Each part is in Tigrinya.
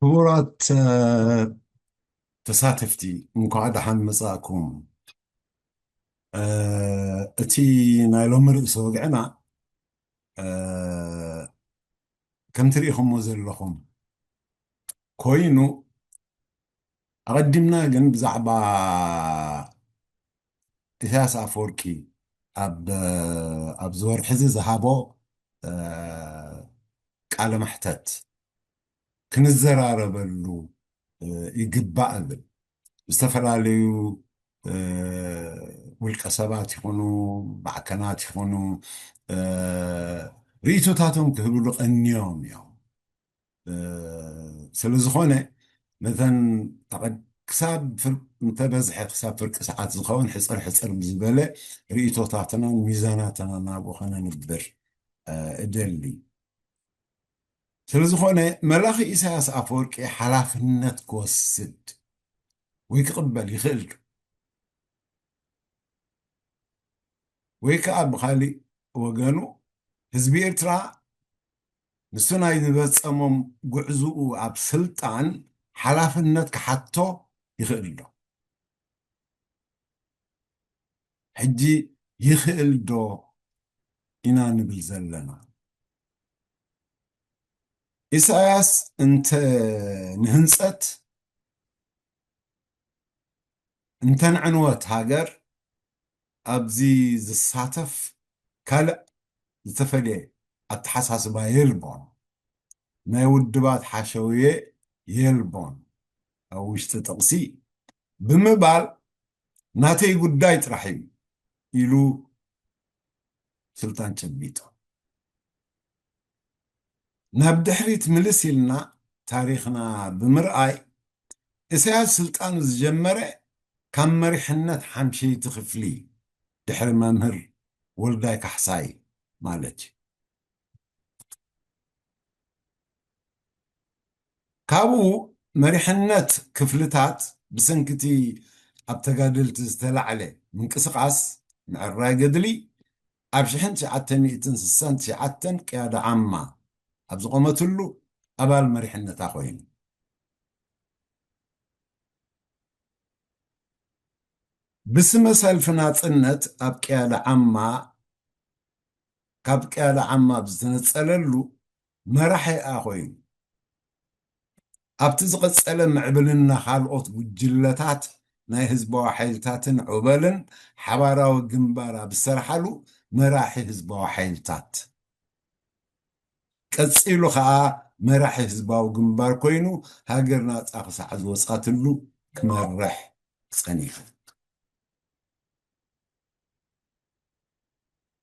ክቡራት፣ እ፣ ተሳተፍቲ፣ እንኳዕ ደሓን መጻእኩም። እ፣ እቲ ናይ ሎሚ ርእሲ ወግዕና፣ እ፣ ከም ትርእኹሞ ዘለኹም ኮይኑ፣ ኣቐዲምና ግን ብዛዕባ ኢሳያስ ኣፈወርቂ ኣብ፣ ኣብዚ ወርሒ እዚ ዝሃቦ፣ እ፣ ቃለ መሕተት ክንዘራረበሉ፣ እ፣ ይግባእ እብል። ዝተፈላለዩ፣ እ፣ ውልቀ ሰባት ይኹኑ፣ ማዕከናት ይኹኑ፣ እ፣ ርእይቶታቶም ክህብሉ ቀንዮም እዮም። እ፣ ስለ ዝኾነ፣ ነተን ኣቐድ-፣ ክሳብ ፍር-፣ እንተበዝሐ ክሳብ ፍርቂ ሰዓት ዝኸውን ሕጽር ሕጽር ብዝበለ ርእይቶታትናን ሚዛናትናን ናብኡ ከነንብር፣ እ፣ እደሊ። ስለ ዝኾነ፣ መላኺ ኢሳያስ ኣፈወርቂ ሓላፍነት ክወስድ ወይ ክቕበል ይኽእል ዶ? ወይ ከኣ ብኻሊእ ወገኑ፣ ህዝቢ ኤርትራ ንሱ ናይ ዝፈጸሞም ጉዕዝኡ ኣብ ስልጣን ሓላፍነት ክሓቶ ይኽእል ዶ? ሕጂ ይኽእል ዶ ኢና ንብል ዘለና? ኢሳያስ እንተ ንህንጸት፣ እንተ ንዕንወት ሃገር ኣብዚ ዝሳተፍ ካልእ ዝተፈልየ ኣተሓሳስባ የልቦን። ናይ ውድባት ሓሸውየ የልቦን። ኣብ ውሽጢ ጥቕሲ ብምባል ናተይ ጉዳይ ጥራሕ እዩ ኢሉ ስልጣን ጨቢጡ። ናብ ድሕሪት ምልስ ኢልና ታሪኽና ብምርኣይ፣ ኢሳያስ ስልጣኑ ዝጀመረ ካብ መሪሕነት ሓምሸይቲ ክፍሊ ድሕሪ መምህር ወልዳይ ካሕሳይ ማለት እዩ። ካብኡ መሪሕነት ክፍልታት ብሰንኪ እቲ ኣብ ተጋደልቲ ዝተላዕለ ምንቅስቓስ ምዕራይ ገድሊ ኣብ ሽሕን ትሽዓተ ሚእትን ስሳን ትሽዓተን ቅያዳ ዓማ ኣብ ዝቖመትሉ ኣባል መሪሕነታ ኮይኑ። ብስመ ሰልፊ ናጽነት ኣብ ቅያዳ ዓማ፣ ካብ ቅያዳ ዓማ ብዝተነጸለሉ መራሒኣ ኮይኑ። ኣብቲ ዝቐጸለ ምዕብልና ካልኦት ጉጅለታት ናይ ህዝባዊ ሓይልታትን ዑበልን ሓባራዊ ግንባር ኣብ ዝሰርሓሉ መራሒ ህዝባዊ ሓይልታት። ቀጺሉ ኸኣ መራሒ ህዝባዊ ግንባር ኮይኑ ሃገር ናጻ ክሳዕ ዝወጻትሉ ክመርሕ ጸኒሑ።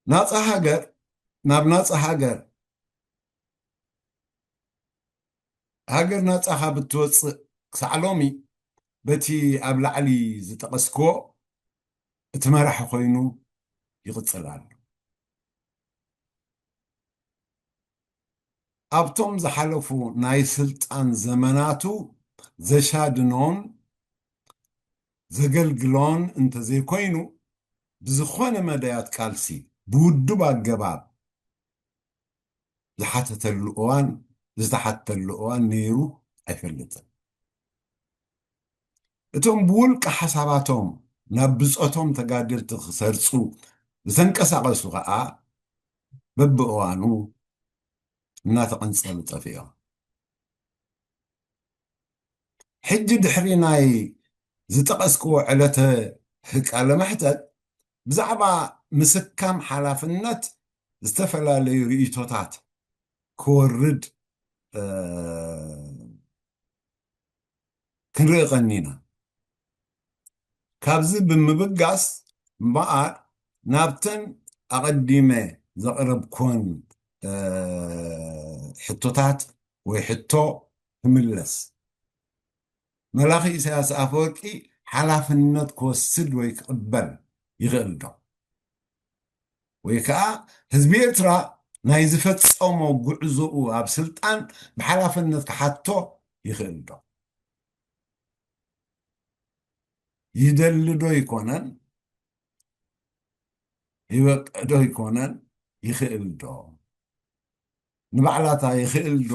ናጻ ሃገር፣ ናብ ናጻ ሃገር፣ ሃገር ናጻ ካብ እትወጽእ ክሳዕ ሎሚ በቲ ኣብ ላዕሊ ዝጠቐስክዎ እቲ መራሒ ኮይኑ ይቕጽል ኣሎ። ኣብቶም ዝሓለፉ ናይ ስልጣን ዘመናቱ ዘሻድኖን ዘገልግሎን እንተዘይኮይኑ፣ ብዝኾነ መዳያት ቃልሲ ብውዱብ ኣገባብ ዝሓተተሉ እዋን፣ ዝተሓተሉ እዋን ነይሩ ኣይፈልጥን። እቶም ብውልቀ ሓሳባቶም ናብ ብጾቶም ተጋደልቲ ክሰርጹ ዝተንቀሳቐሱ ኸኣ በብእዋኑ እናተቐንጸሉ ጠፊኦም። ሕጂ ድሕሪ ናይ ዝጠቐስክዎ ዕለተ ቃለ መሕተት ብዛዕባ ምስካም ሓላፍነት ዝተፈላለዩ ርእይቶታት ክወርድ፣ እ፣ ክንርኢ ቀኒና። ካብዚ ብምብጋስ እምበኣር ናብተን ኣቐዲመ ዘቕረብኩወን፣ እ፣ ሕቶታት ወይ ሕቶ ክምለስ። መላኺ ኢሳያስ ኣፈወርቂ ሓላፍነት ክወስድ ወይ ክቕበል ይኽእል ዶ? ወይ ከኣ ህዝቢ ኤርትራ ናይ ዝፈጸሞ ጉዕዞኡ ኣብ ስልጣን ብሓላፍነት ክሓቶ ይኽእል ዶ? ይደሊ ዶ ይኮነን? ይበቅዕ ዶ ይኮነን? ይኽእል ዶ? ንባዕላታ ይኽእል ዶ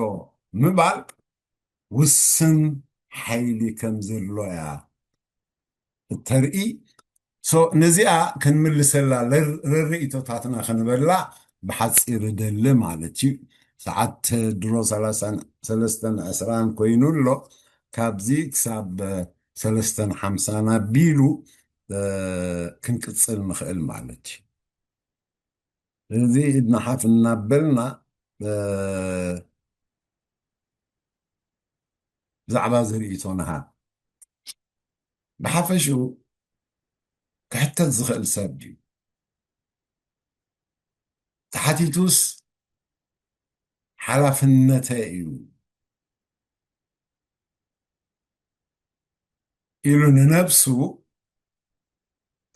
ምባል ውስን ሓይሊ ከም ዘሎ እያ እተርኢ። ሶ ነዚኣ ክንምልሰላ ርርኢቶታትና ክንበላ ብሓፂር ደሊ ማለት እዩ። ሰዓት ድሮ ሰለስተን ዕስራን ኮይኑ ኣሎ። ካብዚ ክሳብ ሰለስተን ሓምሳን ኣቢሉ ክንቅፅል ንኽእል ማለት እዩ። እዚ ኢድና ሓፍ እናበልና ብዛዕባ ዝርእይቶ ንሃብ። ብሓፈሽኡ ክሕተት ዝኽእል ሰብ ድዩ? ተሓቲቱስ ሓላፍነተ እዩ ኢሉ ንነብሱ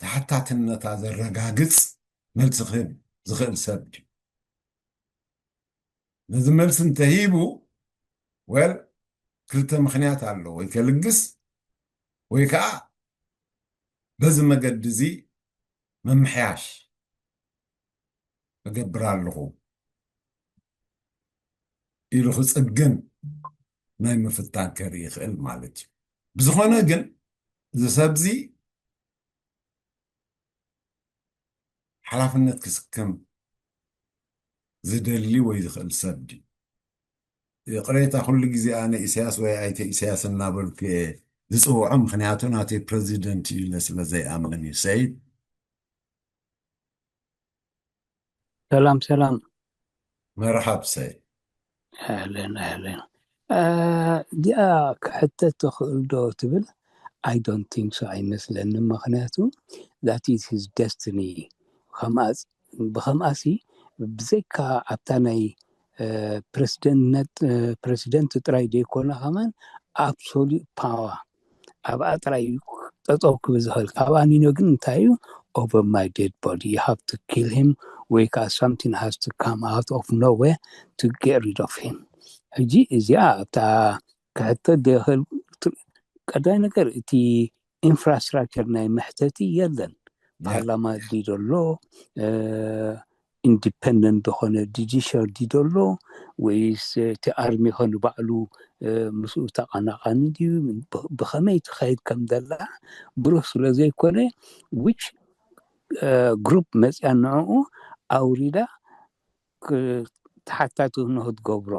ተሓታትነታ ዘረጋግጽ መልሲ ክህብ ዝኽእል ሰብ ድዩ? ነዚ መልሲ እንተሂቡ፣ ወል ክልተ ምኽንያት ኣሎ፣ ወይ ከልግስ ወይ ከዓ በዚ መገዲ እዚ ምምሕያሽ እገብር ኣለኹ ኢሉ ክጽግን ናይ ምፍታን ከርኢ ይኽእል ማለት እዩ። ብዝኾነ ግን እዚ ሰብዚ ሓላፍነት ክስከም ዝደሊ ወይ ዝኽእል ሰብ ድዩ? ይቕሬታ፣ ኩሉ ግዜ ኣነ ኢሳያስ ወይ ኣይተ ኢሳያስ እናበልኩ እየ ዝጽውዖ፣ ምኽንያቱ ናተይ ፕረዚደንት እዩ ኢለ ስለ ዘይኣምን እዩ። ሰይድ። ሰላም ሰላም። መርሓብ ሰይድ። ኣህለን ኣህለን። እዚኣ ክሕተት ትኽእል ዶ ትብል? I don't think so፣ ኣይመስለንን። ምኽንያቱ that is his destiny። ብኸምኣሲ ብዘይካ ኣብታ ናይ ፕረሲደንት ጥራይ ዘይኮነ ከማን absolute power ኣብኣ ጥራይ እዩ ጠጠው ክብል ዝኽእል። ካብ ኣኒኖ ግን እንታይ እዩ? Over my dead body you have to kill him ወይ ከዓ something has to come out of nowhere to get rid of him። ሕጂ እዚኣ ኣብታ ክሕተት ዘይኽእል ቀዳይ ነገር እቲ ኢንፍራስትራክቸር ናይ መሕተቲ የለን። ፓርላማ ድዩ ዘሎ? ኢንዲፐንደንት ዝኾነ ጁዲሻሪ ድዩ ዘሎ? ወይስ እቲ ኣርሚ ኸ ንባዕሉ ምስኡ ተቐናቓኒ ድዩ? ብኸመይ ትኸይድ ከም ዘላ ብሩህ ስለ ዘይኮነ፣ ዊች ግሩፕ መፅያ ንዕኡ ኣውሪዳ ተሓታቲ ንክትገብሮ።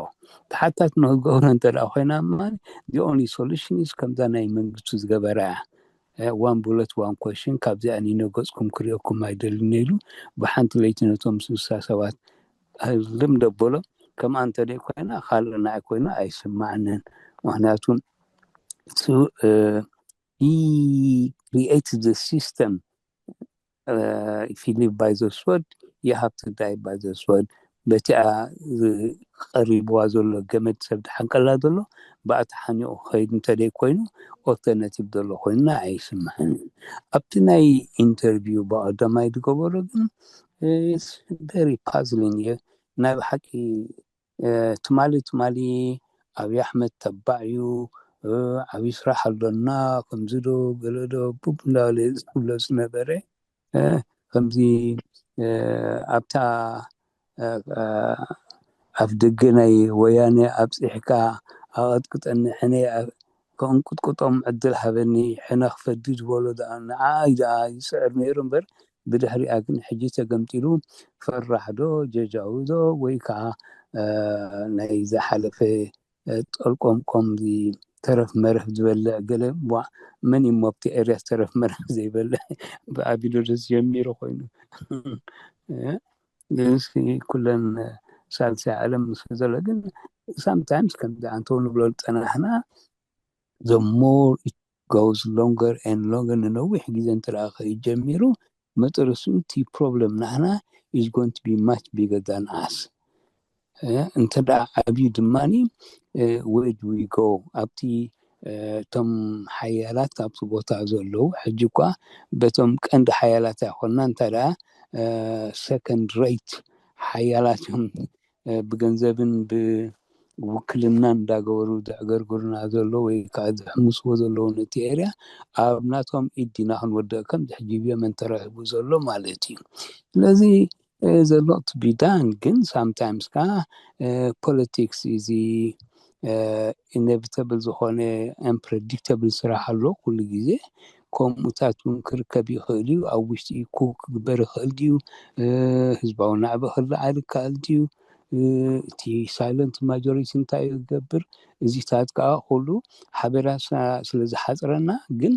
ተሓታቲ ንክትገብሮ እንተ ኮይና፣ the only solution is ከምዛ ናይ መንግስቱ ዝገበራ እያ። One bullet one question፣ ካብዚኣ ንነገፅኩም ክሪኦኩም ኣይደልን ኢሉ ብሓንቲ ለይቲ ነቶም ስሳ ሰባት ህልም ደበሎ። ከምኣ እንተ ኮይና፣ ካልእ ንዓይ ኮይና ኣይስማዕንን። ምክንያቱ he created the system። If you live by the sword, you have to die by the sword። በቲኣ ቀሪብዋ ዘሎ ገመድ ሰብ ድሓንቀላ ዘሎ ብኣቲ ሓኒቑ ክኸይድ እንተደይ ኮይኑ፣ ኦልተርናቲቭ ዘሎ ኮይንና ኣይስምዕን። ኣብቲ ናይ ኢንተርቪው ብቐዳማይ ዝገበሮ ግን very puzzling እዩ ናይ ብሓቂ። ትማሊ ትማሊ ኣብይ ኣሕመድ ተባዕ እዩ፣ ዓብዪ ስራሕ ኣሎና፣ ከምዚ ዶ ገለ ዶ ቡብ እንዳበለ ዝብሎ ዝነበረ፣ ከምዚ ኣብታ ኣፍ ደገ ናይ ወያነ ኣብፂሕካ ኣቐጥቅጠኒ፣ ሕነ ከእንቁጥቁጦም ዕድል ሃበኒ፣ ሕነ ክፈዲ ዝበሎ ደኣ ንዓይ ደኣ ይስዕር ነይሩ እምበር፣ ብድሕሪኣ ግን ሕጂ ተገምጢሉ ፈራሕ ዶ ጀጃዊ ዶ ወይ ከዓ ናይ ዝሓለፈ ጠልቆም ቆም ተረፍ መረፍ ዝበልዕ ገለ። ቧዕ፣ መን እዩ ኣብቲ ኤርያ ተረፍ መረፍ ዘይበልዕ? ብኣቢዶደስ ጀሚሩ ኮይኑ። ኩለን ሳልሳይ ዓለም ምስ ዘሎ ግን ሳምታይምስ ከምዚ ኣንተው ንብሎ ዝፀናሕና፣ the more it goes longer and longer፣ ንነዊሕ ግዜ እንተ ከይድ ጀሚሩ፣ መጠረስኡ እቲ ፕሮብለም ናህና is going to be much bigger than us። እንተ ደኣ ዓብዩ ድማ፣ where do we go? ኣብቲ እቶም ሓያላት ካብቲ ቦታ ዘለዉ፣ ሕጂ እኳ በቶም ቀንዲ ሓያላት ኣይኮንና፣ እንተ ደኣ ሰከንድ ሬት ሓያላት እዮም። ብገንዘብን ብውክልና እንዳገበሩ ዘዕገርግሩና ዘሎ ወይ ከዓ ዝሕምስዎ ዘለዉ ነቲ ኤርያ፣ ኣብ ናቶም ኢድ ዲና ክንወድቕ ከም ዝሕጂ የመን ተረኺቡ ዘሎ ማለት እዩ። ስለዚ ዘሎ ቢዳን ግን ሳምታይምስ ከዓ ፖለቲክስ እዚ ኢነቪተብል ዝኾነ ኣንፕረዲክተብል ስራሕ ኣሎ። ኩሉ ግዜ ከምኡታት እውን ክርከብ ይኽእል እዩ። ኣብ ውሽጢ ኩክ ክግበር ይኽእል ድዩ? ህዝባዊ ናዕቢ ክለዓል ይከኣል ድዩ? እቲ ሳይለንት ማጆሪቲ እንታይ እዩ ዝገብር? እዚታት ከዓ ኩሉ ሓበሬታ ስለ ዝሓፅረና ግን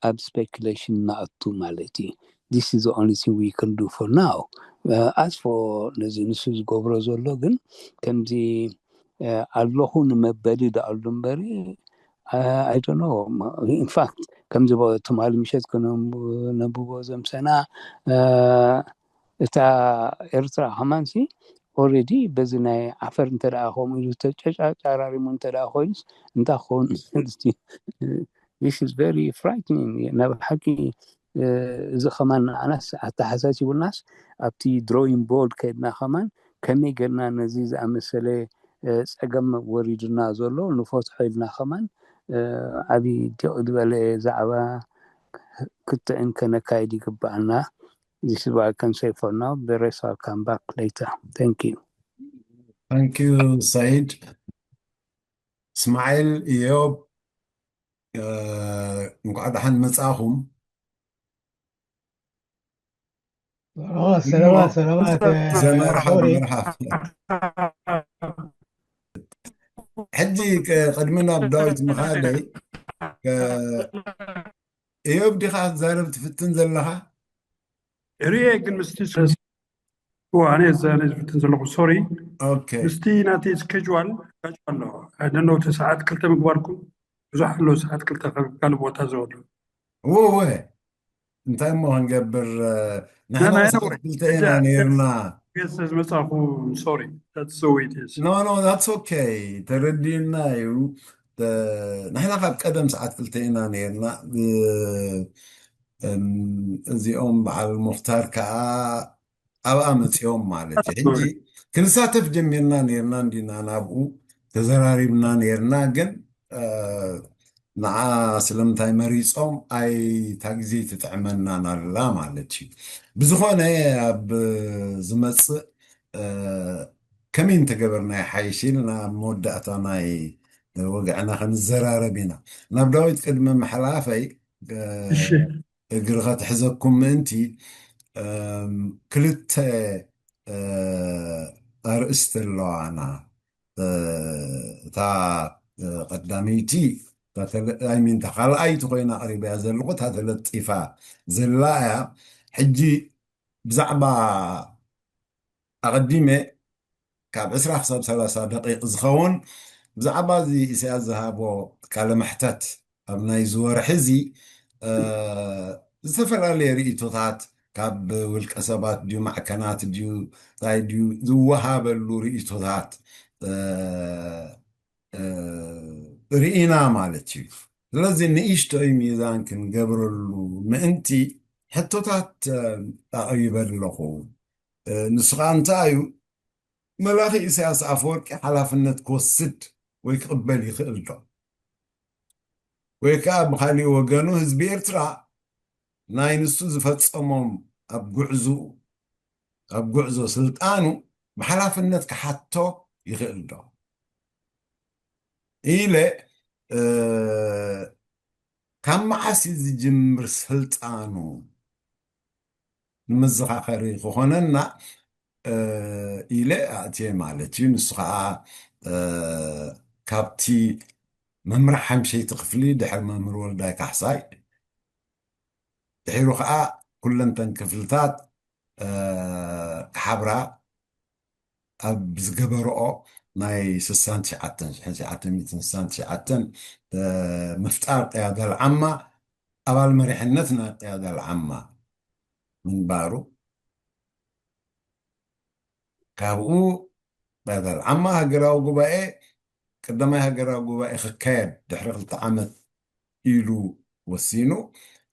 ኣብ ስፔኩሌሽን ንኣቱ ማለት እዩ። This is the only thing we can do for now. As for ነዚ ንሱ ዝገብሮ ዘሎ ግን ከምዚ ኣለኹ ንመበሊ ደኣሉ እምበሪ I don't know. In fact ከምዚ ትማሊ ምሸት ክነንብቦ ዘምሰና እታ ኤርትራ ከማንሲ ኦሬዲ በዚ ናይ ዓፈር እንተ ደኣ ከምኡ ኢሉ ተጨጫጫራሪሙ እንተ ደኣ ኮይኑስ እንታይ ክኸውን ይኽእል? This is very frightening. ናብ ሓቂ እዚ ከማን ንዓናስ ኣተሓሳሲቡናስ ኣብቲ ድሮዊንግ ቦርድ ከይድና ከማን ከመይ ጌርና ነዚ ዝኣመሰለ ፀገም ወሪዱና ዘሎ ንፈትሖ ኢልና ከማን ዓብዪ ዲቕ ዝበለ ዛዕባ ክትዕን ከነካይድ ይግብኣና። This is what I can say for now. The rest I'll come back later. Thank you. Thank you, Said. እስማዒል፣ ኢዮብ፣ እንኳዕ ደሓን መጻኹም። ሰላማት ሰላማት። መርሓባ መርሓባ። ሕጂ ቅድሚ ናብ ዳዊት ምኻደይ፣ ኢዮብ ዲኻ ክትዛረብ ትፍትን ዘለኻ? ርየ ግን ምስቲ ኣነ ዘነ ዝፍትን ዘለኹ ሶሪ፣ ኦኬ ምስቲ ናቲ ስኬጅዋል ጋጭ ኣሎ። ኣይደነው እቲ ሰዓት ክልተ ምግባርኩም ብዙሕ ኣሎ። ሰዓት ክልተ ካብ ካልእ ቦታ ዘወሉ እወ እንታይ እሞ ክንገብር? ንሕና ክልተ ኢና ነርና። ዝመፃኹ ሶሪ። No, no, that's okay. ተረዲእና እዩ። ንሕና ካብ ቀደም ሰዓት ክልተ ኢና ነርና። እዚኦም በዓል ሙክታር ከዓ ኣብኣ መፂኦም ማለት እዩ። ሕጂ ክንሳተፍ ጀሚርና ነርና እንዲና ናብኡ ተዘራሪብና ነርና። ግን ንዓ ስለምንታይ መሪፆም ኣይታ ግዜ ትጥዕመናን ኣላ ማለት እዩ። ብዝኾነ ኣብ ዝመፅእ ከመይ እንተገበርና ይሓይሽ ኢልና ኣብ መወዳእታ ናይ ወግዕና ክንዘራረብ ኢና። ናብ ዳዊት ቅድሚ ምሕላፈይ እግሪ ከትሕዘኩም ምእንቲ ክልተ ኣርእስቲ ኣለዋና። እታ ቀዳመይቲ ኣይሚንታ ካልኣይቲ ኮይና ኣቕሪበያ ዘለኹ እታ ተለጢፋ ዘላ እያ። ሕጂ ብዛዕባ ኣቐዲመ ካብ ዕስራ ክሳብ ሰላሳ ደቂቕ ዝኸውን ብዛዕባ እዚ ኢሳያስ ዝሃቦ ቃለ መሕተት ኣብ ናይ ዝወርሒ እዚ ዝተፈላለየ ርእይቶታት ካብ ውልቀ ሰባት ድዩ ማዕከናት ድዩ እንታይ ድዩ ዝወሃበሉ ርእይቶታት ርኢና ማለት እዩ። ስለዚ ንእሽቶይ ሚዛን ክንገብረሉ ምእንቲ ሕቶታት ኣቕሪበ ኣለኹ። ንሱ ከዓ እንታይ እዩ? መላኺ ኢሳያስ ኣፈወርቂ ሓላፍነት ክወስድ ወይ ክቕበል ይኽእል ዶ? ወይ ከዓ ብካሊእ ወገኑ ህዝቢ ኤርትራ ናይ ንሱ ዝፈጸሞም ኣብ ጉዕዙ ኣብ ጉዕዞ ስልጣኑ ብሓላፍነት ክሓቶ ይኽእል ዶ ኢለ ካብ መዓስ እዩ ዝጅምር ስልጣኑ ንመዘኻኸሪ ክኾነና ኢለ ኣእትየ ማለት እዩ። ንሱ ከዓ ካብቲ መምርሒ ሓምሸይቲ ክፍሊ ድሕሪ መምህር ወልዳይ ካሕሳይ ድሒሩ ከዓ ኩለንተን ክፍልታት ክሓብራ ኣብ ዝገበርኦ ናይ ስሳን ትሽዓተን ሽሕን ትሽዓተ ሚእትን ስሳን ትሽዓተን ምፍጣር ቅያዳ ልዓማ ኣባል መሪሕነት ናይ ቅያዳ ልዓማ ምንባሩ ካብኡ ቅያዳ ልዓማ ሃገራዊ ጉባኤ ቀዳማይ ሃገራዊ ጉባኤ ክካየድ ድሕሪ ክልተ ዓመት ኢሉ ወሲኑ።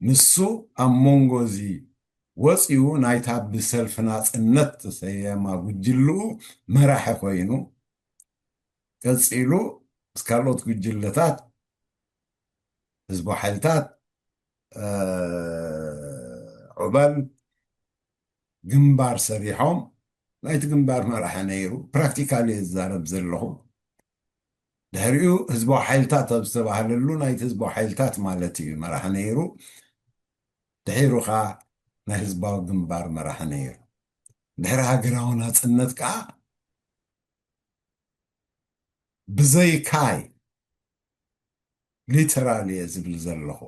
ንሱ ኣብ መንጎ እዚ ወፂኡ ናይታ ብሰልፊ ናፅነት ተሰየማ ጉጅልኡ መራሒ ኮይኑ ቀፂሉ ምስ ካልኦት ጉጅለታት ህዝባዊ ሓይልታት ዑበል ግንባር ሰሪሖም ናይቲ ግንባር መራሒ ነይሩ። ፕራክቲካሊ ዝዛረብ ዘለኹ ድሕሪኡ ህዝባዊ ሓይልታት ኣብ ዝተባህለሉ ናይቲ ህዝባዊ ሓይልታት ማለት እዩ መራሒ ነይሩ። ድሒሩ ኸዓ ናይ ህዝባዊ ግንባር መራሒ ነይሩ። ድሕሪ ሃገራዊ ናጽነት ከዓ ብዘይካይ ሊተራል እየ ዝብል ዘለኹ፣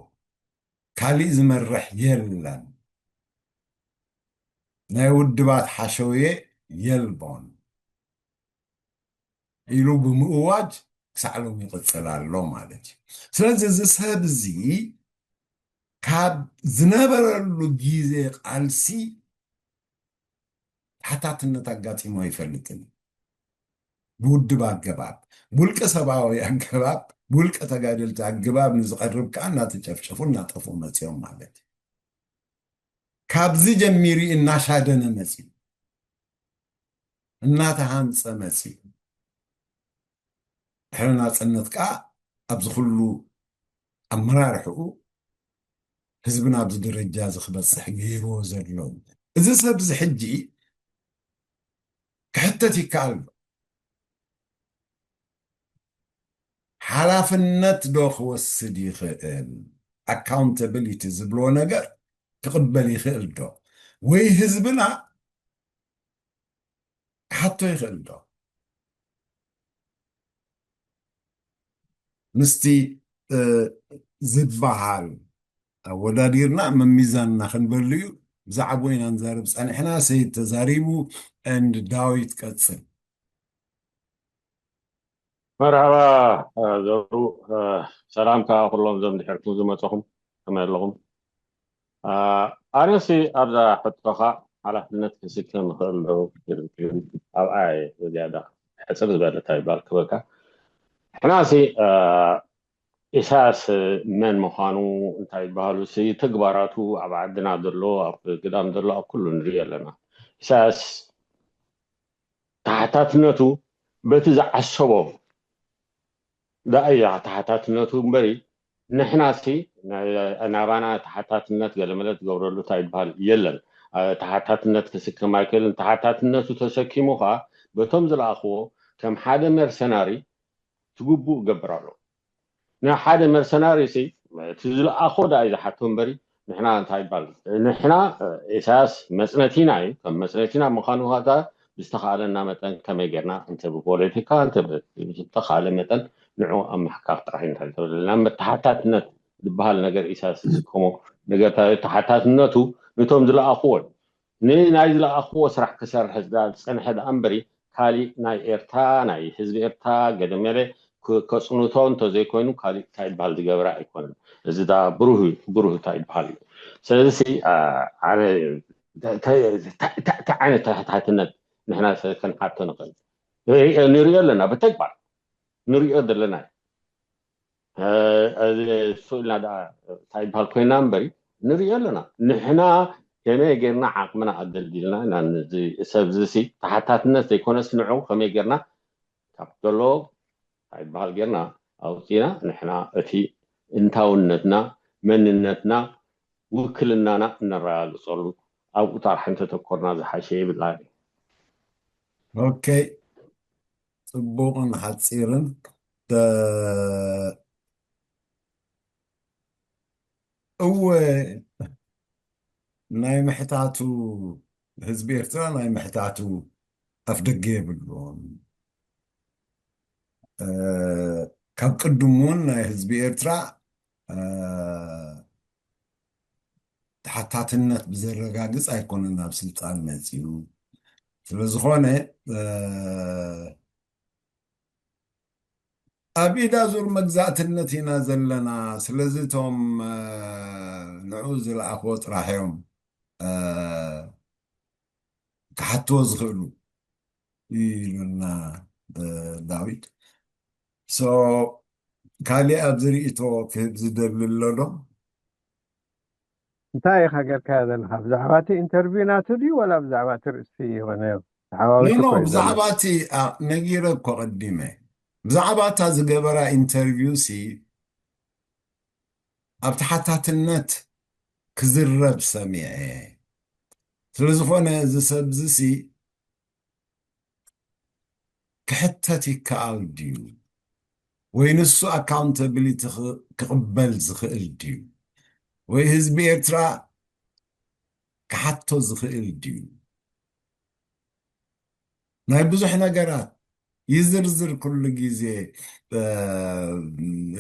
ካሊእ ዝመርሕ የለን፣ ናይ ውድባት ሓሸውየ የልቦን ኢሉ ብምእዋጅ ክሳዕ ሎም ይቕጽል ኣሎ ማለት እዩ። ስለዚ እዚ ሰብ እዚ ካብ ዝነበረሉ ግዜ ቃልሲ ተሓታትነት ኣጋጢሞ ኣይፈልጥን። ብውድብ ኣገባብ፣ ብውልቀ ሰብኣዊ ኣገባብ፣ ብውልቀ ተጋደልቲ ኣገባብ ንዝቐርብ ከዓ እናተጨፍጨፉ እናጠፍኡ መፅዮም ማለት እዩ። ካብዚ ጀሚሩ እናሻደነ መፅዩ፣ እናተሃንፀ መፅዩ። ድሕሪ ናፅነት ከዓ ኣብዚ ኩሉ ኣመራርሕኡ ህዝብና ኣብዚ ደረጃ እዚ ክበፅሕ ገይርዎ ዘሎ። እዚ ሰብ እዚ ሕጂ ክሕተት ይከኣል ዶ? ሓላፍነት ዶ ክወስድ ይኽእል? ኣካውንታብሊቲ ዝብሎ ነገር ክቕበል ይኽእል ዶ? ወይ ህዝብና ክሓቶ ይኽእል ዶ? ምስቲ ዝበሃል ኣወዳዲርና መሚዛንና ክንበሉ እዩ። ብዛዕባኡ ኢና ንዛረብ ጸኒሕና። ሰይድ ተዛሪቡ። And ዳዊት ቀጽል። መርሓባ። ዘሩ፣ ሰላም ከኣ ኩሎም እዞም ድሕርኩም ዝመጸኹም፣ ከመይ ኣለኹም? ኣነሲ ኣብዛ ሕቶኻ ሓላፍነት ክስከም ይኽእል ዶ? ኣብኣ ዝያዳ ሕጽር ዝበለ እንታይ ይባል ክበካ። ንሕናሲ ኢሳያስ መን ምዃኑ እንታይ ይበሃሉ ሲ ተግባራቱ ኣብ ዓድና ዘሎ ኣብ ግዳም ዘሎ ኣብ ኩሉ ንሪኦ ኣለና። ኢሳያስ ተሓታትነቱ በቲ ዝዓሰቦ ደኣ እያ ተሓታትነቱ እምበሪ ንሕናሲ ናባና ተሓታትነት ገለመለ ትገብረሉ እንታይ ይበሃል የለን። ተሓታትነት ክስከም ኣይክእልን። ተሓታትነቱ ተሰኪሙ ከዓ በቶም ዝለኣኽዎ ከም ሓደ መርሰናሪ ትግቡእ ገብር ኣሎ። ንሓደ መርሰናሪ ሲ እቲ ዝለኣኾ ደኣ እዩ ዝሓቶ እምበሪ ንሕና እንታይ ይባል ንሕና ኢሳያስ መፅነቲና እዩ። ከም መፅነቲና ምዃኑ ዋጋ ብዝተኻእለና መጠን ከመይ ጌርና እንተ ብፖለቲካ እንተ ብዝተኻእለ መጠን ንዑ ኣብ ምሕካኽ ጥራሕ እዩ እንታይ ተብለና መተሓታትነት ዝበሃል ነገር ኢሳያስ ዝስከሞ ነገር ተሓታትነቱ ንቶም ዝለኣኽዎ እዩ። ንናይ ዝለኣኽዎ ስራሕ ክሰርሕ ዝፀንሐ ደኣ እምበሪ ካሊእ ናይ ኤርትራ ናይ ህዝቢ ኤርትራ ገደመለ ከፅንቶ እንተዘይኮይኑ ካሊእ እንታይ ይበሃል ዝገብረ ኣይኮነን። እዚ ዳ ብሩህ ብሩህ እንታይ ይበሃል እዩ። ስለዚ ኣነ እንታይ ዓይነት ተሓታትነት ንሕና ከነሓቶ ንኽእል ንሪኦ ኣለና ብተግባር ንሪኦ ዘለና እዩ። እሱ ኢልና ደኣ እንታይ ይበሃል ኮይና እምበሪ ንሪኦ ኣለና። ንሕና ከመይ ጌርና ዓቕምና ኣደልዲልና ኢና ነዚ ሰብ እዚ ሲ ተሓታትነት ዘይኮነስ ንዑ ከመይ ጌርና ካብ ዘሎ እንታይ ይበሃል ጌርና ኣውፂና ንሕና እቲ እንታውነትና መንነትና ውክልናና እነረጋግፀሉ ኣብኡ ጥራሕ እንተተኮርና ዝሓሸ ይብል ኣነ። ኦኬ፣ ፅቡቕን ሓፂርን። እወ፣ ናይ ምሕታቱ ህዝቢ ኤርትራ ናይ ምሕታቱ ኣፍደገ የብሉን። ካብ ቅድም እውን ናይ ህዝቢ ኤርትራ ተሓታትነት ብዘረጋግፅ ኣይኮነን ናብ ስልጣን መፂኡ። ስለዝኾነ ኣብ ኢዳ ዙር መግዛእትነት ኢና ዘለና። ስለዚ እቶም ንዑ ዝለኣኽዎ ጥራሕ እዮም ክሓትዎ ዝኽእሉ ኢሉና ዳዊት። ሶ ካሊእ ኣብዚ ርእይቶ ክህብ ዝደሊ ኣሎ ዶ? እንታይ ኢኻ ጌርካዮ ዘለኻ? ብዛዕባ እቲ ኢንተርቪው ናቱ ድዩ ዋላ ብዛዕባ እቲ ርእሲ ይኾነ? ተሓዋዊሱ ኖ ኮይኑ ዘሎ። ብዛዕባ እቲ ኣ፣ ነጊረ እኮ ቀዲመ። ብዛዕባ እታ ዝገበራ ኢንተርቪው ሲ ኣብ ተሓታትነት ክዝረብ ሰሚዐ። ስለዝኾነ እዚ ሰብ እዚ ሲ ክሕተት ይከኣል ድዩ? ወይ ንሱ ኣካውንታብሊቲ ክቕበል ዝኽእል ድዩ? ወይ ህዝቢ ኤርትራ ክሓቶ ዝኽእል ድዩ? ናይ ብዙሕ ነገራት ይዝርዝር ኩሉ ግዜ።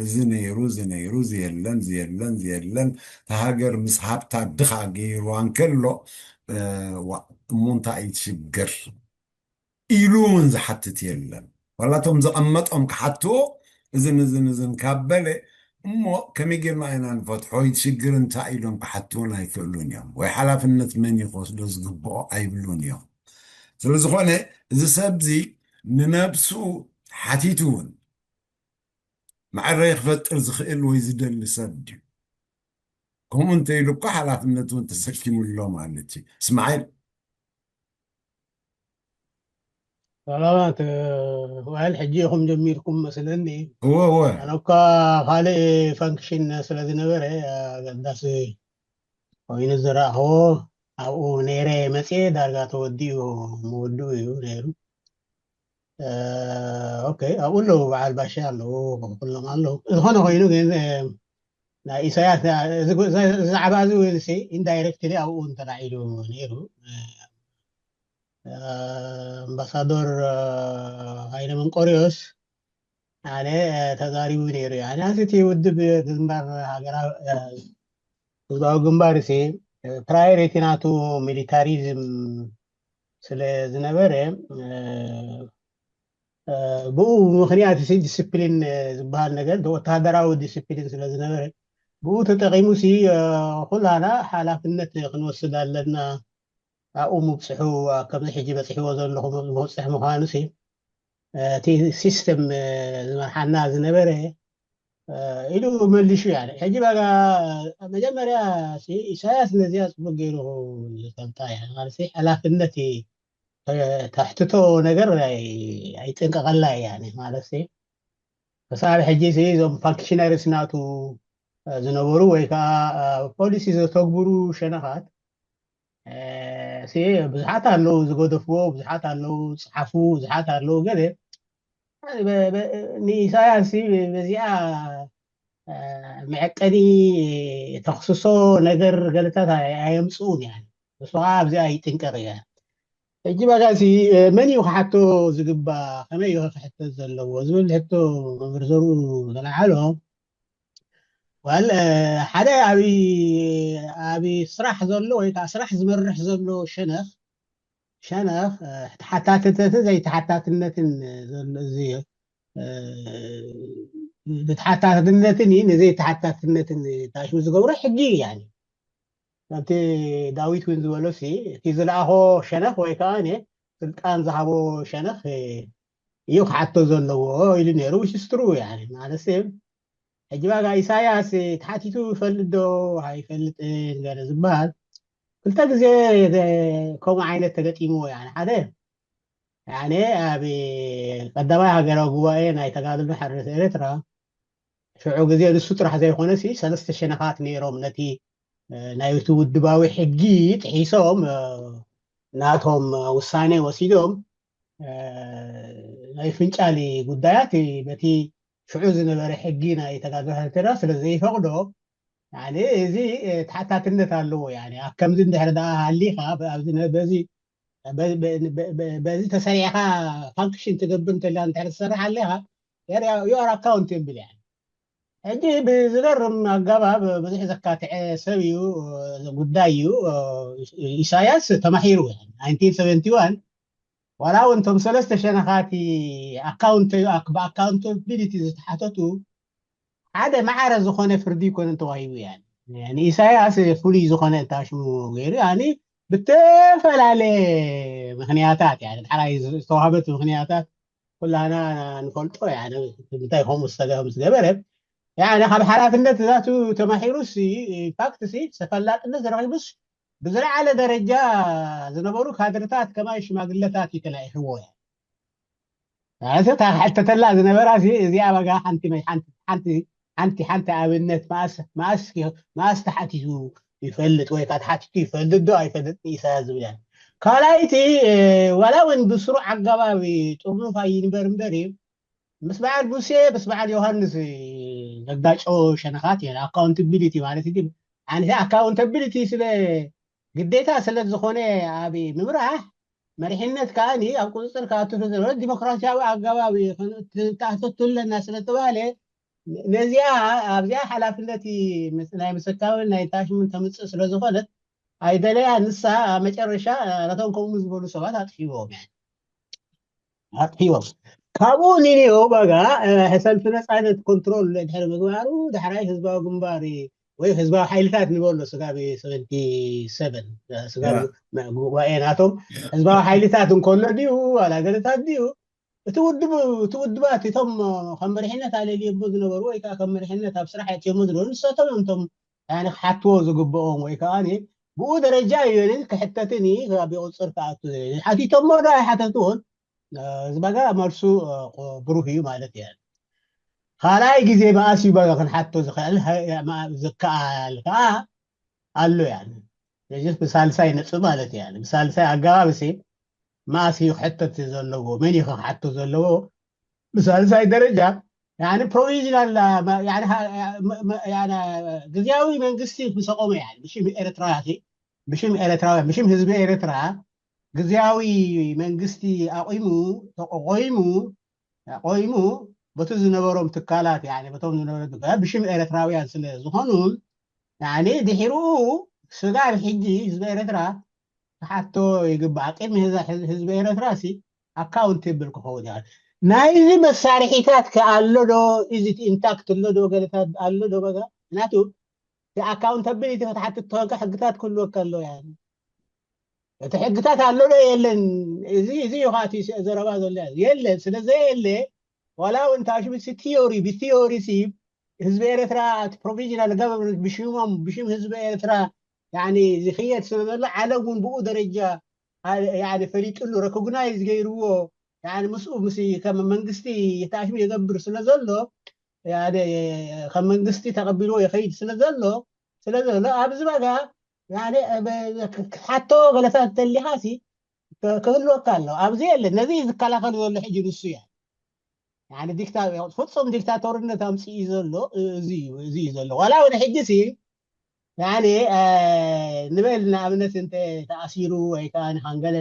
እዚ ነይሩ፣ እዚ ነይሩ፣ እዚ የለን፣ እዚ የለን፣ እዚ የለን። እታ ሃገር ምስ ሃብታ ድኻ ገይርዋ እንከሎ፣ እሞ እንታይ እዩ እቲ ሽግር ኢሉ እውን ዝሓትት የለን። ዋላቶም ዘቐመጦም ክሓትዎ፣ እዝን እዝን እዝን ካብ በለ፣ እሞ ከመይ ጌርና ኢና ንፈትሖ? እቲ ሽግር እንታይ ኢሎም ክሓትዎን ኣይክእሉን እዮም። ወይ ሓላፍነት መን እዩ ክወስዶ ዝግብኦ ኣይብሉን እዮም። ስለ ዝኾነ፣ እዚ ሰብዚ ንነብሱ ሓቲቱ እውን መዕረይ ክፈጥር ዝኽእል ወይ ዝደሊ ሰብ ድዩ? ከምኡ እንተኢሉ እኮ ሓላፍነት እውን ተሰኪሙ ኣሎ ማለት እዩ። እስማዒል። ሰላማት። ዋይል ሕጂ ኢኹም ጀሚርኩም መስለኒ። እወ እወ። ኣነ እኳ ካልእ ፈንክሽን ስለ ዝነበረ ኣገዳሲ ኮይኑ ዝረኣኽዎ ኣብኡ ነይረ መፅየ ዳርጋ ተወዲኡ ምውድኡ እዩ ነይሩ። ኦኬ፣ ኣብኡ ኣለዉ፣ በዓል ባሻ ኣለዉ፣ ኩሎም ኣለዉ። ዝኾነ ኮይኑ ግን ናይ ኢሳያስ ዛዕባ እዚ እውን ኢንዳይሬክትሊ ኣብኡ እንተላዒሉ ነይሩ። ኣምባሳዶር ሃይለ መንቆሪዮስ ኣነ ተዛሪቡ ነይሩ እዩ። ኣነ እቲ ውድብ ግንባር ሃገራዊ ህዝባዊ ግንባር ሲ ፕራዮሪቲ ናቱ ሚሊታሪዝም ስለ ዝነበረ ብኡ ምኽንያት ሲ ዲስፕሊን ዝበሃል ነገር ወተሃደራዊ ዲስፕሊን ስለ ዝነበረ ብኡ ተጠቒሙ ሲ ኩላና ሓላፍነት ክንወስድ ኣለና። ኣብኡ ምብፅሑ ከምዚ ሕጂ በፂሕዎ ዘለኹ ምብፅሕ ምዃኑ ሲ እቲ ሲስተም ዝመርሓና ዝነበረ ኢሉ መሊሹ። ያ ሕጂ በጋ መጀመርያ ኢሳያስ ነዚኣ ፅቡቅ ገይሩ ዝፈልጣ እያ ማለት ሓላፍነት ተሕትቶ ነገር ኣይጥንቀቀላ እያ ማለት ክሳብ ሕጂ እዞም ፋንክሽነሪስ ናቱ ዝነበሩ ወይ ከዓ ፖሊሲ ዘተግብሩ ሸነኻት ብዙሓት ኣለዉ ዝገደፍዎ፣ ብዙሓት ኣለዉ ዝፀሓፉ፣ ብዙሓት ኣለዉ ገለ ንኢሳያስ በዚኣ መዐቀኒ ተኽስሶ ነገር ገለታት ኣየምፅኡን እያ። ንሱ ከዓ ኣብዚኣ ይጥንቀቕ እያ። ሕጂ በጋ መን እዩ ክሓቶ ዝግባ፣ ከመይ እዩ ክሕተት ዘለዎ ዝብል ሕቶ መምህር ዘርኡ ዝለዓሎ ዋል ሓደ ኣብ ስራሕ ዘሎ ወይ ከዓ ስራሕ ዝመርሕ ዘሎ ሸነኽ ሸነኽ ተሓታትነትን ዘይተሓታትነትን ዘሎ እዚ ብተሓታትነትን ንዘይተሓታትነትን ታሽሙ ዝገብሮ ሕጊ እዩ። ካብቲ ዳዊት እውን ዝበሎ እቲ ዝለኣኾ ሸነኽ ወይ ከዓ ስልጣን ዝሃቦ ሸነኽ እዩ ክሓቶ ዘለዎ ኢሉ ነይሩ። ውሽስትሩ ማለት ሕጂ ዋጋ ኢሳያስ ተሓቲቱ ይፈልጥ ዶ ኣይፈልጥን ገለ ዝበሃል ክልተ ግዜ ከምኡ ዓይነት ተገጢምዎ። ሓደ ኣብ ቀዳማይ ሃገራዊ ጉባኤ ናይ ተጋድሎ ሓርነት ኤርትራ ሽዑ ግዜ ንሱ ጥራሕ ዘይኮነ ሰለስተ ሸነኻት ነይሮም ነቲ ናይቲ ውድባዊ ሕጊ ጥሒሶም ናቶም ውሳኔ ወሲዶም ናይ ፍንጫሊ ጉዳያት በቲ ሽዑ ዝነበረ ሕጊ ናይ ተጋድሎ ኤርትራ ስለ ዘይፈቕዶ እዚ ተሓታትነት ኣለዎ። ኣብ ከምዚ እንድሕር ደኣ ሃሊኻ በዚ ተሰሪዕኻ ፋንክሽን ትገብር እንተላ እንድሕር ትሰርሕ ኣለኻ ዩኣር ኣካውንቴብል እያ። ሕጂ ብዝገርም ኣገባብ ብዙሕ ዘካትዐ ሰብ እዩ ጉዳይ እዩ። ኢሳያስ ተማሂሩ ናይንቲን ሰቨንቲ ዋን ዋላ እውን እቶም ሰለስተ ሸነኻቲ ኣካውንት ብኣካውንታቢሊቲ ዝተሓተቱ ሓደ ማዕረ ዝኾነ ፍርዲ ይኮነን ተዋሂቡ እያ። ንኢሳያስ ፍሉይ ዝኾነ ታሽሙ ገይሩ ብተፈላለየ ምክንያታት ሓራይ ዝተዋህበት ምክንያታት ኩላና ንፈልጦ እንታይ ኾምስ ተገምስ ገበረ ካብ ሓላፍነት ዛቱ ተማሒሩስ ኢንፋክት ተፈላጥነት ረኺቡስ ብዝለዓለ ደረጃ ዝነበሩ ካድርታት ከማይ ሽማግለታት እዩ ተላኢሕዎ እያ። እታ ክሕተተላ ዝነበራ እዚኣ በጋ ሓንቲ ሓንቲ ሓንቲ ኣብነት መኣስ ተሓቲቱ ይፈልጥ ወይ ከዓ ተሓቲቱ ይፈልጥ ዶ ኣይፈልጥ ኢሳያስ ዝብል ካልኣይቲ ዋላ እውን ብስሩዕ ኣገባብ ጥርኑፍ ኣይንበር እምበር ምስ በዓል ሙሴ ምስ በዓል ዮሃንስ ዘጋጨው ሸነኻት እየን። ኣካውንታቢሊቲ ማለት እቲ ኣንተ ኣካውንታቢሊቲ ስለ ግዴታ ስለ ዝኾነ ኣብ ምምራሕ መሪሕነት ከዓኒ ኣብ ቁፅፅር ክኣቱ ስለ ዘለዎ ዲሞክራሲያዊ ኣገባብ ተኣተቱ ኣለና ስለ ተባሃለ ነዚኣ ኣብዚኣ ሓላፍነት ናይ ምስካብን ናይ ታሽምን ተምፅእ ስለ ዝኾነት ኣይደለያ ንሳ መጨረሻ ነቶም ከምኡ ዝበሉ ሰባት ኣጥፊዎም ኣጥፊዎም ካብኡ ኒኒዮ በጋ ሰልፊ ነፃነት ኮንትሮል ድሕሪ ምግባሩ ዳሕራይ ህዝባዊ ግንባር ወይ ህዝባዊ ሓይልታት ንበሎ ስጋብ ሰቨንቲ ሰቨን ስጋብ ጉባኤ ናቶም ህዝባዊ ሓይልታት እንከሎ ድዩ ዋላ ገለታት ድዩ እቲ ውድብ እቲ ውድባት እቶም ከም መሪሕነት ኣለልየሞ ዝነበሩ ወይ ከዓ ከም መሪሕነት ኣብ ስራሕ ያትየሞ ዝነበሩ ንሳቶም እዮም እቶም ክሓትዎ ዝግብኦም ወይ ከዓ ብኡ ደረጃ እዩ ክሕተትን ኣብ ቁፅር ክኣቱ ሓቲቶሞ ዶ ኣይሓተትዎን ዝበጋ መልሱ ብሩህ እዩ ማለት እየ ካልኣይ ግዜ መኣስ እዩ በጋ ክንሓቶ ዝኽእል ዝከኣል ከዓ ኣሎ ያ ብሳልሳይ ነጥብ ማለት እያ ብሳልሳይ ኣገባብ ሲ መኣስ እዩ ክሕተት ዘለዎ መን እዩ ክሓቶ ዘለዎ ብሳልሳይ ደረጃ ፕሮቪዥናል ግዜያዊ መንግስቲ ክሰቆመ ያ ብሽም ኤርትራ ብሽም ኤርትራውያን ብሽም ህዝቢ ኤርትራ ግዜያዊ መንግስቲ ኣቂሙ ተቆቆይሙ ቆይሙ በቲ ዝነበሮም ትካላት በቶም ዝነበረ ብሽም ኤርትራውያን ስለ ዝኾኑ ድሒሩ ስጋብ ሕጂ ህዝቢ ኤርትራ ክሓቶ ይግባእ ቅድሚ ህዝቢ ኤርትራ ሲ ኣካውንቴብል ክኸውን ይል ናይዚ መሳርሒታት ከኣሎ ዶ እዚ ኢንታክት ኣሎ ዶ ገለታት ኣሎ ዶ በጋ ምክንያቱ ኣካውንታቢሊቲ ክትሓትት ተኾንካ ሕግታት ክህልወካ ኣሎ ያ እቲ ሕግታት ኣሎ ዶ የለን እዚ እዚ እዩ ከኣቲ ዘረባ ዘሎ የለን ስለ ዘየለ ዋላ እውን ታሽምሲ ቲዮሪ ብቲዮሪ ሲ ህዝቢ ኤርትራ እቲ ፕሮቪዥናል ጋቨርንመንት ብሽሞም ብሽም ህዝቢ ኤርትራ ዝኽየድ ስለ ዘሎ ዓለም እውን ብኡ ደረጃ ፈሊጥሉ ረኮግናይዝ ገይርዎ ምስኡ ምስ ከም መንግስቲ ታሽሙ የገብር ስለ ዘሎ ከም መንግስቲ ተቐቢልዎ ይኸይድ ስለ ዘሎ ስለ ዘሎ ኣብዚ በጋ ሓቶ ገለታት ተሊኻ ሲ ክህልወካ ኣሎ ኣብዚ የለ ነዚ ዝከላኸል ዘሎ ሕጂ ንሱ እያ ፍፁም ዲክታቶርነት ኣምፅኡ ዘሎ እዚ እዩ ዘሎ ዋላ ወደ ሕጂ ሲ ንበል ንኣብነት እንተ ተኣሲሩ ወይ ከዓ ንካንገለ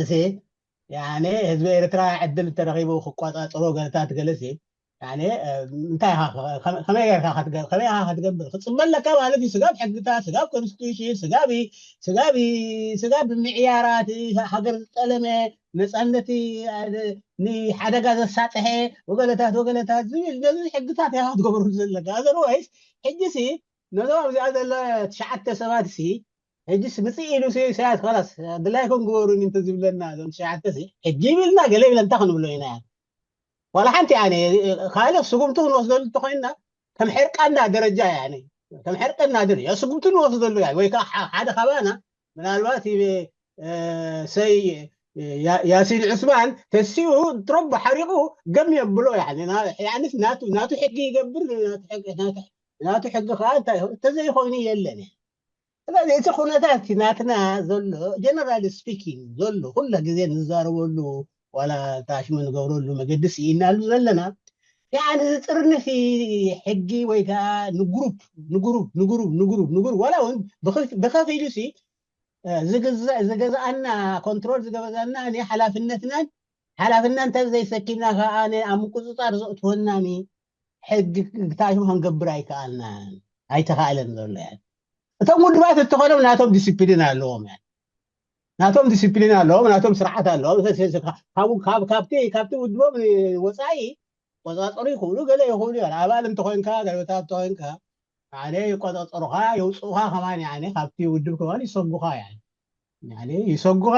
ንሰ ህዝቢ ኤርትራ ዕድል እንተረኺቡ ክቆፃፀሮ ገለታት ገለሲ እንታይ ከመይ ጌርካ ከመይ ኢኻ ክትገብር ክፅበለካ ማለት እዩ ስጋብ ሕግታት ስጋብ ኮንስቲቱሽን ስጋብ ስጋብ ስጋብ ምዕያራት ሃገር ዝጠለመ ነፃነት ንሓደጋ ዘሳጥሐ ወገለታት ወገለታት ዝብል ነዚ ሕግታት ኢኻ ክትገብሩ ዘለካ ኣዘርዋይስ ሕጂ ሲ ነዞም ኣብዚኣ ዘለ ትሽዓተ ሰባት ሲ ሕጂስ ምፅእ ኢሉ ኢሳያስ ላስ ድላይኩም ግበሩኒ እንተዝብለና እዞም ትሽዓተ ሕጂ ይብልና ገለ ይብለ እንታይ ክንብሎ ኢና ዋላ ሓንቲ ካልእ ስጉምቲ ክንወስደሉ እንተኮይንና ከም ሕርቃና ደረጃ ከም ሕርቅና ደረጃ ስጉምቲ ንወስደሉ ወይ ከዓ ሓደ ካባና ምናልባት ሰይ ያሲን ዑስማን ተሲኡ ትረቦ ሓሪቑ ገም የብሎ ናቱ ሕጊ ይገብር ናቱ ሕጊ ከዓ እንታይ ተዘይኮይኑ የለን ስለዚ እቲ ኩነታት ናትና ዘሎ ጀነራል ስፒኪንግ ዘሎ ኩለ ግዜ ንዛረበሉ ዋላ ታሽሙ ንገብረሉ መገዲ ስኢናሉ ዘለና ያኒ ዝጥርንፊ ሕጊ ወይ ከዓ ንግሩፕ ንግሩፕ ንግሩፕ ንግሩፕ ንግሩፕ ዋላ እውን ብኸፊሉ ሲ ዝገዝኣና ኮንትሮል ዝገበዛና ሓላፍነትናን ሓላፍና እንተ ዘይሰኪምና ከዓ ኣብ ምቁፅፃር ዘእትወናኒ ሕጊ ግታሽም ክንገብር ኣይከኣልናን ኣይተኻእለን ዘሎ እቶም ውድባት እተኾኖም ናቶም ዲስፕሊን ኣለዎም ናቶም ዲስፕሊን ኣለዎም ናቶም ስርዓት ኣለዎም ካብቲ ውድቦም ወፃኢ ቆፃፀሩ ይኽእሉ ገለ ይኽእሉ እዮም ኣባል እንተኮንካ ገለታት እንተኮንካ ሓደ ይቆፃፀሩካ የውፅኡካ ከማን ካብቲ ውድብ ከማን ይሰጉካ ይሰጉኻ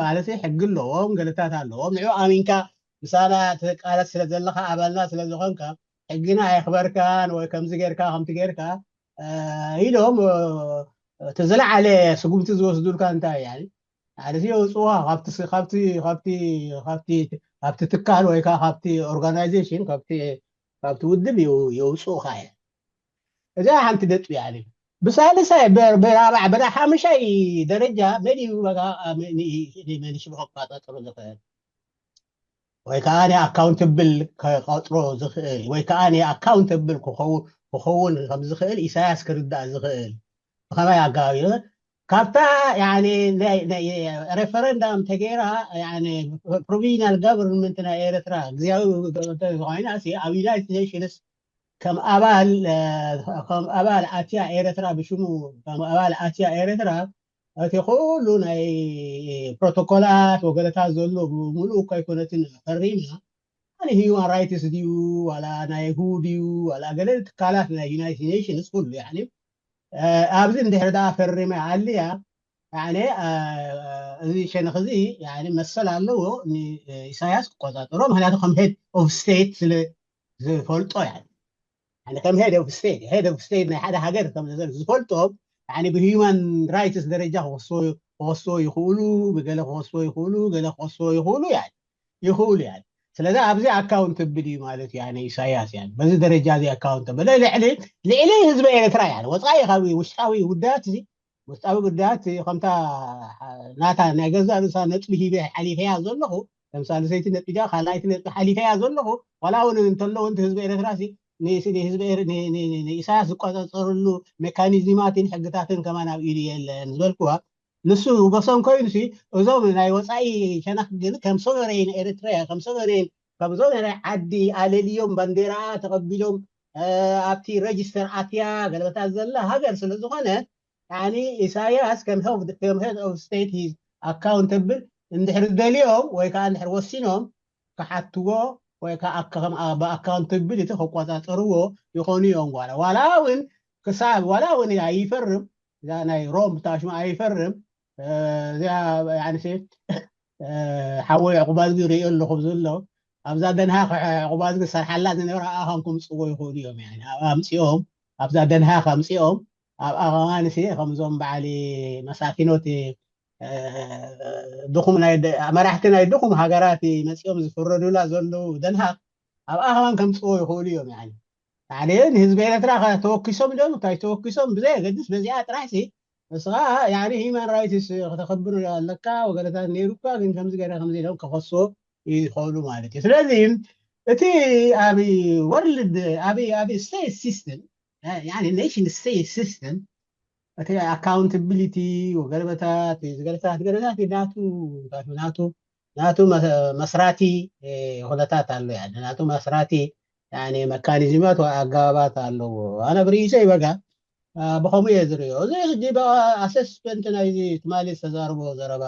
ማለት ሕጊ ኣለዎም ገለታት ኣለዎም ንዑ ኣሚንካ ምሳና ትቃለስ ስለ ዘለካ ኣባልና ስለ ዝኾንካ ሕግና ኣየኽበርካን ወይ ከምዚ ጌርካ ከምቲ ጌርካ ኢሎም እቲ ዝለዓለ ስጉምቲ ዝወስዱልካ እንታይ እያ ማለት የውፅዋ ካብቲ ትካል ወይ ከዓ ካብቲ ኦርጋናይዜሽን ካብቲ ውድብ የውፅኡካ እየ እዚኣ ሓንቲ ነጥቢ እያ ብሳልሳይ ብራብዓ ብሓምሻይ ደረጃ መን እዩ መን ሽም ክቆፃፀሩ ዝኽእል ወይ ከዓ ኣካውንትብል ከቆፅሮ ዝኽእል ወይ ከዓ ኣካውንትብል ክኸውን ከም ዝኽእል ኢሳያስ ክርዳእ ዝኽእል ብኸመይ ኣገባብ እዩ? ካብታ ሬፈረንዳም ተገይራ ፕሮቪዥናል ጋቨርንመንት ናይ ኤርትራ ግዜያዊ ኮይና ኣብ ዩናይትድ ኔሽንስ ከም ኣባል ኣትያ ኤርትራ ብሽሙ ከም ኣባል ኣትያ ኤርትራ እቲ ኩሉ ናይ ፕሮቶኮላት ወገለታት ዘሎ ብምሉእ እኳ ኣይኮነትን ፈሪምና ኣነ ሂዩማን ራይትስ ድዩ ዋላ ናይ ሁ ድዩ ዋላ ገለ ትካላት ናይ ዩናይትድ ኔሽንስ ኩሉ ኣብዚ እንድሕር ደኣ ፈሪመ ኣልያ እዚ ሸነኽ እዚ መሰል ኣለዎ ንኢሳያስ ክቆፃፀሮ ምክንያቱ ከም ሄድ ኦፍ ስቴት ስለ ዝፈልጦ ከም ሄድ ኦፍ ስቴት ሄድ ኦፍ ስቴት ናይ ሓደ ሃገር ዝፈልጦም ብሂዩማን ራይትስ ደረጃ ክወስዎ ይኽእሉ ብገለ ክወስዎ ይኽእሉ ገለ ክወስዎ ይኽእሉ ይኽእሉ ያ ስለዚ ኣብዚ ኣካውንትብል እዩ ማለት እዩ ኣነ ኢሳያስ ያ በዚ ደረጃ እዚ ኣካውንትብል ልዕሊ ልዕሊ ህዝቢ ኤርትራ ያ ወፃኢ ካብ ውሽጣዊ ጉዳያት እዚ ውሽጣዊ ጉዳያት ከምታ ናታ ናይ ገዛ ርእሳ ነጥቢ ሂበ ሓሊፈያ ዘለኹ ለምሳሌ ሰይቲ ነጥቢ ጃ ካልኣይቲ ነጥቢ ሓሊፈያ ዘለኹ ዋላ እውን እንተሎ እውን ህዝቢ ኤርትራ ንህዝቢ ኢሳያስ ዝቆፃፀርሉ ሜካኒዝማትን ሕግታትን ከማን ኣብ ኢዱ የለን ዝበልክዋ ንሱ በሶም ኮይኑ እዞም ናይ ወፃኢ ሸነኽ ግን ከም ሶቨሬን ኤርትራያ ከም ሶቨሬን ካብዞም ናይ ዓዲ ኣለልዮም ባንዴራ ተቐቢሎም ኣብቲ ረጅስተር ኣትያ ገለበታት ዘላ ሃገር ስለ ዝኾነ ኢሳያስ ከም ሄድ ኦፍ ስቴት ሂዝ ኣካውንተብል እንድሕር ደልዮም ወይ ከዓ እንድሕር ወሲኖም ክሓትዎ ወይ ከዓ ብኣካውንተብል እቲ ክቆፃፀርዎ ይኾኑ እዮም ጓላ ዋላ እውን ክሳብ ዋላ እውን ኣይፈርም እዛ ናይ ሮም ብታሽማ ኣይፈርም እዚኣ ሓወይ ዕቁባዝጊ ርእዮ ኣለኹ ዘሎ ኣብዛ ደንሃ ዕቁባዝጊ ዝሰርሓላ ዝነበረ ኣኻን ክምፅዎ ይኽእሉ እዮም ኣምፅኦም ኣብዛ ደንሃ ከምፅኦም ኣብኣ ከማን ከምዞም በዓሊ መሳኪኖት ድኹም መራሕቲ ናይ ድኹም ሃገራት መፂኦም ዝፍረዱላ ዘለዉ ደንሃ ኣብኣ ከማን ከምፅዎ ይኽእሉ እዮም ሓደ ንህዝቢ ኤርትራ ተወኪሶም ዶ እንታይ ተወኪሶም ብዘይ ኣገድስ በዚኣ ጥራሕ ንስኻ ሂማን ራይትስ ከተኸብር ኣለካ ወገለታት ነይሩካ ግን ከምዚ ገይረ ከምዚ ኢሎም ከኸስዎ ይኸሉ ማለት እዩ ስለዚ እቲ ኣብ ወርልድ ኣብ ኣብ ስቴት ሲስተም ኔሽን ስቴት ሲስተም እቲ ኣካውንታቢሊቲ ወገለበታት ዝገለታት ገለታት ናቱ ናቱ ናቱ መስራቲ ኩነታት ኣሎ ናቱ መስራቲ መካኒዝማት ኣገባባት ኣለዎ ኣነ ብርእሰይ በጋ ብኸምኡ እየ ዝርእዮ እዚ ሕጂ ኣሰስመንት ናይዚ ትማሊ ዝተዛርቦ ዘረባ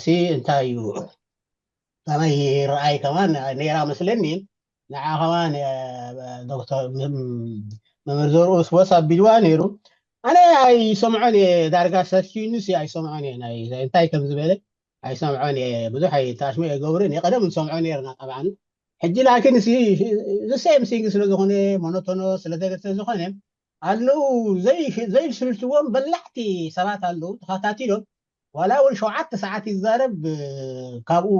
ሲ እንታይ እዩ ከመይ ረኣይ ከማን ነይራ መስለኒ ንዓ ከማን ዶክተር መምህር ዘርኡስ ወስ ኣቢልዋ ነይሩ ኣነ ኣይሰምዖን እየ ዳርጋ ሰኪኑስ ኣይሰምዖን እየ እንታይ ከም ዝበለ ኣይሰምዖን እየ ብዙሕ ኣይታሽሞ የገብርን እየ ቀደም ንሰምዖ ነርና ጠብዓን ሕጂ ላኪን ሴም ሲንግ ስለዝኾነ ሞኖቶኖ ስለዘገተ ዝኾነ ኣለዉ ዘይስልችዎም በላሕቲ ሰባት ኣለዉ ተኸታቲሎም ዋላ እውን ሸውዓተ ሰዓት ይዛረብ ካብኡ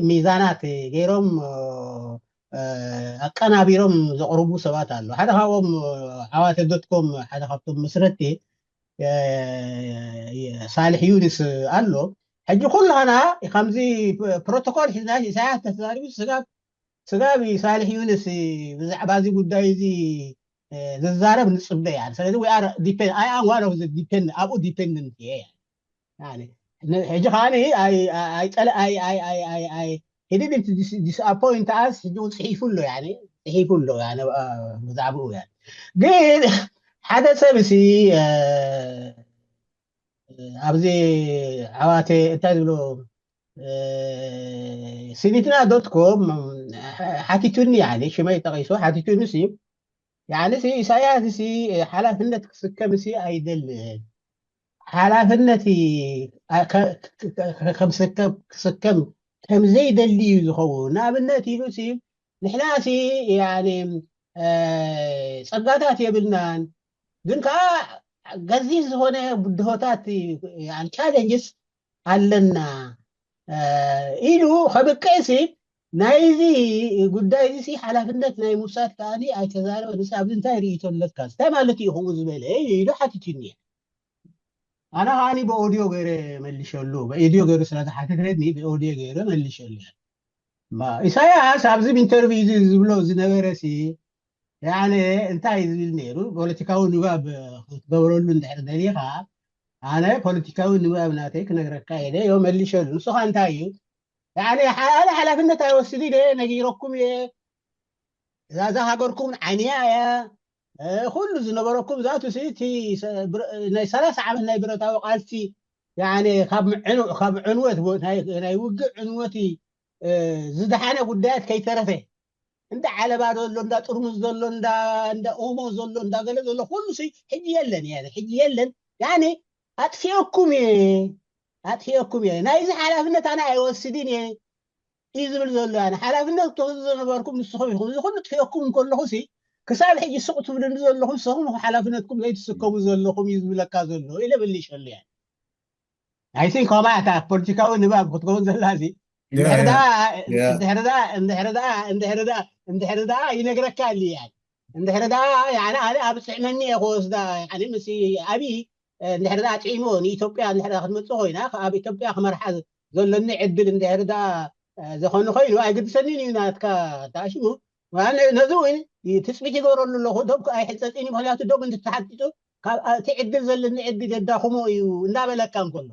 ሚዛናት ገይሮም ኣቀናቢሮም ዘቕርቡ ሰባት ኣለዉ ሓደ ካብኦም ዓዋተ ዶትኮም ሓደ ካብቶም መስረቲ ሳልሕ ዩንስ ኣሎ ሕጂ ኩላና ከምዚ ፕሮቶኮል ሒዝና ኢሳያስ ተዛሪቡ ስጋብ ስጋብ ሳልሕ ዩንስ ብዛዕባ እዚ ጉዳይ እዚ ዝዛረብ ንፅበ እያ ስለዚ we are depend I am one of the depend ኣብኡ dependent እየ ሕጂ ከዓ ኣይፀለ ኣይ ኣይ ኣይ ኣይ ኣይ he didn't disappoint us ሕጂ እውን ፅሒፉ ኣሎ ፅሒፉ ኣሎ ብዛዕባኡ ግን ሓደ ሰብ ሲ ኣብዚ ዓዋተ እንታይ ዝብሎ ሲኒትና ዶትኮም ሓቲቱኒ ሽመይ ጠቂሱ ሓቲቱኒ ኢሳያስ ሓላፍነት ክስከም ኣይደልን ሓላፍነት ክስከም ከም ዘይደሊ እዩ ዝኸውን ንኣብነት ኢሉ ንሕና ሲ ጸጋታት የብልናን ግን ከዓ ገዚፍ ዝኾነ ብድሆታት ቻለንጅስ ኣለና ኢሉ ከብቅዕ ሲ ናይዚ ጉዳይ እዚ ሓላፍነት ናይ ምውሳድ ከዓ ኣይተዛረበ ንስ ኣብዚ እንታይ ርእቶ ኣለካ እንታይ ማለት እዩ ከምኡ ዝበለ ኢሉ ሓቲትኒ ኣነ ከዓ ብኦድዮ ገይረ መልሸሉ ብኦድዮ ገይሩ ስለዝሓተተኒ ብኦድዮ ገይረ መልሸሉ ኢሳያስ ኣብዚ ኢንተርቪው እዚ ዝብሎ ዝነበረ ሲ ያኔ እንታይ ዝብል ነይሩ? ፖለቲካዊ ንባብ ክትገብረሉ እንድሕር ደሊኻ፣ ኣነ ፖለቲካዊ ንባብ ናተይ ክነግረካ እየ ዮ መሊሸሉ። ንስኻ እንታይ እዩ? ያኔ ኣነ ሓላፍነት ኣይወስድ እየ፣ ነጊረኩም እየ። እዛ እዛ ሃገርኩም ዓይንያ እያ። ኩሉ ዝነበረኩም ዛቱ እቲ ናይ ሰላሳ ዓመት ናይ ብረታዊ ቃልሲ ያኔ ካብ ዕንወት ናይ ውግእ ዕንወት ዝደሓነ ጉዳያት ከይተረፈ እንዳ ዓለባ ዘሎ እንዳ ጥርሙዝ ዘሎ እንዳ ኦሞ ዘሎ እንዳ ገለ ዘሎ ኩሉ ሕጂ የለን። ሕጂ የለን። ያኔ ኣጥፊኦኩም እየ ኣጥፊኦኩም እየ ናይዚ ሓላፍነት ኣነ ኣይወስድን እየ እዩ ዝብል ዘሎ። ሓላፍነት ክትወስዱ ዝነበርኩም ንስኹም ኢኹም። እዚ ኩሉ ጥፊኦኩም እንከለኹ ሲ ክሳብ ሕጂ ስቕ ትብልኒ ዘለኹም ንስኹም ሓላፍነትኩም ዘይትስከሙ ዘለኹም እዩ ዝብለካ ዘሎ ኢለ መሊሸሉ። እያ ኣይ ቲንክ ከምኣ እታ ፖለቲካዊ ንባብ ክትከውን ዘላ እዚ እንድሕር ደኣ ይነግረካ ኣሉ። እያ እንድሕር ደኣ ኣነ ኣብ ጥዕመኒ እየ ክወስዳ። ምስ ኣብይ እንድሕር ደኣ ጥዒሞ ንኢትዮጵያ እንድሕር ክትመፅእ ኮይና ኣብ ኢትዮጵያ ክመርሓ ዘለኒ ዕድል እንድሕር ደኣ ዝኾነ ኮይኑ ኣይግድሰኒን እዩ ናትካ ተኣሽሙ። ነዚ እውን ትፅቢት ይገብረሉ ኣለኹ። ዶብ ኣይሕፀፅን እዩ። ምክንያቱ ዶብ እንትተሓጢጡ ካብ እቲ ዕድል ዘለኒ ዕድል የዳኽሞ እዩ እናበለካ እንከሎ፣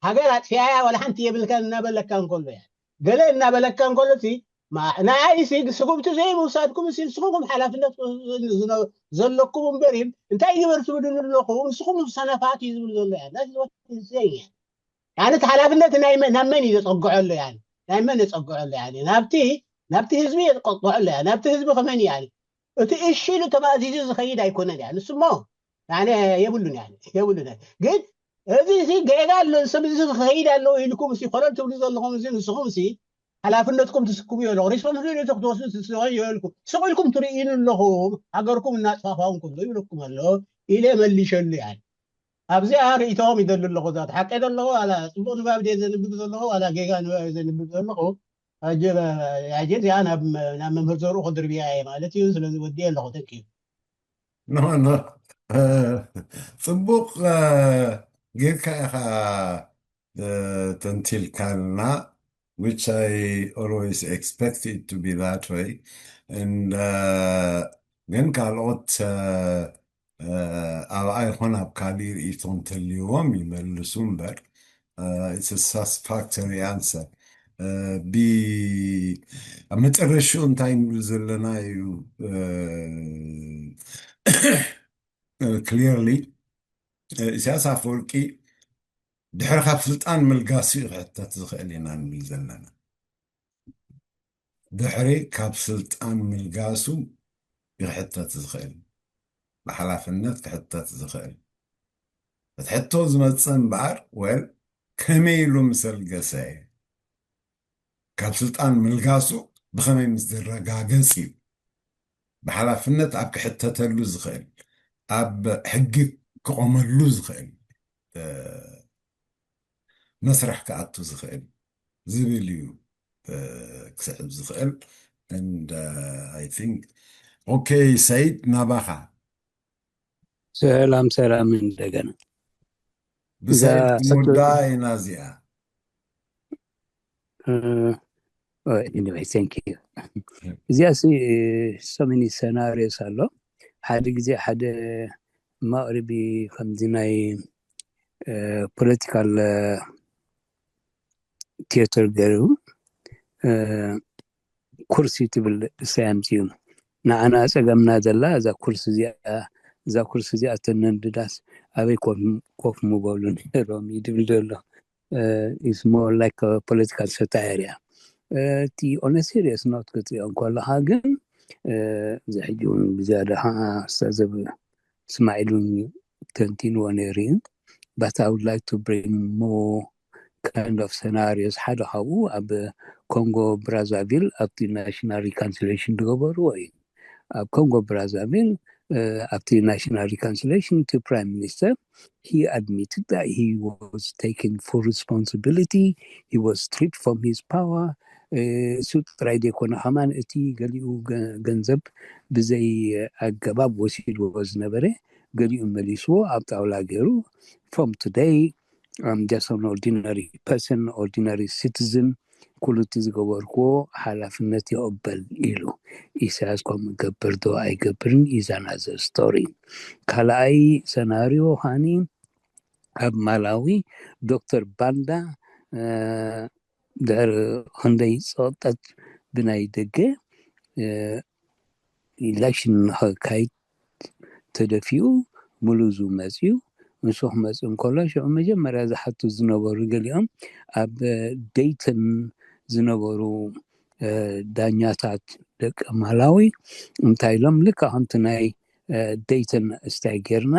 ሃገር ኣጥፊኣያ ዋላ ሓንቲ የብልካን እናበለካ እንከሎ እያ። ገለ እናበለካ እንከሎ ሲ ንዓይሲ ስጉምቲ ዘይምውሳድኩም ሲ ንስኹም ሓላፍነት ዘለኩም እምበር እዩ። እንታይ ግበር ትብሉኒ ኣለኹ? ንስኹም ሰነፋት እዩ ዝብል ዘሎ እያ። ያነ እቲ ሓላፍነት ናይ መን- ናብ መን እዩ ዘፀግዖ ኣሎ? ያነ ናይ መን የፀግዖ ኣሎ? ያነ ናብቲ ናብቲ ህዝቢ የፀግዖ ኣሎ። ያነ ናብቲ ህዝቢ ከመን ያነ እቲ እሺ ኢሉ ተማእዚዙ ዝኸይድ ኣይኮነን። ያነ ንስሞ ያነ የብሉን ያነ የብሉን። ግን እዚ እዚ ጌጋ ኣሎ፣ ሰብ እዚ ክኸይድ ኣለዎ ኢልኩም ሲ ኮለል ትብሉ ዘለኹም ሲ ንስኹም ሲ ሓላፍነትኩም ትስክሙ ኣለኹ። ሪስፖንሲቢሊቲ ክትወስዱ ትስኸዩ የልኩም። ስቕ ኢልኩም ትርእዩኒ ኣለኹም። ሃገርኩም እናጥፋፋውን ከሎ ይብለኩም ኣሎ ኢለ መሊሸሉ። ያነ ኣብዚኣ ርእይቶኦም ይደሊ ኣለኹ። እዛ ሓቀ ዘለኹ ዋላ ፅቡቕ ንባብ ድየ ዘንብብ ዘለኹ ዋላ ጌጋ ንባብ ዘንብብ ዘለኹ። ኣጀ- ኣጀ እዚኣ ናብ ናብ መምህር ዘርኡ ክድርብያ እየ ማለት እዩ። ስለዚ ወዲየ ኣለኹ። ተንኪዩ። ኖ ኖ ጽቡቕ ጌርካ ኢኻ ተንቲልካልና፣ which I always expect it to be that way. And ግን ካልኦት ኣብኣ ይኹን ኣብ ካሊእ ርእይቶ እንተልይዎም ይመልሱ እምበር፣ it's a satisfactory answer. ብ ኣብ መጨረሽኡ እንታይ ንብል ዘለና እዩ? Clearly ኢሳያስ ኣፈወርቂ ድሕሪ ካብ ስልጣን ምልጋሱ እዩ ክሕተት ዝኽእል ኢና ንብል ዘለና። ድሕሪ ካብ ስልጣን ምልጋሱ ክሕተት ዝኽእል፣ ብሓላፍነት ክሕተት ዝኽእል። እቲ ሕቶ ዝመፅእ እምበኣር፣ well፣ ከመይ ኢሉ ምስ ኣልገሰ፣ ካብ ስልጣን ምልጋሱ ብኸመይ ምስ ዝረጋገፅ እዩ ብሓላፍነት ኣብ ክሕተተሉ ዝኽእል፣ ኣብ ሕጊ ክቆመሉ ዝኽእል መስርሕ ክኣቱ ዝኽእል ዝብል እዩ ክስዕብ ዝኽእል። And I think okay፣ ሰይድ፣ ናባኻ። ሰላም ሰላም። እንደገና ብሰይድ ክንወዳ ኢና እዚኣ። Anyway, thank you። እዚኣ ሲ so many scenarios ኣሎ። ሓደ ግዜ ሓደ መቕርቢ ከምዚ ናይ ፖለቲካል ቲያትር ገይሩ ኩርሲ ትብል ሰያምቲ እዩ። ንዓና ጸገምና ዘላ እዛ ኩርሲ እዚኣ እዛ ኩርሲ እዚኣ ተነንድዳስ ኣበይ ኮፍ ምበሉ ነይሮም እዩ ድብል ዘሎ። It's more like political satire እያ። እቲ on a serious note ክትሪኦ እንከለኻ ግን እዚ ሕጂ እውን ብዝያዳ ከዓ ኣስተዘብ ስማዒል እውን ተንቲንዎ ነይሩ እዩ። But I would like to bring more kind of scenarios። ሓደ ካብኡ ኣብ ኮንጎ ብራዛቪል ኣብቲ ናሽናል ሪኮንሲሌሽን ዝገበርዎ እዩ። ኣብ ኮንጎ ብራዛቪል ኣብቲ ናሽናል ሪኮንሲሌሽን እቲ ፕራይም ሚኒስተር he admitted that he was taking full responsibility, he was stripped from his power። እሱ ጥራይ ዘይኮነ ከማን እቲ ገሊኡ ገንዘብ ብዘይ ኣገባብ ወሲድዎ ዝነበረ ገሊኡ መሊስዎ ኣብ ጣውላ ገይሩ። From today I'm just an ordinary person, ordinary citizen። ኩሉ እቲ ዝገበርክዎ ሓላፍነት ይቕበል ኢሉ። ኢሳያስ ከምኡ ይገብር ዶ ኣይገብርን is another story። ካልኣይ ሰናርዮ ከዓኒ ኣብ ማላዊ ዶክተር ባንዳ ድሕሪ ክንደይ ፀቕጠት ብናይ ደገ ኢለክሽን ንኸካይድ ተደፊኡ ምሉዙ መፅዩ። ንሱ ክመፅእ እንከሎ ሽዑ መጀመርያ ዝሓቱ ዝነበሩ ገሊኦም ኣብ ደይተን ዝነበሩ ዳኛታት ደቂ ማላዊ እንታይ ኢሎም ልካ ከምቲ ናይ ደይተን እስታይ ጌርና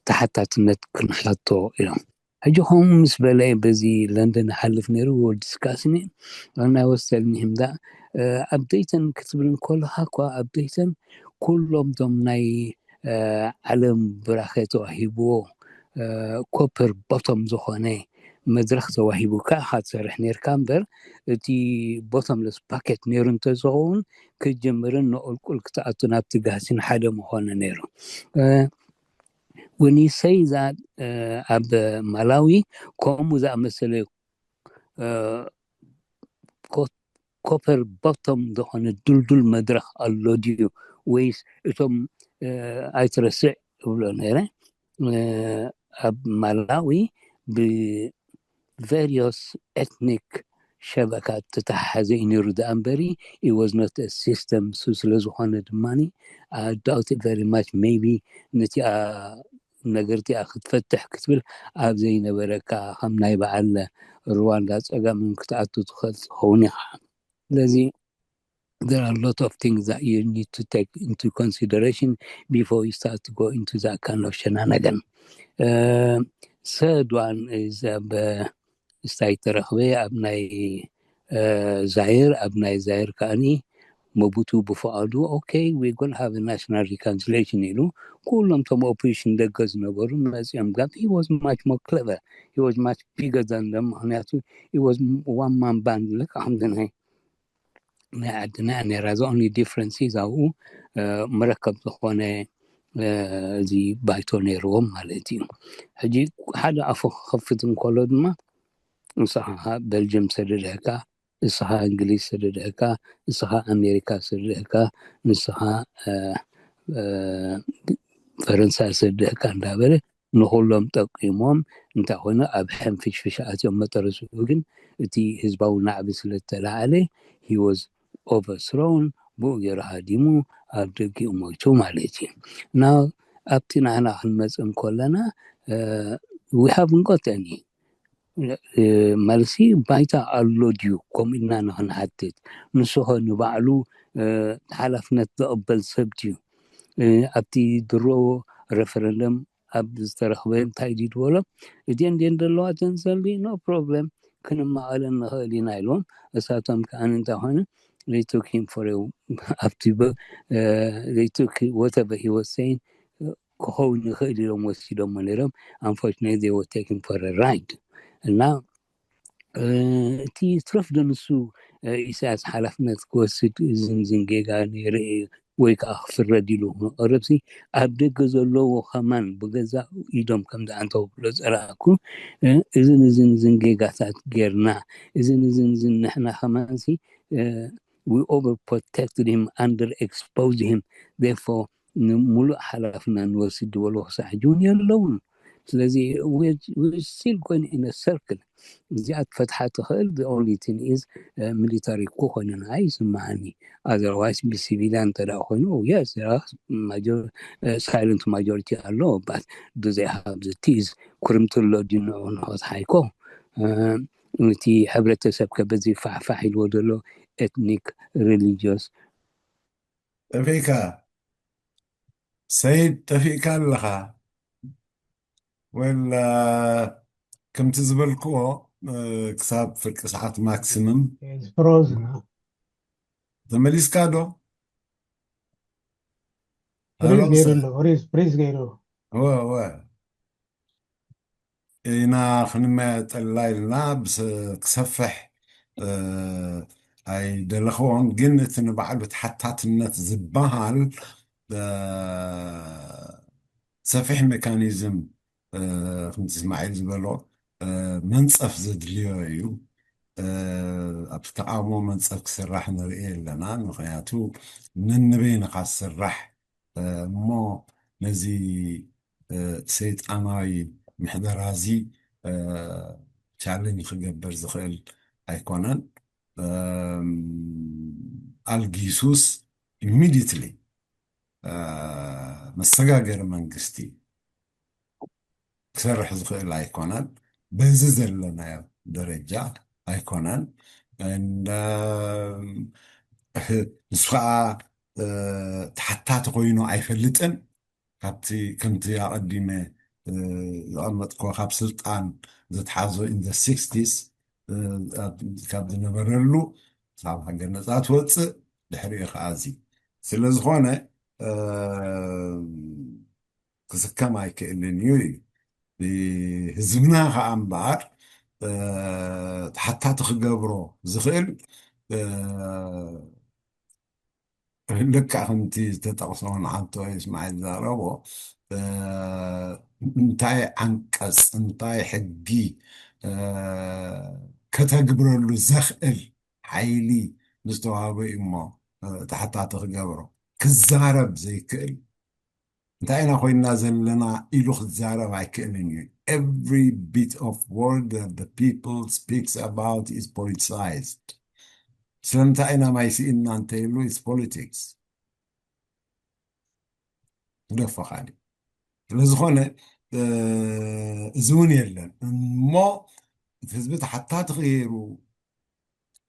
ተሓታትነት ክንሓቶ ኢሎም። ሕጂ ከምኡ ምስ በለ በዚ ለንደን ይሓልፍ ነይሩ ወዲ ስካስኒ ናይ ወስተልኒ ህምዳ ኣብ ደይተን ክትብል እንከለካ እኳ ኣብ ደይተን ኩሎም ቶም ናይ ዓለም ብራኸ ተዋሂብዎ ኮፐር ቦቶም ዝኾነ መድረኽ ተዋሂቡካ ኢኻ ትሰርሕ ነርካ እምበር እቲ ቦተምለስ ፓኬት ነይሩ እንተዝኸውን ክትጅምርን ንቁልቁል ክትኣቱ ናብቲ ጋህሲን ሓደ ምኾነ ነይሩ። When you say that ኣብ ማላዊ ከምኡ ዝኣመሰለ ኮፐር ቦቶም ዝኾነ ድልዱል መድረኽ ኣሎ ድዩ ወይስ እቶም ኣይትረስዕ እብሎ ነይረ ኣብ ማላዊ ብ various ethnic ሸበካ ተተሓሓዘ እዩ ነይሩ ደኣ እምበሪ it was not a system እሱ ስለ ዝኾነ ድማ I doubt it very much maybe ነቲኣ ነገር እቲኣ ክትፈትሕ ክትብል ኣብ ዘይነበረካ ከም ናይ በዓል ሩዋንዳ ፀገም ክትኣቱ ትኽእል ትኸውን ኢኻ ስለዚ there are a lot of things that you need to take into consideration before you start to go into that kind of ሸናነገን ሰድዋን ዘበ ስታይ ተረኽበ ኣብ ናይ ዛይር ኣብ ናይ ዛይር ከዓኒ መቡቱ ብፍቓዱ okay we gonna have a national reconciliation ኢሉ ኩሎም ቶም opposition ደገ ዝነበሩ መፅኦም ጋብ he was much more clever he was much bigger than them ምክንያቱ he was one man band ልካ ከምዚ ናይ ናይ ዓድና ነራ the only difference is ኣብኡ መረከብ ዝኾነ እዚ ባይቶ ነይርዎም ማለት እዩ ሕጂ ሓደ ኣፉ ክኸፍት እንከሎ ድማ ንስኻ በልጅም ሰደደካ ንስኻ እንግሊዝ ሰደደካ ንስኻ ኣሜሪካ ሰደደካ ንስኻ ፈረንሳ ሰደደካ እንዳበለ ንኹሎም ጠቂሞም እንታይ ኮይኑ ኣብ ሕንፍሽፍሽ ኣትዮም መጠረስኡ ግን እቲ ህዝባዊ ናዕቢ ስለተላዓለ he was overthrown ብኡ ገይሩ ሃዲሙ ኣብ ደጊኡ ሞይቱ ማለት እዩ እና ኣብቲ ንዓና ክንመፅእ እንከለና we haven't got any መልሲ ባይታ ኣሎ ድዩ ከምኡ ኢልና ንክንሓትት ንስኸ ንባዕሉ ሓላፍነት ዝቕበል ሰብ ድዩ ኣብቲ ድሮ referendum ኣብ ዝተረኽበ እንታይ ድዩ ዝበሎ እድን ድን ዘለዋ ተንሰልቢ no problem ክንማቐለን ንኽእል ኢና ኢልዎም እሳቶም ከዓ እንታይ ኮነ they took him for a ኣብቲ they took whatever he was saying ክኸውን ይኽእል ኢሎም ወሲዶሞ ነይሮም unfortunately they were taken for a ride እና እቲ ትረፍ ዶ ንሱ ኢሳያስ ሓላፍነት ክወስድ ዝንዝን ጌጋ ነይረ ወይ ከዓ ክፍረድ ኢሉ ክቐርብሲ ኣብ ደገ ዘለዎ ከማን ብገዛ ኢዶም ከም ዝኣንተው ብሎ ዝረኣኩ እዝን እዝን ዝን ጌጋታት ጌርና እዝን እዝን ዝን ንሕና ከማንሲ we overprotect him under expose him therefore ንምሉእ ሓላፍና ንወስድ ዝበሎ ክሳዕ ሕጂ እውን የለውን ስለዚ still going in a circle እዚኣ ትፈትሓ ትኽእል the only thing is military እኮ ኮይኑ ንዓይ ይስምዓኒ otherwise ብሲቪልያን እንተ ኮይኑ yes silent majority ኣሎ but do they have the teeth ክርምቲ ኣሎ ድዩ ንዑ ንኸትሓይኮ እቲ ሕብረተሰብ ከበዚ ፋሕፋሕ ኢልዎ ዘሎ ethnic religious ጠፊእካ ሰይድ ጠፊእካ ኣለኻ well ከምቲ ዝበልክዎ ክሳብ ፍርቂ ሰዓት maximum frozen ተመሊስካ ዶ freeze ገይሩ ኣሎ freeze freeze ገይሩ እወ እወ ኢና ክንመያየጠላ ኢልና ክሰፍሕ ኣይደለኽዎን ግን እቲ ንባዕሉ ተሓታትነት ዝበሃል ሰፊሕ ሜካኒዝም ከምቲ እስማዒል ዝበሎ መንፀፍ ዘድልዮ እዩ። ኣብቲ ተቃውሞ መንፀፍ ክስራሕ ንርኢ ኣለና። ምክንያቱ ነንበይንካ ዝስራሕ እሞ ነዚ ሰይጣናዊ ምሕደራ እዚ ቻለንጅ ክገብር ዝኽእል ኣይኮነን። ኣልጊሱስ ኢሚዲየትሊ መሰጋገሪ መንግስቲ ክሰርሕ ዝኽእል ኣይኮነን። በዚ ዘለናዮ ደረጃ ኣይኮነን። ንሱ ከዓ ተሓታቲ ኮይኑ ኣይፈልጥን። ካብቲ ከምቲ ኣቐዲመ ዝቐመጥኮ ካብ ስልጣን ዘትሓዞ ኢን ዘ ሲክስቲስ ካብ ዝነበረሉ ካብ ሃገር ነፃ ትወፅእ ድሕሪኡ ከዓ እዚ ስለ ዝኾነ ክስከም ኣይክእልን እዩ እዩ ህዝብና ከዓ እምበኣር ተሓታቲ ክገብሮ ዝኽእል ልካ ከምቲ ዝተጠቕሰ ንዓንቶ እስማዒል ዛረቦ እንታይ ዓንቀፅ እንታይ ሕጊ ከተግብረሉ ዘኽእል ሓይሊ ዝተዋህበ እዩ እሞ ተሓታቲ ክገብሮ ክዛረብ ዘይክእል እንታይ ኢና ኮይና ዘለና ኢሉ ክዛረብ ኣይክእልን እዩ። Every bit of word that the people speaks about is politicized. ስለምንታይ ኢና ማይ ስኢንና እንተይሉ is politics ክደፎ ካሊ ስለዝኾነ እዚ እውን የለን እሞ እቲ ህዝቢ ተሓታቲ ክይሩ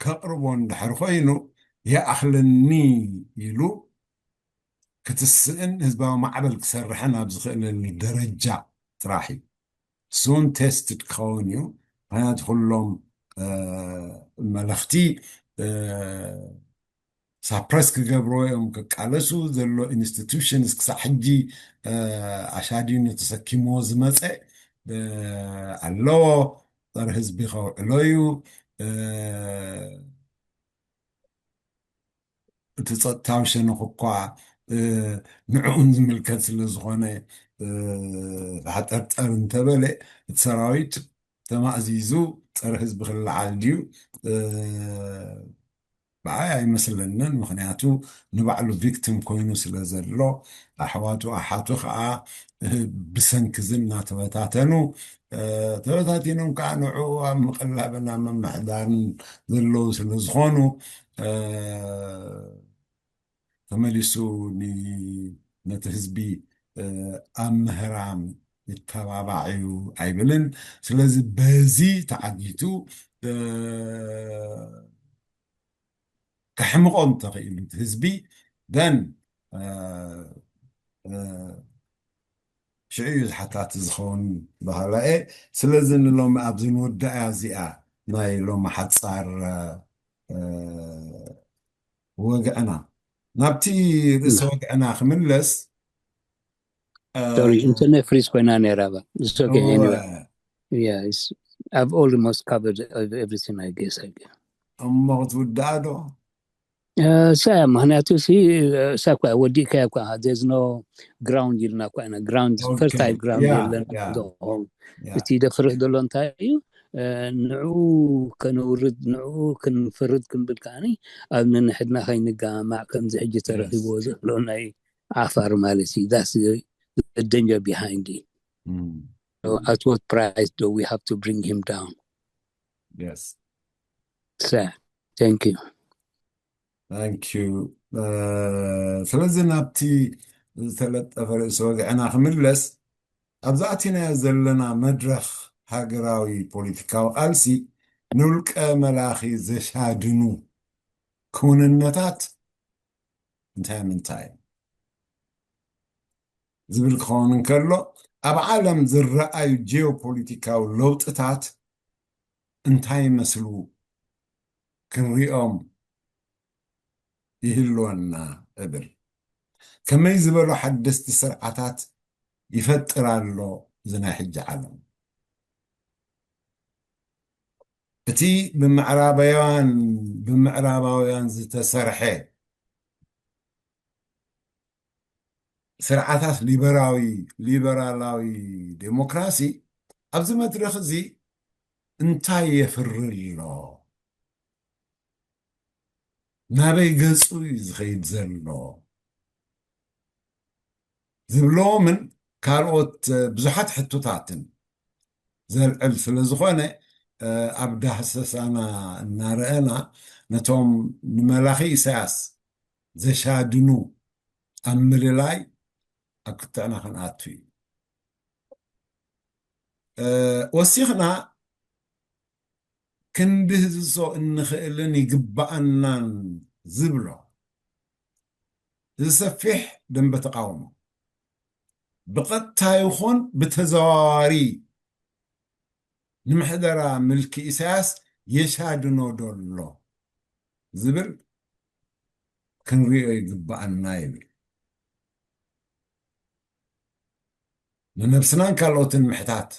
ከቕርቦ እንድሕር ኮይኑ ይኣኽለኒ ኢሉ ክትስእን ህዝባዊ ማዕበል ክሰርሐን ኣብ ዝኽእለሉ ደረጃ ጥራሕ እዩ። እሱን ቴስትድ ክኸውን እዩ። ምክንያቱ ኩሎም መለኽቲ ሳፕረስ ክገብርዎ እዮም ክቃለሱ ዘሎ ኢንስቲቱሽንስ ክሳዕ ሕጂ ኣሻዲኑ ተሰኪምዎ ዝመፀ ኣለዎ። ፀረ ህዝቢ ከውዕሎ እዩ። እቲ ፀጥታዊ ሸነኽ እኳ ንዕኡን ዝምልከት ስለ ዝኾነ ሃጠርጠር እንተበለ እቲ ሰራዊት ተማእዚዙ ፀረ ህዝቢ ክለዓል ድዩ? ብዓይ ኣይመስለንን። ምክንያቱ ንባዕሉ ቪክቲም ኮይኑ ስለ ዘሎ ኣሕዋቱ ኣሓቱ ከዓ ብሰንኪ እዚ እናተበታተኑ ተበታቲኖም ከዓ ንዕኡ ኣብ ምቕላብን ኣብ ምምሕዳርን ዘለዉ ስለ ዝኾኑ ተመሊሱ ነቲ ህዝቢ ኣብ ምህራም ይተባባዕ እዩ ኣይብልን። ስለዚ በዚ ተዓጊቱ ከሕምቖ እንተኽኢሉ ህዝቢ ደን ሽዑ እዩ ዝሓታቲ ዝኸውን ባህላኤ። ስለዚ ንሎሚ ኣብዚ ንወዳእያ እዚኣ ናይ ሎሚ ሓፃር ወግዕና ናብቲ ርእሲ ወግዕና ክምለስ ሶሪ ኢንተርኔት ፍሪዝ ኮይና ነይራ ባ okay anyway yeah it's I've almost covered everything I guess I guess እሞ ክትውዳእ ዶ እሳ ምክንያቱ ሲ እሳ እኳ ወዲእካያ እኳ there's no ground ኢልና እኳ ኢና ground fertile ground የለን። እቲ ደፍርህ ዘሎ እንታይ እዩ? ንዕኡ ከነውርድ ንዕኡ ክንፈርድ ክንብል ከዓኒ ኣብ ነንሕድና ከይንጋማዕ ከምዚ ሕጂ ተረኺብዎ ዘሎ ናይ ዓፋር ማለት እዩ that's the danger behind it at what price do we have to bring him down yes sad thank you thank you ስለዚ ናብቲ ዝተለጠፈ ርእሲ ወግዕና ክምለስ ኣብዚ ኣቲናዮ ዘለና መድረኽ ሃገራዊ ፖለቲካዊ ቃልሲ ንውልቀ መላኺ ዘሻድኑ ክውንነታት እንታይ ምንታይ ዝብል ክኸውን እንከሎ ኣብ ዓለም ዝረኣዩ ጂኦፖለቲካዊ ለውጥታት እንታይ ይመስሉ ክንሪኦም ይህልወና እብል። ከመይ ዝበሉ ሓደስቲ ስርዓታት ይፈጥር ኣሎ እዚ ናይ ሕጂ ዓለም? እቲ ብምዕራባውያን ብምዕራባውያን ዝተሰርሐ ስርዓታት ሊበራዊ ሊበራላዊ ዴሞክራሲ ኣብዚ መድረኽ እዚ እንታይ የፍሪ ኣሎ? ናበይ ገጹ እዩ ዝኸይድ ዘሎ? ዝብለዎምን ካልኦት ብዙሓት ሕቶታትን ዘልዕል ስለ ዝኾነ፣ ኣብ ዳህሰሳና እናረኣና ነቶም ንመላኺ ኢሳያስ ዘሻድኑ ኣብ ምልላይ ኣብ ክትዕና ክንኣቱ እዩ። ወሲኽና ክንድህስሶ እንኽእልን ይግባኣናን ዝብሎ እዚ ሰፊሕ ደንበ ተቓውሞ ብቐጥታ ይኹን ብተዘዋዋሪ ንምሕደራ ምልኪ ኢሳያስ የሻድኖ ዶ ኣሎ ዝብል ክንሪኦ ይግባኣና ይብል። ንነብስናን ካልኦትን ምሕታት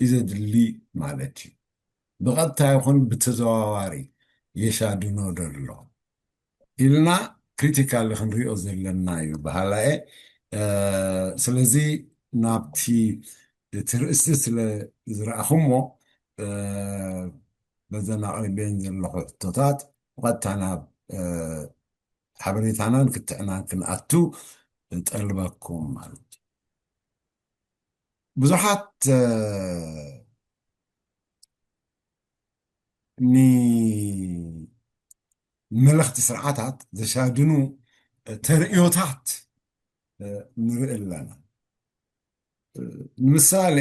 እዩ ዘድሊ ማለት እዩ። ብቐጥታ ይኹን ብተዘዋዋሪ የሻድኖ ዶ ኣሎ ኢልና ክሪቲካሊ ክንሪኦ ዘለና እዩ በሃላየ። ስለዚ ናብቲ እቲ ርእሲ ስለ ዝረኣኹሞ በዘን ኣቕሪበን ዘለኹ ሕቶታት ብቐጥታ ናብ ሓበሬታናን ክትዕናን ክንኣቱ እጠልበኩም ማለት እዩ። ብዙሓት ንመለኽቲ ስርዓታት ዘሻድኑ ተርእዮታት ንርኢ ኣለና። ንምሳሌ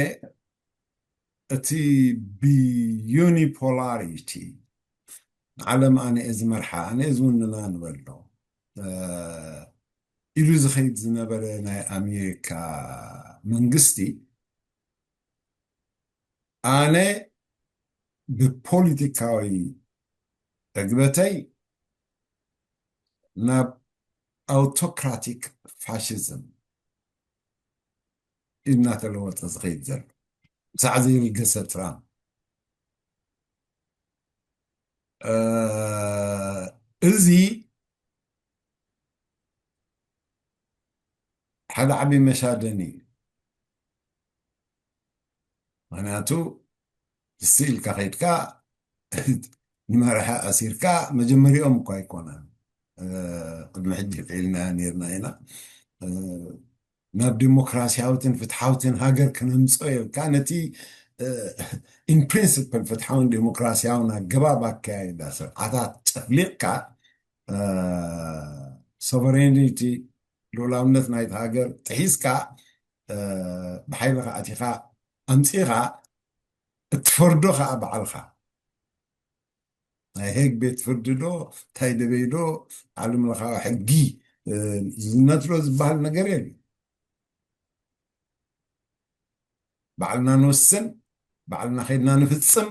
እቲ ብዩኒፖላሪቲ ዓለም ኣነ እየ ዝመርሓ፣ ኣነ እየ ዝውንና ንበሎ ኢሉ ዝኸይድ ዝነበረ ናይ ኣሜሪካ መንግስቲ ኣነ ብፖለቲካዊ ዕግበተይ ናብ ኣውቶክራቲክ ፋሽዝም እናተለወጠ ዝኸይድ ዘሎ ክሳዕ ዘይልገሰ ትራምፕ እዚ ሓደ ዓብዪ መሻደኒ እዩ። ምክንያቱ ስኢልካ ከይድካ ንመራሒ ኣሲርካ መጀመሪኦም እኳ ኣይኮነን። ቅድሚ ሕጂ ክኢልና ነርና ኢና። ናብ ዲሞክራሲያዊትን ፍትሓዊትን ሃገር ክነምፅኦ ኢልካ ነቲ ኢንፕሪንስፕል ፍትሓውን ዲሞክራሲያውን ኣገባብ ኣካያይዳ ስርዓታት ጨፍሊቕካ ሶቨሬኒቲ ልኡላውነት ናይቲ ሃገር ጥሒስካ ብሓይልኻ ኣቲኻ ኣምፂኻ እትፈርዶ ከዓ በዓልኻ ናይ ሄግ ቤት ፍርዲ ዶ እንታይ ደበይ ዶ ዓለም ለኻዊ ሕጊ ዝነትሎ ዝበሃል ነገር የለ። ባዕልና ንውስን፣ ባዕልና ከይድና ንፍፅም፣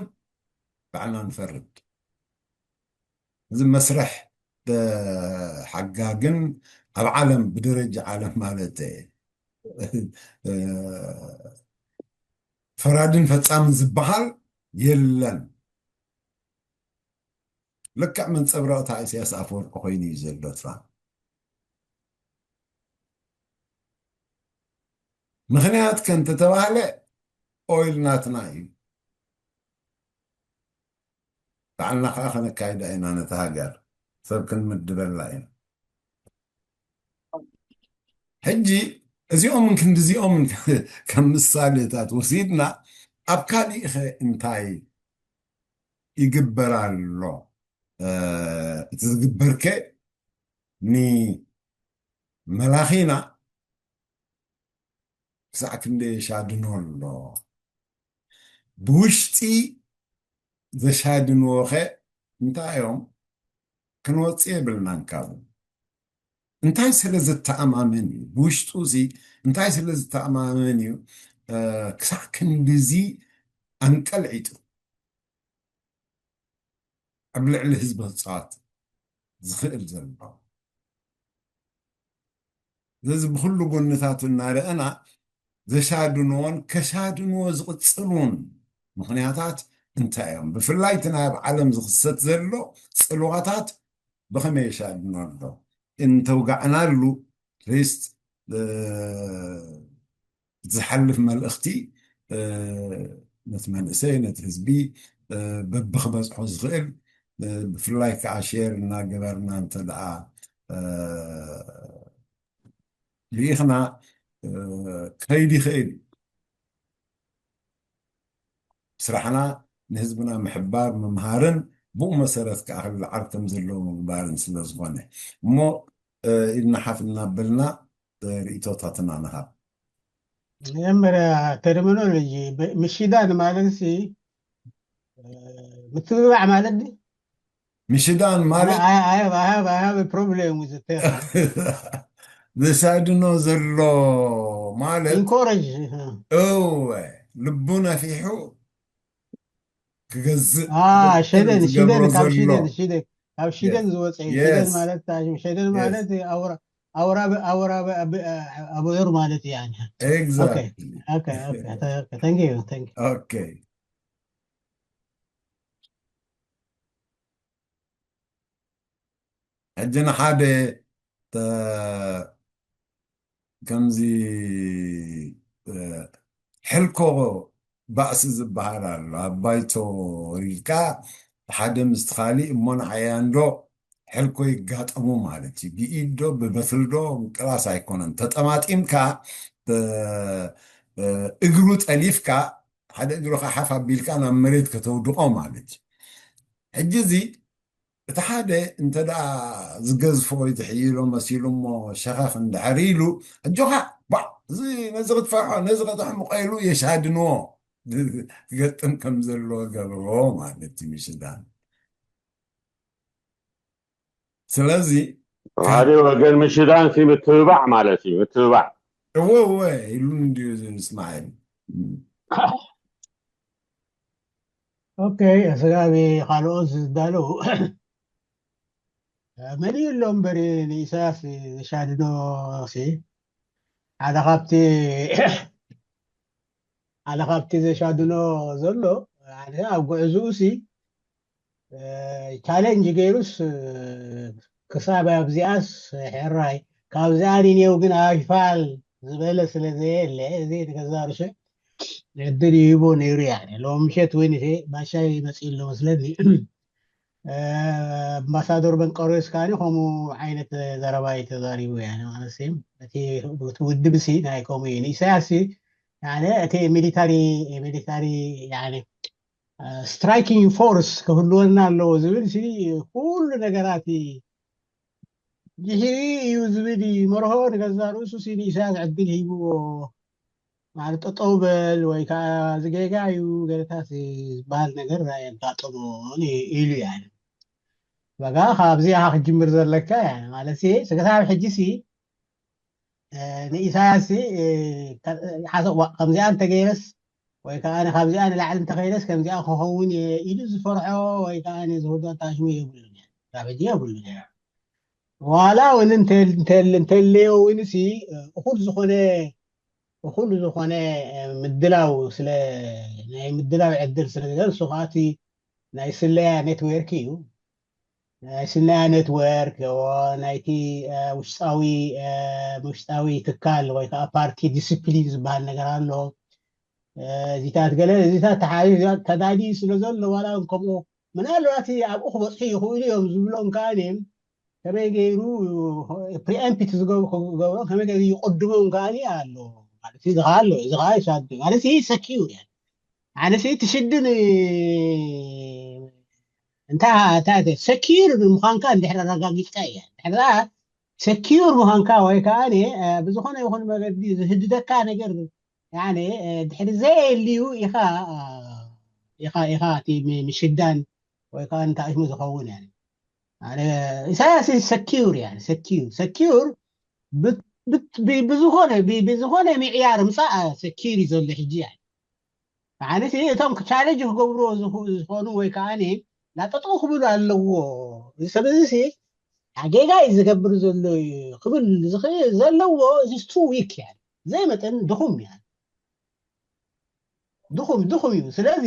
ባዕልና ንፈርድ። እዚ መስርሕ ሓጋግን ኣብ ዓለም ብደረጃ ዓለም ማለት ፈራድን ፈፃምን ዝበሃል የለን። ልክዕ መንፀብረቕታ ኢሳያስ ኣፈወርቂ ኮይኑ እዩ ዘሎ ትራምፕ። ምክንያት ከ እንተተባህለ ኦይል ናትና እዩ። ባዕልና ከዓ ከነካይዳ ኢና ነቲ ሃገር ሰብ ክንምድበላ ኢና። ሕጂ እዚኦምን ክንዲዚኦምን ከም ምሳሌታት ወሲድና ኣብ ካሊእ ኸ እንታይ ይግበር ኣሎ? እቲ ዝግበርከ ንመላኺና ክሳዕ ክንደይ የሻድኖ ኣሎ? ብውሽጢ ዘሻድንዎ ኸ እንታይ እዮም? ክንወፅእ የብልናን ካብኡ። እንታይ ስለ ዝተኣማመን እዩ? ብውሽጡ እዚ እንታይ ስለ ዝተኣማመን እዩ ክሳዕ ክንድዚ ኣንቀልዒጡ ኣብ ልዕሊ ህዝቢ ክፃወት ዝኽእል ዘሎ? ስለዚ ብኩሉ ጎንታቱ እናረኣና ዘሻድንዎን ከሻድንዎ ዝቕፅሉን ምኽንያታት እንታይ እዮም? ብፍላይ እቲ ናይ ኣብ ዓለም ዝኽሰት ዘሎ ፅልዋታት ብኸመይ የሻድኖ ኣሎ? እንተውጋዕናሉ ሪስት ዝሓልፍ መልእኽቲ ነቲ መንእሰይ፣ ነቲ ህዝቢ በብክበፅሖ ዝኽእል፣ ብፍላይ ከዓ ሼር እናገበርና እንተ ደኣ ልኢኽና ክኸይድ ይኽእል። ስራሕና ንህዝብና ምሕባር፣ ምምሃርን ብኡ መሰረት ከዓ ክልዓል ከም ዘለዎ ምግባርን ስለ ዝኾነ እሞ ኢልና ሓፍ እናበልና ርእይቶታትና ንሃብ። መጀመርያ ተርሚኖሎጂ ምሽዳን ማለት ሲ ምትብባዕ ማለት ዲ ምሽዳን ማለት I have, I have, I have a problem with the term. ዘሳድኖ ዘሎ ማለት Encourage. እወ ልቡ ነፊሑ ክገዝእ Ah, ሸደን ዝገብሮ ሸደን ካብ ዘሎ ሽደን ሽደን ካብ ሽደን ዝወፀ እዩ። ሸደን Yes. ማለት ታሽም ሸደን Yes. ማለት ኣውራ ኣውራ ኣውራ ኣብዑር ማለት እዩ። ያኒ Exactly. Okay, okay, thank you, thank you. Okay. ሕጂ ንሓደ ተ- ከምዚ እ፣ ሕልኮ ባእሲ ዝበሃል ኣሎ። ኣብ ባይቶ ወሪድካ ሓደ ምስቲ ካሊእ እሞ ንዓያ እንዶ ሕልኮ ይጋጠሙ ማለት እዩ። ብኢድ ዶ ብበትሪ ዶ ምቅላስ ኣይኮነን። ተጠማጢምካ እ፣ እ፣ እግሩ ጠሊፍካ ሓደ እግሩ ሓፍ ኣቢልካ ናብ መሬት ከተውድቆ ማለት እዩ። ሕጂ እዚ እቲ ሓደ እንተ ደኣ ዝገዝፎ ወይ ዝሕይሎ መሲሉ እሞ ሸኸፍ እንድሕር ኢሉ ኣጆኻ ባዕ እዚ ነዚ ክትፈርሖ ነዚ ከተሕምቆ ኢሉ የሻድንዎ ክገጥም ከም ዘለዎ ገብርዎ ማለት እዩ ምሽዳን። ስለዚ ሓደ ወገን ምሽዳን ሲ ምትብባዕ ማለት እዩ። ምትብባዕ እወ እወ ኢሉ እንድዩ እዚ እስማኤል። Okay, ስጋቢ ካልኦት ዝዳለው መሊኡ ኣሎ እምበር ንኢሳያስ ዘሻድኖ ሲ ሓደ ካብቲ ሓደ ካብቲ ዘሻድኖ ዘሎ ሓደ ኣብ ጉዕዝኡ ሲ ቻሌንጅ ገይሩስ ክሳብ ኣብዚኣስ ሕራይ ካብዚኣ ኒኔው ግን ኣይፋል ዝበለ ስለ ዘየለ እዚ ንገዛ ርሱዕ ዕድል ይህቦ ነይሩ። ያ ሎም ምሸት ወይ ንሴ ባሻይ መፅእ ኣሎ መስለኒ። ኣምባሳደር በንቀሮስ ካኒ ከምኡ ዓይነት ዘረባ እዩ ተዛሪቡ። ያ ማለት ሴም እቲ ውድብ ሲ ናይ ከምኡ እዩ ንኢሳያስ ሲ እቲ ሚሊታሪ ሚሊታሪ ስትራይኪንግ ፎርስ ክህልወና ኣለዎ ዝብል ሲ ኩሉ ነገራት ድሕሪ እዩ ዝብል እዩ መርሆ። ንገዛ ርእሱ ሲ ንኢሳያስ ዕድል ሂብዎ ማለት ጠጠው በል ወይ ከዓ ዝጌጋ እዩ ገለታት ዝበሃል ነገር ኣየጋጠሞን ኢሉ። ያ በጋ ካብዚ ኢኻ ክጅምር ዘለካ። ያ ማለት ሲ ስገሳብ ሕጂ ሲ ንኢሳያስ ሓሰብ ከምዚኣ እንተገይረስ ወይ ከዓ ካብዚኣ ንላዕሊ እንተኸይደስ ከምዚኣ ክኸውን እየ ኢሉ ዝፈርሖ ወይ ከዓ ዝህዶ ኣታሽሙ የብሉን። ካብ ሕጂ የብሉን። ዋላ እውን እንተልዮ እውን ሲ እኹል ዝኾነ እኹል ዝኾነ ምድላው ስለ ናይ ምድላው ዕድል ስለ ዝገ እሱ ከዓ ናይ ስለያ ኔትወርክ እዩ። ናይ ስለያ ኔትወርክ ናይቲ ውሽጣዊ ውሽጣዊ ትካል ወይ ከዓ ፓርቲ ዲስፕሊን ዝበሃል ነገር ኣሎ። እዚታት ገለ እዚታት ተሓዚ ተዳሊ ስለ ዘሎ ዋላ እውን ከምኡ ምናልባት ኣብኡ ክበፅሑ ይኽእሉ እዮም ዝብሎም ከዓ ከመይ ገይሩ ፕሪኤምፕት ዝገብሮ ከመይ ገይሩ ይቅድሞም ከዓ ኣሎ ማለት እዚ ከዓ ኣሎ። እዚ ከዓ ይሳድ ማለት ሰኪዩ ማለት ትሽድን እንታ እንታይ ሰኪር ምዃንካ እንድሕር ኣረጋጊፅካ እያ። ድሕር ሰኪር ምዃንካ ወይ ከዓ ብዝኾነ ይኹን መገዲ ዝህድደካ ነገር ድሕሪ ዘየልዩ ኢኻ ኢኻ ኢኻ እቲ ምሽዳን ወይ ከዓ እንታይ ሽሙ ዝኸውን። ኢሳያስ ሰኪር ያ ሰኪር ሰኪር ብዝኾነ ብዝኾነ ምዕያር ምፃእ ሰኪር እዩ ዘሎ ሕጂ። ማለት እቶም ቻለንጅ ክገብርዎ ዝኾኑ ወይ ከዓ ላጠጠው ክብል ኣለዎ። እዚ ሰብ እዚ ጌጋ እዩ ዝገብር ዘሎ እዩ ክብል ዝኽእል ዘለዎ እዚ ቱ ዊክ ያ ዘይመጠን ድኹም ያ ድኹም ድኹም እዩ። ስለዚ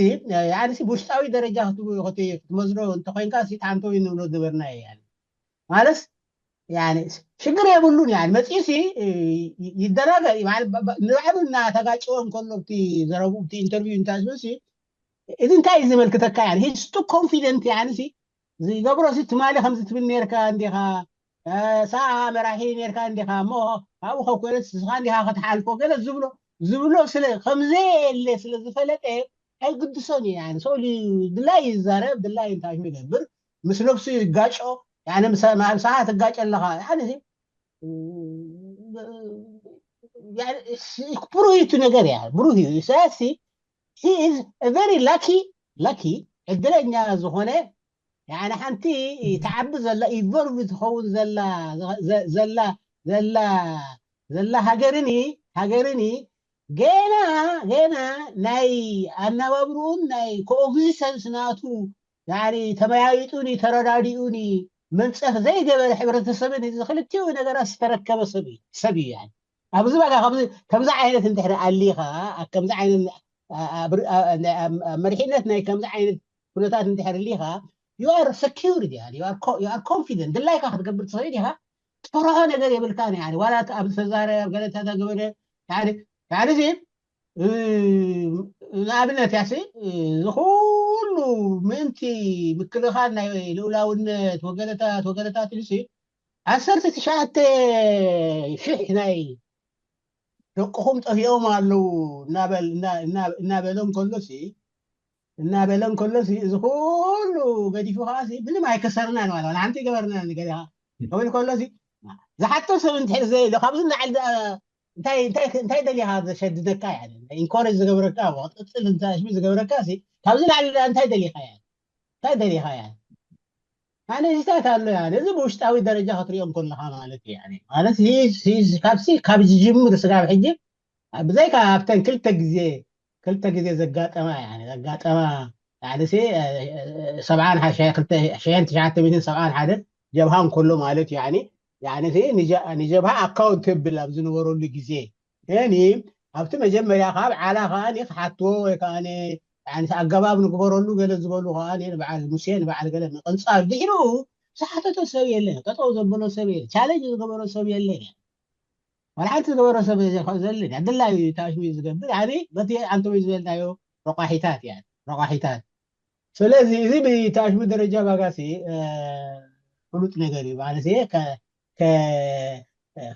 ያንሲ ብውሽጣዊ ደረጃ ክትመዝኖ እንተኮይንካ ሲጣንቶ ንብሎ ዝበርና ያ ማለት ሽግር የብሉን። መፂኡሲ ይደናገር። ንባዕሉ እናተጋጨወ እንከሎ፣ እቲ ዘረቡ፣ እቲ ኢንተርቪው እንታይ ዝብል፣ እዚ እንታይ እዩ ዘመልክተካ? ሂስቱ ኮንፊደንት ዝገብሮ፣ ትማሊ ከምዚ ትብል ነርካ እንዲኻ፣ ሰ መራሒ ነርካ እንዲኻ፣ እሞ ኣብኡ ከኮነት ስኻ እንዲኻ ክትሓልፎ ገለ ዝብሎ ዝብሎ ስለ ከምዘየለ ስለ ዝፈለጠ ኣይግድሶን እዩ። ሰው ድላይ ይዛረብ፣ ድላይ እንታይ ይገብር፣ ምስ ነብሱ ይጋጮ። ምሳኻ ትጋጨ ኣለኻ። ብሩህ እዩ እቲ ነገር፣ ብሩህ እዩ። ኢሳያስ ሲ ቨሪ ላኪ፣ ላኪ፣ ዕድለኛ ዝኾነ፣ ሓንቲ ትዓቢ ዘላ፣ ኢቮልቭ ትኸውን ዘላ ዘላ ዘላ ዘላ ሃገርኒ ሃገርኒ ገና ገና ናይ ኣነባብርኡን ናይ ኮኤግዚስተንስ ናቱ ተመያይጡኒ ተረዳዲኡኒ መንፀፍ ዘይገበረ ሕብረተሰብን እዚ ክልቲኡ ነገራት ዝተረከበ ሰብ እዩ። ሰብ እዩ። ኣብዚ በቃ ከምዚ ዓይነት እንድሕር ኣሊኻ፣ ኣብ ከምዚ ዓይነት መሪሕነት ናይ ከምዚ ዓይነት ኩነታት እንድሕር ኣሊኻ፣ you are secure፣ you are confident፣ ድላይካ ክትገብር ትኽእል ኢኻ። ትፈርሖ ነገር የብልካ። ዋላ ኣብ ዝተዛረብ ገለ ተተግበረ ዚ ንኣብነት ያሲ ዝኩሉ ምእንቲ ምክልኻል ናይ ልኡላውነት ወገለታት ወገለታት ኢሉሲ ዓሰርተ ትሽዓተ ሽሕ ናይ ደቅኹም ጠፊኦም ኣለዉ እናበለ እንከሎሲ እናበለ እንከሎሲ እዚ ኩሉ ገዲፉ ከዓሲ ምንም ኣይከሰርናን ማለት ሓንቲ ገበርና ገዲኻ ከብል ከሎሲ ዝሓቶ ሰብ እንድሕር ዘየሎ ካብዚ ንላዕሊ እንታይ እንታይ እንታይ ደሊኻ ዘሸድደካ ኢንኮሬጅ ዝገብረካ ክትቅፅል እንታይ ዝገብረካ ካብዚ ንላዕሊ እንታይ ደሊኻ እንታይ ደሊኻ ኣነ እዚታት ኣሎ። እዚ ብውሽጣዊ ደረጃ ክትሪኦም ከለኻ ማለት እዩ። ማለት ካብዚ ካብ ዝጅምር ስጋብ ሕጂ ብዘይካ ኣብተን ክልተ ግዜ ክልተ ግዜ ዘጋጠማ ዘጋጠማ ሰብዓን ትሽዓተ ሰብዓን ሓደ ጀብሃ እንከሎ ማለት እዩ። ንጀብሃ ኣካውንተብል ኣብ ዝነበረሉ ግዜ እኒ ኣብቲ መጀመርያ ካብ ዓላ ከዓ ክሓትዎ ወይ ከዓ ኣገባብ ንግበረሉ ገለ ዝበሉ ከዓ በዓል ሙሴ ንበዓል ገለ ምቅንፃል ድሕሪኡ ዝሓተቶ ሰብ የለን፣ ጠጠው ዘበሎ ሰብ የለ፣ ቻለንጅ ዝገበሮ ሰብ የለን። ዋላ ሓንቲ ዝገበሮ ሰብ ዘለን ድላዩ ታሽሙ ዝገብር በቲ ኣንቶም ዝበልናዮ ረቋሒታት እያ ረቋሒታት። ስለዚ እዚ ብታሽሙ ደረጃ ባጋሲ ፍሉጥ ነገር እዩ ማለት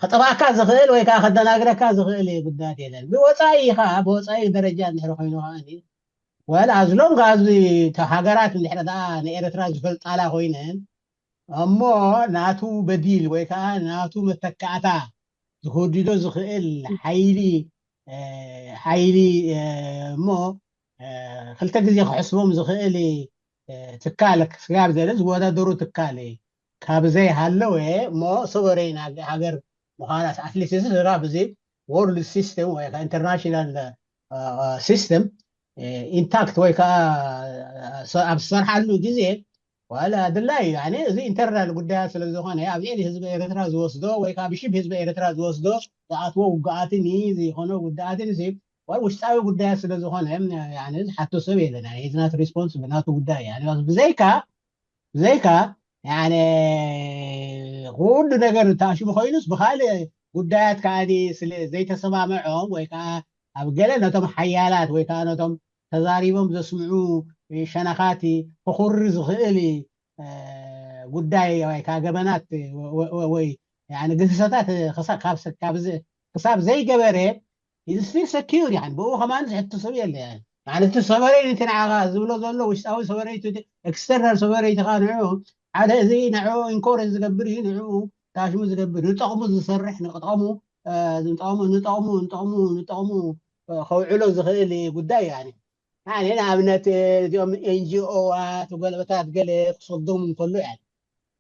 ከጠፋእካ ዝኽእል ወይ ከዓ ከደናግረካ ዝኽእል ጉዳያት የለን። ብወፃኢ ከዓ ብወፃኢ ደረጃ እንድሕር ኮይኑ ከዓ ወላ ኣዝሎም ጋዚ ሃገራት እንድሕር ከዓ ንኤርትራ ዝፈልጣላ ኮይነን እሞ ናቱ በዲል ወይ ከዓ ናቱ መተካእታ ዝክወዲዶ ዝኽእል ሓይሊ ሓይሊ እሞ ክልተ ግዜ ክሕስቦም ዝኽእል ትካል ስጋብ ዘለ ዝወዳደሩ ትካል ካብ ዘይሃለወ እሞ ሶቨሬን ሃገር ምዃናስ ኣትሊስት ስራ ብዚ ወርልድ ሲስተም ወይ ኢንተርናሽናል ሲስተም ኢንታክት ወይ ከዓ ኣብ ዝሰርሓሉ ግዜ ዋላ ድላይ እዩ። እዚ ኢንተርናል ጉዳያት ስለ ዝኾነ ኣብ ልዕሊ ህዝቢ ኤርትራ ዝወስዶ ወይ ከዓ ብሽም ህዝቢ ኤርትራ ዝወስዶ ዝኣትዎ ውግኣትን ዝኾነ ጉዳኣትን ዋላ ውሽጣዊ ጉዳያት ስለ ዝኾነ ዝሓቶ ሰብ የለን። ኢዝ ናት ሪስፖንስብል ናቱ ጉዳይ ብዘይካ ብዘይካ ኩሉ ነገር ተኣሽሙ ኮይኑስ ብካልእ ጉዳያት ከዓ ስለ ዘይተሰማምዖም ወይ ከዓ ኣብ ገለ ነቶም ሓያላት ወይ ከዓ ነቶም ተዛሪቦም ዘስምዑ ሸነኻት ክኹሪ ዝኽእል ጉዳይ ወይ ከዓ ገበናት ወይ ግህሰታት ክሳብ ዘይገበረ ኢዝ ስቲል ሰኪዩር ብኡ ከማን ዝሕቱ ሰብ የለ ማለት እቲ ሰበረይን እቲ ንዓኻ ዝብሎ ዘሎ ውሽጣዊ ሰበረይቲ ኤክስተርናል ሰበረይትኻ ንዑ ሓደ እዚ ንዑ ኢንኮሬጅ ዝገብር እዩ ንዑ ታሽሙ ዝገብር ንጠቕሙ ዝሰርሕ ንጠቕሙ ንጠቕሙ ንጠቕሙ ንጠቕሙ ከውዕሎ ዝኽእል ጉዳይ እዩ። ንኣብነት እዚኦም ኤንጂኦዋት ጎለበታት ገለ ክሰጎም እንከሎ እያ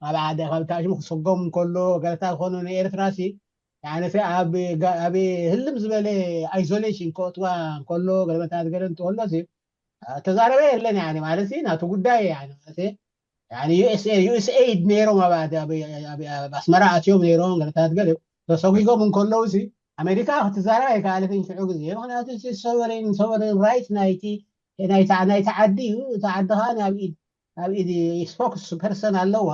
ኣብ ሓደ ካብ ታሽሙ ክሰጎም እንከሎ ገለታት ዝኾኑ ንኤርትራ ሲ ኣብ ህልም ዝበለ ኣይሶሌሽን ከእትዋ እንከሎ ገለበታት ገለ እንትከሎ ተዛረበ የለን ማለት ናቱ ጉዳይ ማለት ዩኤስኤድ ነይሮም ኣብ ኣስመራ ኣትዮም ነይሮም ገለታት ገለ ተሰጒጎም እንከለዉ ሲ ኣሜሪካ ክትዛረብ ኣይከኣለትን ሽዑ ግዜ ምክንያቱ ሶቨሬን ራይት ናይቲ ናይቲ ዓዲ እዩ። እቲ ዓዲ ከዓ ናብ ኢድ ኣብ ኢድ ስፖክስ ፐርሰን ኣለዋ።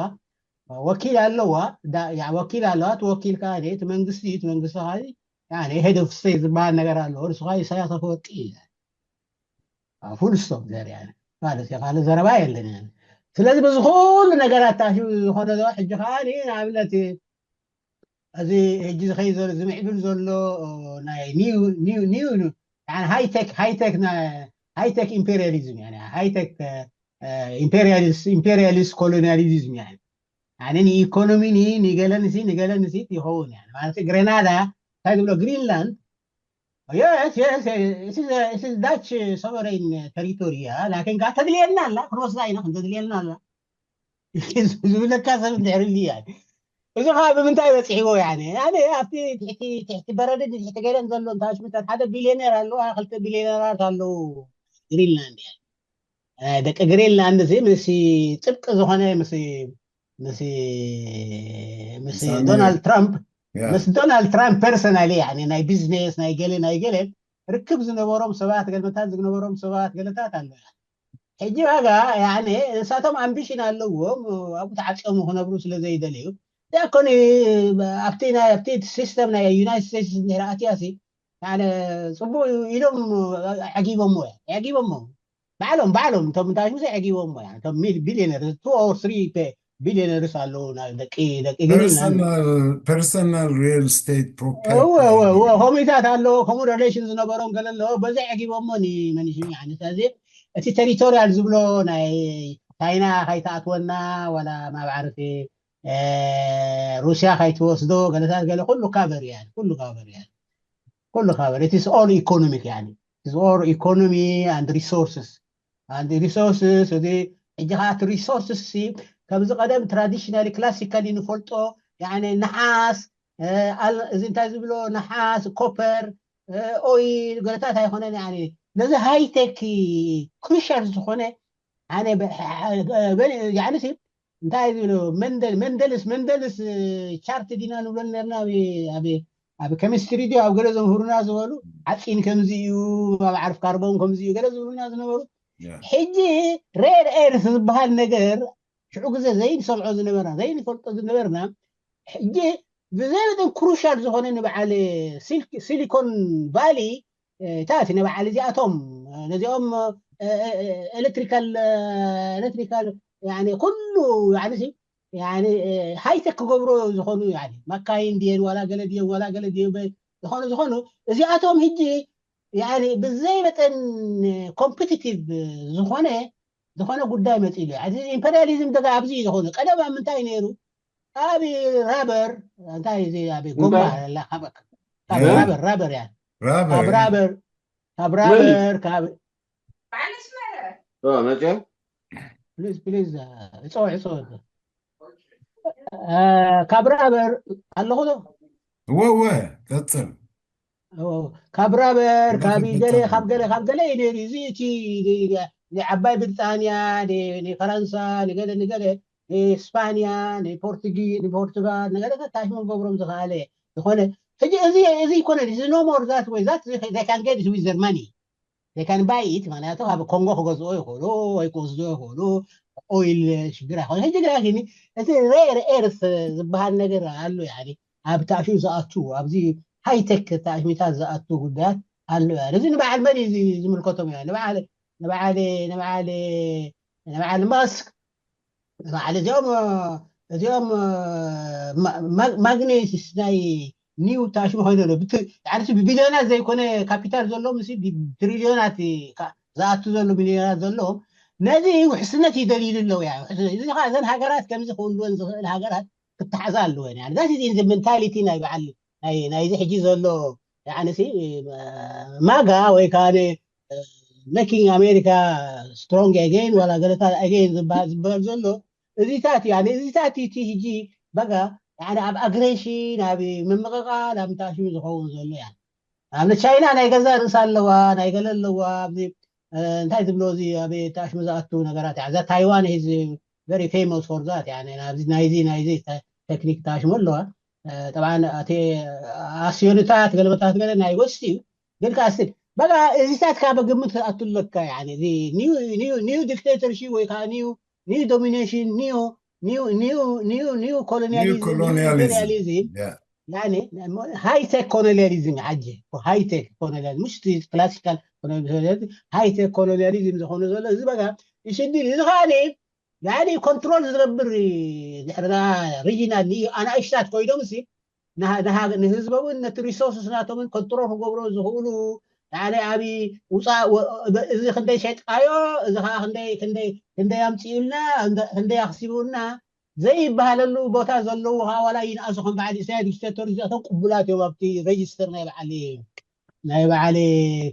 ወኪል ኣለዋ። ወኪል ኣለዋ። እቲ ወኪል ከዓ እቲ መንግስቲ እቲ መንግስቲ ከዓ ሄድ ኦፍ ስቴት ዝበሃል ነገር ኣለዎ። ንሱ ከዓ ኢሳያስ ኣፈወርቂ እዩ። ፉል ስቶፕ ዘር ማለት ካልእ ዘረባ የለን። ስለዚ በዚ ኩሉ ነገራት ታሽሙ ዝኾነ ሕጂ ከዓ ንኣብነት እዚ ሕጂ ዝኸይ ዘሎ ዝምዕብል ዘሎ ናይ ኒው ሃይቴክ ሃይቴክ ሃይቴክ ኢምፔሪያሊዝም ሃይቴክ ኢምፔሪያሊስት ኮሎኒያሊዝም ንኢኮኖሚ ንገለንሲ ንገለንሲ ይኸውን ማለት ግሬናዳ እንታይ ዝብሎ ግሪንላንድ ዳች ሶቨሬን ተሪቶሪ እያ ላኪን ከዓ ተድልየና ኣላ ክንወስዳ ኢና ክንተድልየና ኣላ ዝብለካ ሰብ እንድሕር እያ እዚ ከዓ ብምንታይ በፂሕዎ ያኔ ያኔ ኣብቲ ትሕቲ ትሕቲ በረድን ትሕቲ ገለን ዘሎ እንታይ ሽምታት ሓደ ቢልዮኔር ኣለዋ ክልተ ቢልዮነራት ኣለዉ ግሪንላንድ እያ ደቂ ግሪንላንድ እዚ ምስ ጥብቂ ዝኾነ ምስ ምስ ምስ ዶናልድ ትራምፕ ምስ ዶናልድ ትራምፕ ፐርሰናሊ ናይ ቢዝነስ ናይ ገለ ናይ ገለ ርክብ ዝነበሮም ሰባት ገልመታት ዝነበሮም ሰባት ገለታት ኣሎ ሕጂ ዋጋ ያኔ ንሳቶም ኣምቢሽን ኣለዎም ኣብኡ ተዓፂዮም ክነብሩ ስለ ዘይደልዩ ያኮኒ ኣብቲ ናይ ኣብቲ ሲስተም ናይ ዩናይትድ ስቴትስ እንድሕር ኣትያሲ ያኔ ፅቡቅ ኢሎም ዓጊቦሞ ዓጊቦሞ ባዕሎም ባዕሎም እቶም እንታይ ሙሴ ዓጊቦሞ እዮም እቶም ቢሊዮነር two or three ቢሊዮነርስ ኣለዉ ደቂ ደቂ ግሪንላንድ personal real estate ኮሚታት ኣለዎ ከምኡ ሪሌሽን ዝነበሮም ገለ ኣለዎ በዚ ዓጊቦሞ ንመንሽ ስለዚ እቲ ቴሪቶሪያል ዝብሎ ናይ ቻይና ካይተኣትወና ወላ ማብ ዓርፊ ሩስያ ካይትወስዶ ገለታት ገለ ኩሉ ካቨር እያ ኩሉ ካቨር እያ ኩሉ ካቨር it is all economic يعني it is all economy and resources and resources እዚ ሕጂ ከዓ እቲ resources ሲ ከምዚ ቀደም traditionally classically ንፈልጦ يعني ነሓስ እዚ እንታይ ዝብሎ ነሓስ ኮፐር ኦይል ገለታት ኣይኮነን يعني ነዚ ሃይቴክ crucial ዝኾነ ኣነ يعني ሲ እንታይ ዝብሎ መንደል መንደልስ መንደልስ ቻርት ዲና ንብሎ ነርና ኣብ ኬሚስትሪ ድዩ ኣብ ገለ ዘምህሩና ዝበሉ ዓፂን ከምዚ እዩ ኣብ ዓርፍ ካርቦን ከምዚ እዩ ገለ ዝብሉና ዝነበሩ ሕጂ rare earth ዝበሃል ነገር ሽዑ ግዜ ዘይንሰምዖ ዝነበርና ዘይንፈልጦ ዝነበርና ሕጂ ብዘይ መጠን crucial ዝኾነ ንበዓል Silicon Valley እታ እቲ ንበዓል እዚኣቶም ነዚኦም electrical electrical ኩሉ ሃይቴክ ክገብሮ ዝኾኑ ማካይን ድየን ዋላ ገለ ድየን ዋላ ገለ ድየ ዝኾኑ ዝኾኑ እዚኣቶም ሕጂ ብዘይ መጠን competitive ዝኾነ ዝኾነ ጉዳይ መፅእ ኢሉ ኢምፔሪያሊዝም ደጋ ኣብዚ ዝኾነ ቀደም ኣብ ምንታይ ነይሩ ኣብ ራበር እንታይ እዚ ኣብ ጎማ ኣላ ካብ ራበር ራበር እያ ካብ ራበር ካብ ራበር ካብ መፅኦም ፕሊዝ ፕሊዝ እፀው ዕፀው ካብ ራበር ኣለኹ ዶ እወ እወ ቀፅል ካብ ራበር ካብ ገለ ካብ ገለ ካብ ገለ እዩ ነይሩ እዚ እቲ ንዓባይ ብሪጣንያ ንፈረንሳ ንገለ ንገለ ንስፓንያ ንፖርቱጊ ንፖርቱጋል ንገለ ተታሽሞ ገብሮም ዝኸኣለ ዝኾነ ሕጂ እዚ እዚ ይኮነ እዚ no more that way that they can get it with their money they can buy it ማለት ኣብ ኮንጎ ክገዝኦ ይኽእሉ ወይ ክወስዶ ይኽእሉ ኦይል ሽግር ኣይኮነ ሕጂ ግና ግን እቲ rare earth ዝበሃል ነገር ኣሎ ያኒ ኣብ ታሽሙ ዝኣቱ ኣብዚ ሃይቴክ ታሽሚታት ዝኣቱ ጉዳያት ኣሎ እዚ ንበዓል መን እዩ ዝምልከቶም እያ ንበዓል ንበዓል ንበዓል ንበዓል ማስክ በዓል እዚኦም እዚኦም ማግኔትስ ናይ ኒው ታሽሙ ኮይኑ ኣሎ ብቢልዮናት ዘይኮነ ካፒታል ዘሎ ምስ ትሪልዮናት ዝኣቱ ዘሎ ሚልዮናት ዘለዎም ነዚ ውሕስነት ይደልይሉ ኣለዉ እያ እዚ ከዓ እዘን ሃገራት ከምዚ ክህልወን ዝኽእል ሃገራት ክተሓዛ ኣለወን እያ ዛት ዚ ሜንታሊቲ ናይ በዓል ናይዚ ሕጂ ዘሎ ያዓነሲ ማጋ ወይ ከዓ making America strong again ዋላ ገለታት again ዝበሃል ዝበሃል ዘሎ እዚታት እያ እዚታት እቲ ሕጂ በጋ ኣብ ኣግሬሽን ኣብ ምምቕቓል ኣብ ምታሽሙ ዝኸውን ዘሎ እያ ኣብ ቻይና ናይ ገዛ ርእሳ ኣለዋ ናይ ገለ ኣለዋ ኣብዚ እንታይ ዝብሎ እዚ ኣብ ታሽሙ ዝኣቱ ነገራት እያ እዛ ታይዋን ሂዝ very famous for that ናይዚ ናይዚ ቴክኒክ ታሽሙ ኣለዋ ጠብዓን እቲ ኣስዮንታት ገለመታት ገለ ናይ ወስቲ እዩ ግን ከዓ ስል በቃ እዚታት ካብ ግምት ኣትለካ ኒው ዲክቴተርሺፕ ወይ ከዓ ኒው ዶሚኔሽን ኒው new new new new colonialism Colonialism. Imperialism. Yeah. يعني هاي تك كولونياليزم حجي، هاي تك كولونياليزم، مش كلاسيكال كولونياليزم، هاي تك كولونياليزم ዝኾነ ዘሎ እዚ በቃ ይሽድል እዚ ኸዓኒ يعني ኮንትሮል ዝገብር ድሕሪ ሪጂናል ኣናእሽታት ኮይኖም ሲ ንህዝቦምን ነቲ ሪሶርስ ናቶምን ኮንትሮል ክገብሮ ዝኽእሉ ሓደ ዓብዪ ውፃእ እዚ ክንደይ ሸጥካዮ፣ እዚ ከዓ ክንደይ ኣምፅኡልና፣ ክንደይ ኣኽሲቡልና ዘይበሃለሉ ቦታ ዘለዉ ከዓ ዋላ ይንኣሱ ከም በዓል ኢሳያስ ዲክተቶር እዚኣቶም ቅቡላት እዮም ኣብቲ ሬጅስተር ናይ በዓል ናይ በዓል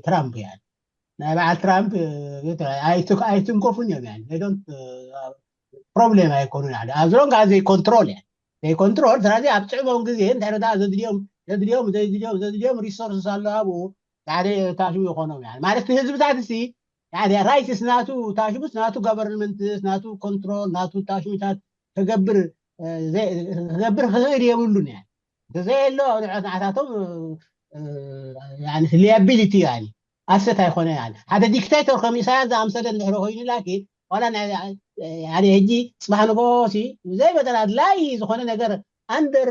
ትራምፕ እያ። ናይ በዓል ትራምፕ ኣይትንከፉን እዮም ያ ዶንት ፕሮብሌም ኣይኮኑን ኣለ ኣዝሎን ከዓ ዘይኮንትሮል እያ ዘይኮንትሮል ስለዚ ኣብ ፅዕሞም ግዜ እንታይ ረዳ ዘድልዮም ዘድልዮም ዘድልዮም ዘድልዮም ሪሶርስ ኣሎ ኣብኡ ሓደ ታሽሙ ይኾኖም ያ ማለት ህዝብታት ሲ ራይትስ ናቱ ታሽሙስ ናቱ ጋቨርንመንትስ ናቱ ኮንትሮል ናቱ ታሽሙታት ክገብር ክገብር ክኽእል የብሉን ያ እንተዘየሎ ንዕታቶም ሊያቢሊቲ ያ ኣሰት ኣይኮነ ያ ሓደ ዲክታተር ከም ኢሳያስ ዝኣምሰለ እንድሕሪ ኮይኑ ላኪን ዋላ ሕጂ ፅባሕ ንጎሲ ብዘይ በጠር ኣድላይ ዝኾነ ነገር ኣንደር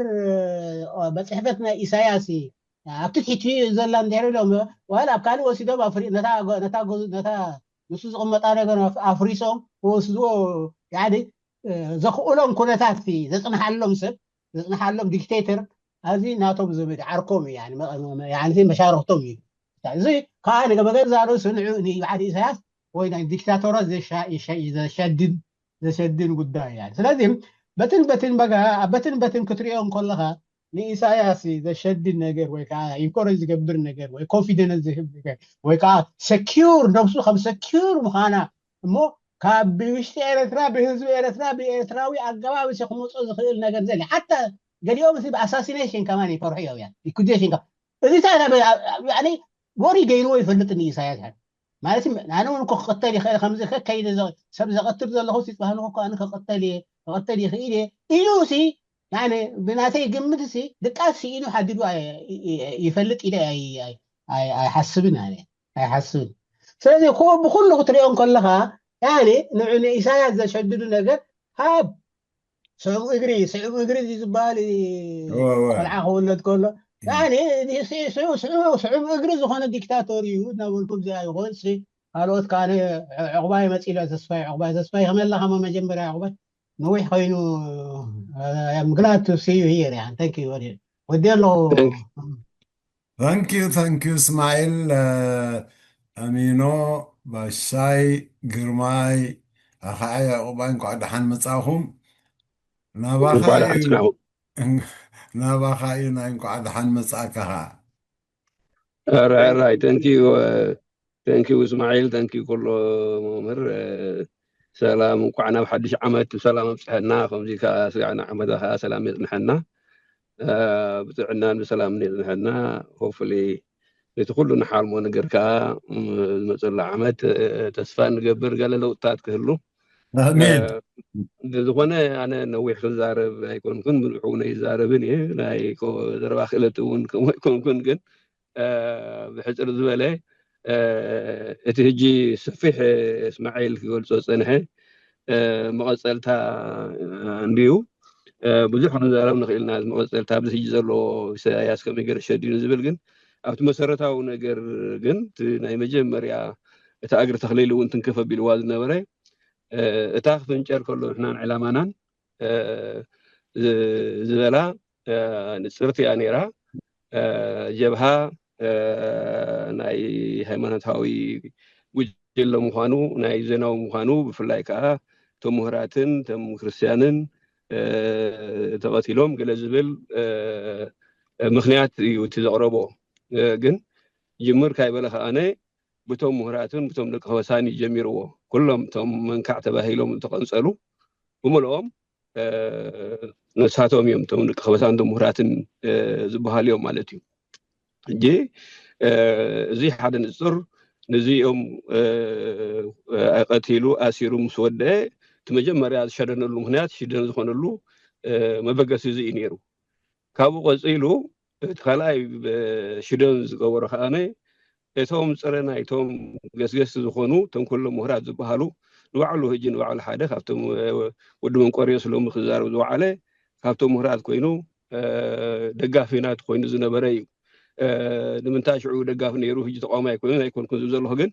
በፅሕፈት ናይ ኢሳያስ ኣብቲ ትሕቲ ዘላ እንድሕሪ ኢሎም ዋላ ኣብ ካልእ ወሲዶም ነታ ንሱ ዝቕመጣ ነገር ኣፍሪሶም ክወስድዎ ዘኽእሎም ኩነታት ዘፅንሓሎም ሰብ ዘፅንሓሎም ዲክቴተር ኣዚ ናቶም ዘመድ ዓርኮም እዩ መሻርክቶም እዩ እዚ ከዓ መገዛ ርእሱ ንዑ ንባዕዲ ኢሳያስ ወይ ናይ ዲክታቶራት ዘሸድን ዘሸድን ጉዳይ እያ ስለዚ በትን በትን በጋ በትን በትን ክትሪኦ እንከለኻ ንኢሳያስ ዘሸድን ነገር ወይ ከዓ ኢንኮሬጅ ዝገብር ነገር ወይ ኮንፊደንስ ዝህብ ነገር ወይ ከዓ ሰኪር ነብሱ ከም ሰኪር ምዃና እሞ ካብ ብውሽጢ ኤረትራ ብህዝቢ ኤረትራ ብኤርትራዊ ኣገባብ ሲ ክመፆ ዝኽእል ነገር ዘለ ሓታ ገሊኦም ሲ ብኣሳሲኔሽን ከማን ይፈርሑ እዮም ያ ኢኩዜሽን እዚ ወሪ ገይርዎ ይፈልጥ ንኢሳያስ ማለት ኣነ እውን ክቅተል ይኽእል ከምዚ ከከይደ ሰብ ዘቀትል ዘለኹ ሲ ባህን ኣነ ክቅተል እየ ክቅተል ይኽእል እየ ኢሉ ሲ ብናተይ ግምት ሲ ድቃስ ስኢኑ ሓዲዱ ይፈልጥ ኢለ ኣይሓስብን ኣነ ኣይሓስብን ስለዚ ብኩሉ ክትሪኦ ከለኻ ያኔ ንዑ ንኢሳያስ ዘሸድዱ ነገር ካብ ስዑብ እግሪ ስዑብ እግሪ ዝበሃል ቆልዓ ክውለድ ከሎ ስዑብ እግሪ ዝኾነ ዲክታቶር እዩ እናበልኩም እዚኣ ይኾን ካልኦት ከዓ ዕቁባይ መፂሎ ተስፋይ ዕቁባይ ተስፋይ ከመለኻ መጀመርያ ዕቁባይ ነዊሕ ኮይኑ I'm glad to see you here يعني thank you ወዲ ኣለኹ thank you thank you እስማኤል ኣሚኖ ባሻይ ግርማይ ኣኸዓ ያዕቁባይ እንኳዕ ደሓን መጻእኹም ናባኻ ናባኻ እዩ ናይ እንኳዕ ደሓን መጻእካ ኸዓ ራይ thank you thank you እስማዒል thank you ኩሎ መምህር ሰላም እንኳዕ ናብ ሓድሽ ዓመት ብሰላም ኣብፅሐና ከምዚ ከዓ ስጋዕና ዓመታ ከዓ ሰላም የፅንሐና ብጥዕናን ብሰላምን የፅንሐና hopefully ነቲ ኩሉ ንሓልሞ ነገር ከዓ ዝመፀሉ ዓመት ተስፋ ንገብር ገለ ለውጥታት ክህሉ ዝኾነ ኣነ ነዊሕ ክዛረብ ኣይኮንኩን ብዙሕ እውን ኣይዛረብን እየ ናይ ዘረባ ክእለት እውን ከምኡ ኣይኮንኩን ግን ብሕፅር ዝበለ እቲ ሕጂ ሰፊሕ እስማዒል ክገልፆ ዝፀንሐ መቐፀልታ እንድዩ ብዙሕ ክንዛረብ ንኽእል ኢና መቐፀልታ ኣብዚ ሕጂ ዘሎ ኢሳያስ ከመይ ገይሩ ሸዲኑ ዝብል ግን ኣብቲ መሰረታዊ ነገር ግን ናይ መጀመርያ እቲ ኣግሪ ተኽሊል እውን ትንክፍ ኣቢልዋ ዝነበረ እታ ክፍንጨር ከሎ ንሕናን ዕላማናን ዝበላ ንፅርቲ እያ ነይራ ጀብሃ ናይ ሃይማኖታዊ ጉጅለ ምዃኑ ናይ ዜናዊ ምዃኑ ብፍላይ ከዓ እቶም ምሁራትን እቶም ክርስትያንን ተቐቲሎም ገለ ዝብል ምክንያት እዩ እቲ ዘቕረቦ ግን ጅምር ካይበለ ከዓነ ብቶም ምሁራትን ብቶም ደቂ ከበሳን እዩ ጀሚርዎ ኩሎም እቶም መንካዕ ተባሂሎም ዝተቐንፀሉ ብምልኦም ነሳቶም እዮም እቶም ደቂ ከበሳን እቶም ምሁራትን ዝበሃሉ እዮም ማለት እዩ ሕጂ እዚ ሓደ ንፅር ንዚኦም ቀቲሉ ኣሲሩ ምስ ወደአ እቲ መጀመርያ ዝሸደነሉ ምክንያት ሽደን ዝኾነሉ መበገሲ እዚ እዩ ነይሩ ካብኡ ቀፂሉ እቲ ካልኣይ ሽደን ዝገበሮ ከዓነ እቶም ፀረ ናይቶም ገስገስቲ ዝኾኑ እቶም ኩሎም ምሁራት ዝበሃሉ ንባዕሉ ሕጂ ንባዕሉ ሓደ ካብቶም ወዲ መንቆርዮስ ሎሚ ክዛረብ ዝወዓለ ካብቶም ምሁራት ኮይኑ ደጋፊ ናቱ ኮይኑ ዝነበረ እዩ። ንምንታይ ሽዑ ደጋፊ ነይሩ ሕጂ ተቃዋማይ ኮይኑ ኣይኮንኩን ዝብል ዘለኹ ግን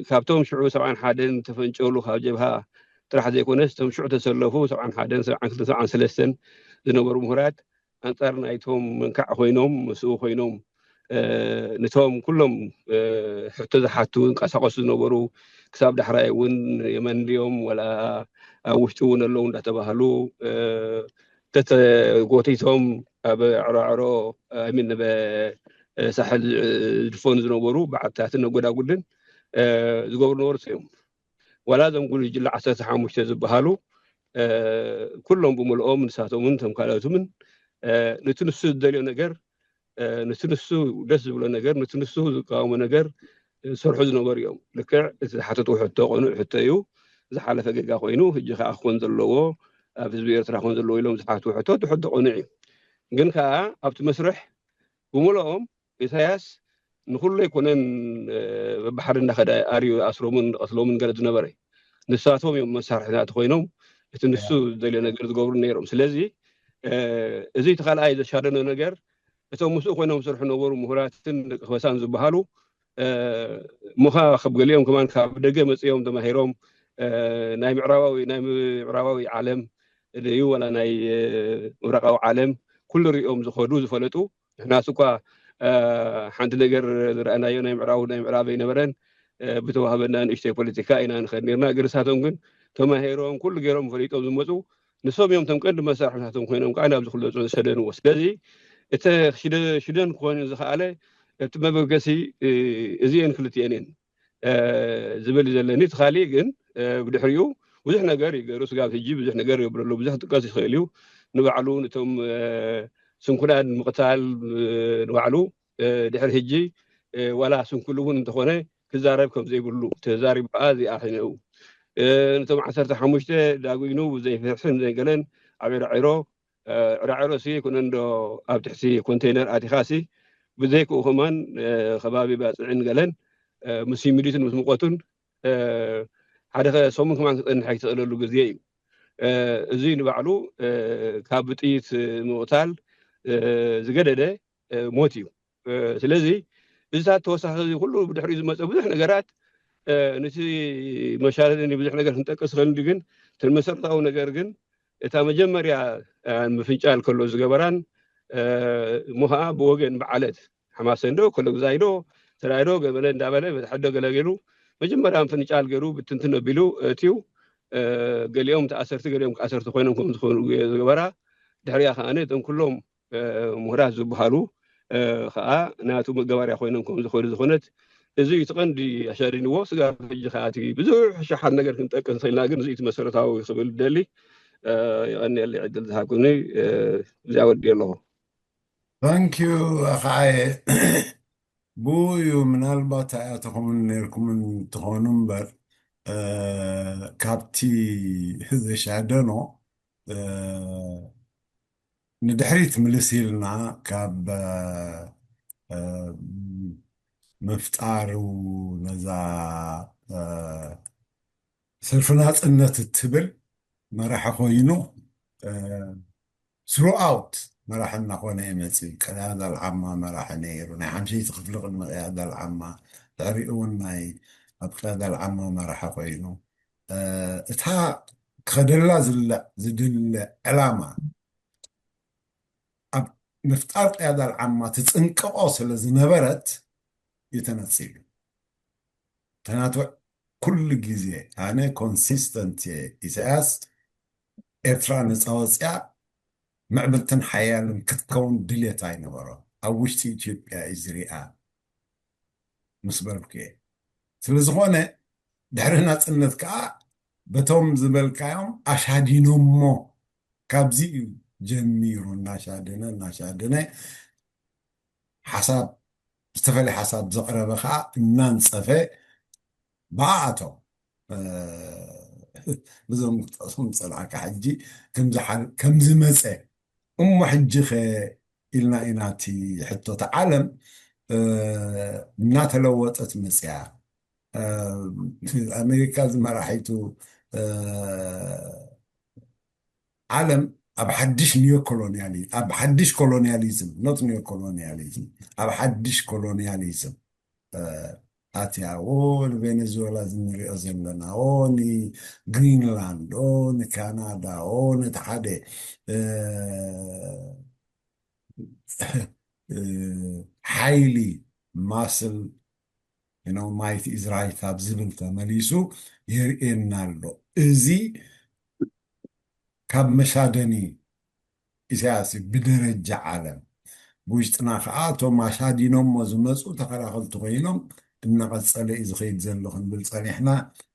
ካብቶም ሽዑ ሰብዓን ሓደን ተፈንጨሉ ካብ ጀብሃ ጥራሕ ዘይኮነስ እቶም ሽዑ ተሰለፉ ሰብዓን ሓደን ሰብዓን ክልተን ሰብዓን ሰለስተን ዝነበሩ ምሁራት ኣንጻር ናይቶም መንካዕ ኮይኖም ምስኡ ኮይኖም ነቶም ኩሎም ሕቶ ዝሓቱ እንቀሳቀሱ ዝነበሩ ክሳብ ዳሕራይ እውን የመን ድዮም ወላ ኣብ ውሽጢ እውን ኣለዉ እንዳተባሃሉ ተተጎቲቶም ኣብ ዕራዕሮ ሚን ሳሕል ዝድፈኑ ዝነበሩ በዓልታትን ነጎዳጉድን ዝገብሩ ነበሩ እዮም። ዋላ እዞም ጉጅለ ዓሰርተ ሓሙሽተ ዝበሃሉ ኩሎም ብምልኦም ንሳቶምን እቶም ካልኦትምን ነቲ ንሱ ዝደልዮ ነገር ነቲ ንሱ ደስ ዝብሎ ነገር ነቲ ንሱ ዝቃወሞ ነገር ዝሰርሑ ዝነበሩ እዮም። ልክዕ እቲ ዝሓተትዎ ሕቶ ቅኑዕ ሕቶ እዩ። ዝሓለፈ ጌጋ ኮይኑ ሕጂ ከዓ ክኾን ዘለዎ ኣብ ህዝቢ ኤርትራ ክኾን ዘለዎ ኢሎም ዝሓትዎ ሕቶ እቲ ሕቶ ቅኑዕ እዩ። ግን ከዓ ኣብቲ መስርሕ ብምልኦም ኢሳያስ ንኩሉ ኣይኮነን በባሓደ እንዳኸደ ኣርዩ ኣስሮምን ቀትሎምን ገለ ዝነበረ ንሳቶም እዮም መሳርሕታት ኮይኖም እቲ ንሱ ዝደልዮ ነገር ዝገብሩ ነይሮም። ስለዚ እዚ እቲ ካልኣይ ዘሻደኖ ነገር እቶም ምስኡ ኮይኖም ዝሰርሑ ነበሩ ምሁራትን ደቂ ከበሳን ዝበሃሉ እሞኻ ካብ ገሊኦም ከማን ካብ ደገ መፅኦም ተማሂሮም ናይ ምዕራባዊ ናይ ምዕራባዊ ዓለም እዩ ወላ ናይ ምብራቃዊ ዓለም ኩሉ ሪኦም ዝኸዱ ዝፈለጡ ንሕናስ እኳ ሓንቲ ነገር ዝረኣናዮ ናይ ምዕራቡ ናይ ምዕራብ ኣይነበረን ብተዋህበና ንእሽተይ ፖለቲካ ኢና ንኸድ ነርና ግን ንሳቶም ግን ተማሂሮም ኩሉ ገይሮም ፈሊጦም ዝመፁ ንሶም እዮም ቶም ቀንዲ መሳርሕታቶም ኮይኖም ከዓ ናብዚ ክለፁ ዝሰደንዎ ስለዚ እቲ ሽደን ክኾን ዝኸኣለ እቲ መበገሲ እዚአን ክልትአን እየን ዝብል እዩ ዘለኒ እቲ ካሊእ ግን ብድሕሪኡ ብዙሕ ነገር ይገሩ ስጋብ ሕጂ ብዙሕ ነገር ይብረሉ ብዙሕ ጥቀስ ይኽእል እዩ ንባዕሉ ነቶም ስንኩላን ምቕታል ንባዕሉ ድሕሪ ሕጂ ዋላ ስንኩል እውን እንተኾነ ክዛረብ ከም ዘይብሉ ተዛሪቡ ከዓ እዚኣ ነው ነቶም ዓሰርተ ሓሙሽተ ዳጉኑ ዘይፍርሕን ዘይገለን ኣብ ዕራዒሮ ዕራዕሮ ሲ ኩነ እንዶ ኣብ ትሕቲ ኮንቴነር ኣቲኻ ሲ ብዘይክኡ ከማን ከባቢ ባፅዕን ገለን ምስ ሂሚዲትን ምስ ሙቀቱን ሓደ ሰሙን ከማን ክፀንሕ ኣይትኽእለሉ ግዜ እዩ። እዚ ንባዕሉ ካብ ብጥይት ምቕታል ዝገደደ ሞት እዩ። ስለዚ እዚታት ተወሳኺ ኩሉ ብድሕሪኡ ዝመፀ ብዙሕ ነገራት ነቲ መሻለኒ ብዙሕ ነገር ክንጠቅስ ኽእል ግን እቲ መሰረታዊ ነገር ግን እታ መጀመርያ ምፍንጫል ከሎ ዝገበራን እሞ ከዓ ብወገን ብዓለት ሓማሰ እንዶ ከሎ ግዛይ ዶ ተራይ ዶ ገበለ እንዳበለ በዝሐ ዶ ገለ ገይሩ መጀመርያ ምፍንጫል ገይሩ ብትንትን ኣቢሉ እትዩ ገሊኦም ተኣሰርቲ ገሊኦም ክኣሰርቲ ኮይኖም ከም ዝኾኑ ዝገበራ ድሕሪያ ከዓ እቶም ኩሎም ምሁራት ዝበሃሉ ከዓ ናቱ መገባርያ ኮይኖም ከም ዝኽእሉ ዝኾነት እዚ እቲ ቀንዲ ኣሻዲንዎ ስጋብ ሕጂ ከዓ እቲ ብዙሕ ሸሓት ነገር ክንጠቅስ ንኽእልና ግን እዚ እቲ መሰረታዊ ክብል ደሊ ይቐንየለይ ዕድል ዝሃብኩኒ እዚኣ ወዲ ኣለኹ። ታንኪዩ ኣኸዓየ ብኡ እዩ ምናልባት ኣይኣተኹምን ነርኩምን ትኾኑ እምበር ካብቲ ዘሻደኖ ንድሕሪት ምልስ ኢልና ካብ ምፍጣሩ ነዛ ሰልፊ ናፅነት እትብል መራሒ ኮይኑ ስሩኣውት መራሒ እናኾነ ይመፅእ። ቀያዳ ልዓማ መራሒ ነይሩ። ናይ ሓምሸይቲ ክፍሊ ቅድሚ ቀያዳ ልዓማ ድሕሪኡ እውን ናይ ኣብ ቀያዳ ልዓማ መራሒ ኮይኑ እታ ክኸደላ ዝድለ ዕላማ ኣብ ምፍጣር ቅያዳ ልዓማ ትፅንቀቆ ስለ ዝነበረት እዩ ተነፂሉ። ተናትዕ ኩሉ ግዜ ኣነ ኮንሲስተንት እየ። ኢሳያስ ኤርትራ ነፃ ወፅያ ምዕብልትን ሓያልን ክትከውን ድልየት ኣይነበሮ። ኣብ ውሽጢ ኢትዮጵያ እዩ ዝሪኣ ምስ በልኩ እየ። ስለዝኾነ ድሕሪ ናፅነት ከዓ በቶም ዝበልካዮም ኣሻዲኖሞ ካብዚ እዩ ጀሚሩ እናሻደነ እናሻደነ ሓሳብ ዝተፈላለየ ሓሳብ ዘቕረበ ከዓ እናንፀፈ ብኣኣቶም ብዞም ክጠቕሶም ዝፀላእካ ሕጂ ከምዝመፀ እሞ ሕጂ ኸ ኢልና ኢና እቲ ሕቶት ዓለም እናተለወጠት መፅያ ኣሜሪካ ዝመራሒቱ ዓለም ኣብ ሓድሽ ኒዮኮሎኒያሊ ኣብ ሓድሽ ኮሎኒያሊዝም ኖት ኒዮኮሎኒያሊዝም ኣብ ሓድሽ ኮሎኒያሊዝም ኣትያ ኦ ንቬኔዙዌላ ዝንሪኦ ዘለና ኦ ንግሪንላንድ ኦ ንካናዳ ኦ ነቲ ሓደ ሓይሊ ማስል ማይት ኢዝራይት ኣብ ዝብል ተመሊሱ የርእየና ኣሎ። እዚ ካብ መሻደኒ ኢሳያስ እዩ ብደረጃ ዓለም ብውሽጥና ከዓ እቶም ኣሻዲኖሞ ዝመፁ ተኸላኸልቲ ኮይኖም እናቐፀለ እዩ ዝኸይድ ዘሎ ክንብል ፀኒሕና።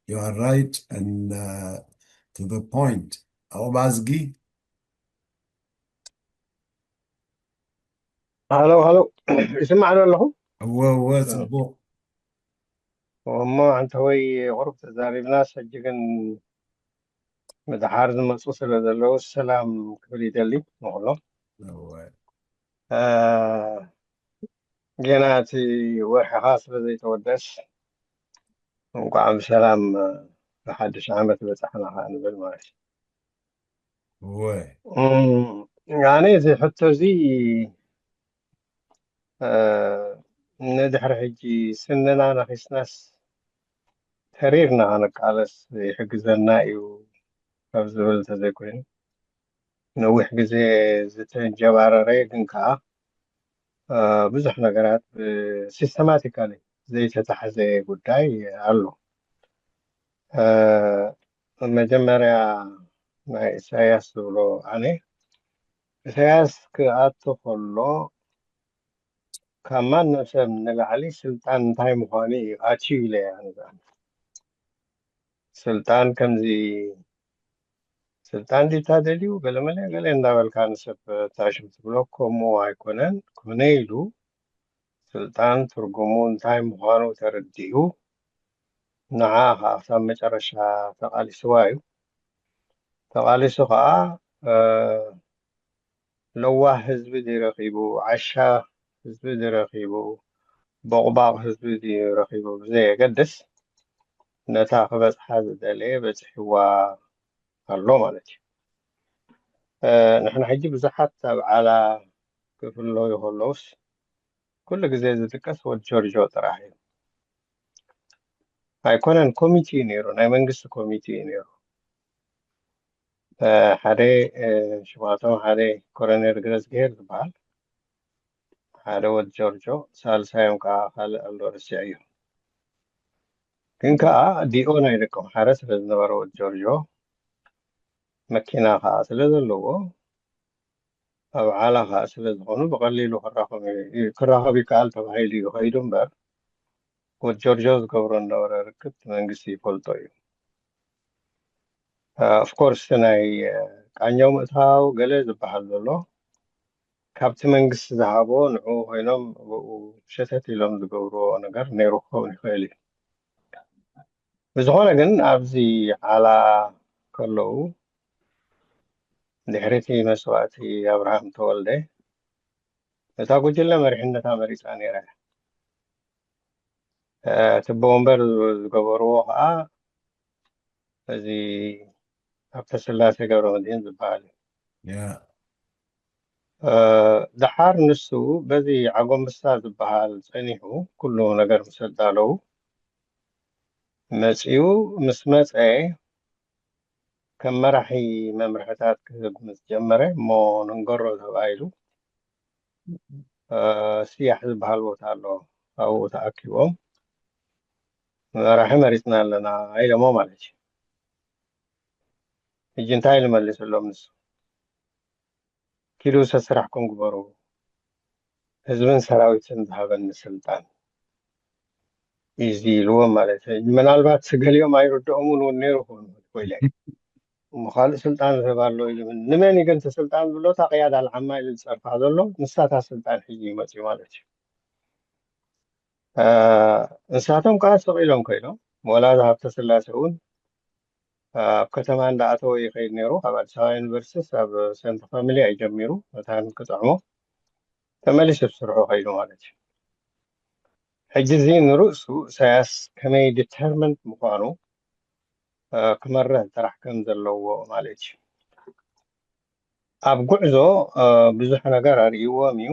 You are right and to the point። ኣቑባዝጊ ሃሎ ሃሎ ይስማዕ ዶ ኣለኹ? እወ እወ ፅቡቕ። እሞ ኣንተ ወይ ቁሩብ ተዛሪብና ሰጂ ግን ምድሓር ዝመፁ ስለ ዘለዉ ሰላም ክብል ይደሊ ንኩሎም። ጌና እቲ ወርሕኻ ስለ ዘይተወደስ እንኳዕ ብሰላም ብሓድሽ ዓመት በፃሕና ከዓ ንብል ማለት እዩ። ኣነ እዚ ሕቶ እዚ ንድሕሪ ሕጂ ስንና ነኺስናስ ተሪርና ክንቃለስ ይሕግዘና እዩ ካብ ዝብል እንተዘይኮይኑ ነዊሕ ግዜ ዝተንጀባረረ ግን ከዓ ብዙሕ ነገራት ብሲስተማቲካሊ ዘይተታሕዘ ጉዳይ ኣሎ። መጀመርያ ናይ ኢሳያስ ዝብሎ ኣነ ኢሳያስ ክኣቱ ከሎ ካብ ማንም ሰብ ንላዕሊ ስልጣን እንታይ ምዃኑ እዩ ኣትዩ ኢለ እያ ንዛን ስልጣን ከምዚ ስልጣን ዲታ ደልዩ ገለመለ ገለ እንዳበልካ ንሰብ ታሽም ትብሎ ከምኡ ኣይኮነን። ኮነ ኢሉ ስልጣን ትርጉሙ እንታይ ምዃኑ ተረዲኡ ንዓ ከዓ ክሳብ መጨረሻ ተቃሊስዋ እዩ። ተቃሊሱ ከዓ ለዋህ ህዝቢ ድዩ ረኺቡ፣ ዓሻ ህዝቢ ድዩ ረኺቡ፣ ቦቕባቕ ህዝቢ ድዩ ረኺቡ ብዘየገድስ ነታ ክበፅሓ ዝደለየ በፂሕዋ ኣሎ ማለት እዩ። ንሕና ሕጂ ብዙሓት ኣብ ዓላ ክፍለዩ ከለውስ ኩሉ ግዜ ዝጥቀስ ወድ ጆርጆ ጥራሕ እዩ። ኣይኮነን ኮሚቴ እዩ ነይሩ፣ ናይ መንግስቲ ኮሚቴ እዩ ነይሩ። ሓደ ሽማቶም ሓደ ኮረኔል ግረዝግሄር ዝበሃል ሓደ ወድ ጆርጆ ሳልሳዮም ከዓ ካልእ ኣሎ ርስዕ እዩ። ግን ከዓ ዲኦ ናይ ደቂ ኣምሓረ ስለ ዝነበረ ወድ ጆርጆ መኪና ከዓ ስለ ዘለዎ ኣብ ዓላ ከዓ ስለ ዝኾኑ ብቐሊሉ ክራኸብ ይከኣል ተባሂሉ እዩ ከይዱ እምበር ወድ ጆርጆ ዝገብሮ ዝነበረ ርክብ መንግስቲ ይፈልጦ እዩ። ኦፍኮርስ ናይ ቃኘው ምእታው ገለ ዝበሃል ዘሎ ካብቲ መንግስቲ ዝሃቦ ንዑ ኮይኖም ብኡ ሸተት ኢሎም ዝገብርዎ ነገር ነይሩ ክኸውን ይኽእል እዩ። ብዝኾነ ግን ኣብዚ ዓላ ከለዉ ድሕሪቲ መስዋእቲ ኣብርሃም ተወልደ እታ ጉጅለ መሪሕነታ መሪፃ ነይራ እያ። እቲ ኣቦ ወንበር ዝገበርዎ ከዓ እዚ ሃብተ ስላሴ ገብረ መድህን ዝበሃል እዩ። ደሓር ንሱ በዚ ዓጎምስታ ዝበሃል ፀኒሑ ኩሉ ነገር ምስ ኣዳለዉ መፂኡ ምስ መፀ ከም መራሒ መምርሕታት ክህብ ምስ ጀመረ እሞ ንንገሮ ተባሂሉ ስያሕ ዝበሃል ቦታ ኣሎ ኣብኡ ተኣኪቦም መራሒ መሪፅና ኣለና ኢሎሞ ማለት እዩ። ሕጂ እንታይ ኢሉ መልስሎም ንሱ ኪዱ ሰስራሕኩም ግበሩ ህዝብን ሰራዊትን ዝሃበኒ ስልጣን ኢዚ ኢልዎም ማለት እዩ። ምናልባት ገሊኦም ኣይርድኦምን እውን ነይሩ ክኾኑ ይኽእሉ እዮም። እሞ ካልእ ስልጣን ዝህብ ኣሎ ኢሉ ንመን እዩ ግን እቲ ስልጣን ዝብሎ እታ ቅያድ ኣልዓማ ኢሉ ዝፀርፋ ዘሎ ንሳ እታ ስልጣን ሒዙ ይመፅኡ ማለት እዩ። ንሳቶም ከዓ ስቕ ኢሎም ኮይኖም ወላ እዛ ሃብተ ስላሴ እውን ኣብ ከተማ እንዳኣተወ ይኸይድ ነይሩ ካብ ኣዲስ ኣበባ ዩኒቨርሲቲስ ኣብ ሰንት ፋሚሊ እዩ ጀሚሩ መታን ክጥዕሞ ተመሊሱ ኣብ ስርሑ ከይዱ ማለት እዩ። ሕጂ እዚ ንርእሱ ኢሳያስ ከመይ ዲተርመንት ምዃኑ ክመርህ ጥራሕ ከም ዘለዎ ማለት እዩ። ኣብ ጉዕዞ ብዙሕ ነገር ኣርእይዎም እዩ።